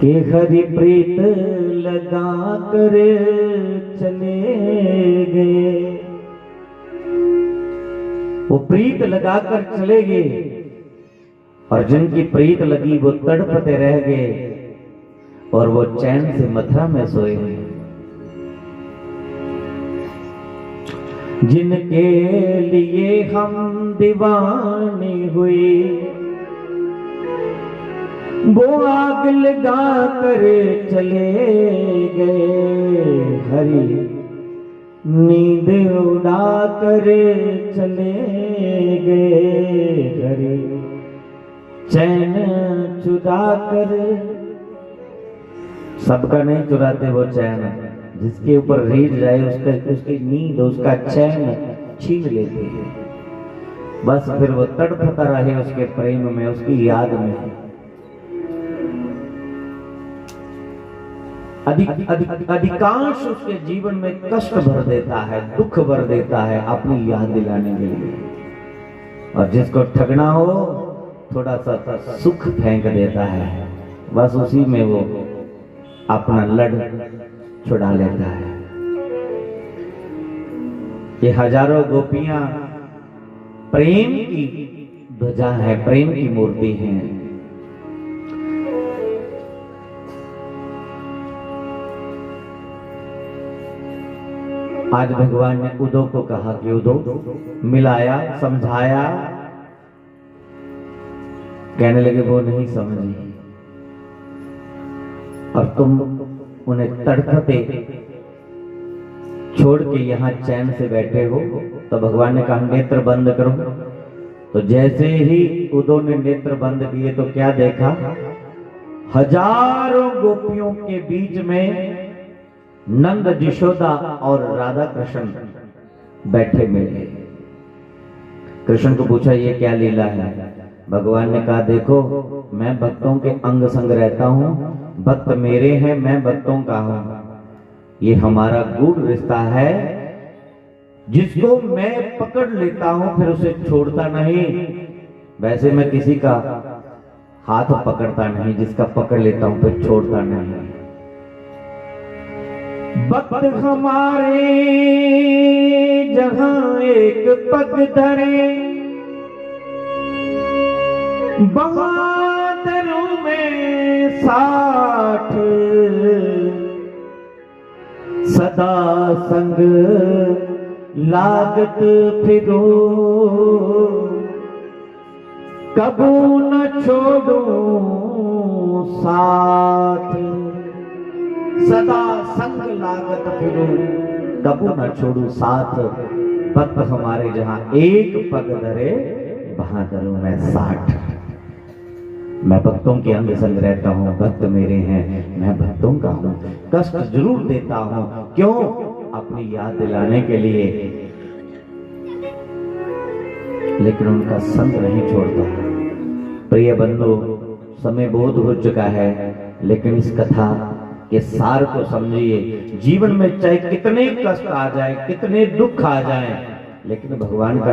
के हरि प्रीत लगा कर चले गए। वो प्रीत लगाकर चले गए और जिनकी प्रीत लगी वो तड़पते रह गए और वो चैन से मथुरा में सोए हुए। जिनके लिए हम दीवाने हुए, वो आग लगा कर चले गए। हरि नींद उड़ा कर चले गए। हरि चैन चुरा कर, सबका नहीं चुराते वो चैन, जिसके ऊपर रीझ जाए उसका, उसकी नींद, उसका चैन छीन लेते हैं। बस फिर वो तड़पता रहे उसके प्रेम में, उसकी याद में। अधिक, अधिक, अधिकांश उसके जीवन में कष्ट भर देता है, दुख भर देता है अपनी याद दिलाने के लिए। और जिसको ठगना हो, थोड़ा सा सुख फेंक देता है, बस उसी में वो अपना लड़ छुड़ा लेता है। ये हजारों गोपियां प्रेम की ध्वजा है, प्रेम की मूर्ति है। आज भगवान ने उदो को कहा कि उदो, मिलाया, समझाया, कहने लगे, "वो नहीं समझी और तुम उन्हें तड़पते छोड़ के यहाँ चैन से बैठे हो।" तो भगवान ने कहा, "नेत्र बंद करो।" तो जैसे ही उदो ने नेत्र बंद किए तो क्या देखा? हजारों गोपियों के बीच में नंद, यशोदा और राधा कृष्ण बैठे मिले। कृष्ण को पूछा, "ये क्या लीला है?" भगवान ने कहा, "देखो, मैं भक्तों के अंग संग रहता हूँ, भक्त मेरे हैं, मैं भक्तों का हूँ। ये हमारा गूढ़ रिश्ता है, जिसको मैं पकड़ लेता हूँ, फिर उसे छोड़ता नहीं। वैसे मैं किसी का हाथ पकड़ता नहीं, जिसका पकड़ लेता हूँ, फिर छोड़ता नहीं।" वक्त हमारे जहां एक पग धरे, बहादुरों में साठ, सदा संग लागत फिरो, कबू न छोड़ू साथ। सदा संग लागत फिरू, कबू न छोड़ू साथ। भक्त हमारे जहां एक पग धरे, बहादुरों में साठ। मैं भक्तों के अंग संग रहता हूँ, भक्त मेरे हैं, मैं भक्तों का हूँ। कष्ट जरूर देता हूँ, क्यों? अपनी याद दिलाने के लिए, लेकिन उनका संग नहीं छोड़ता। प्रिय बंधु, समय बहुत हो चुका है, लेकिन इस कथा के सार को समझिए। जीवन में चाहे कितने कष्ट आ जाए, कितने दुख आ जाए, लेकिन भगवान का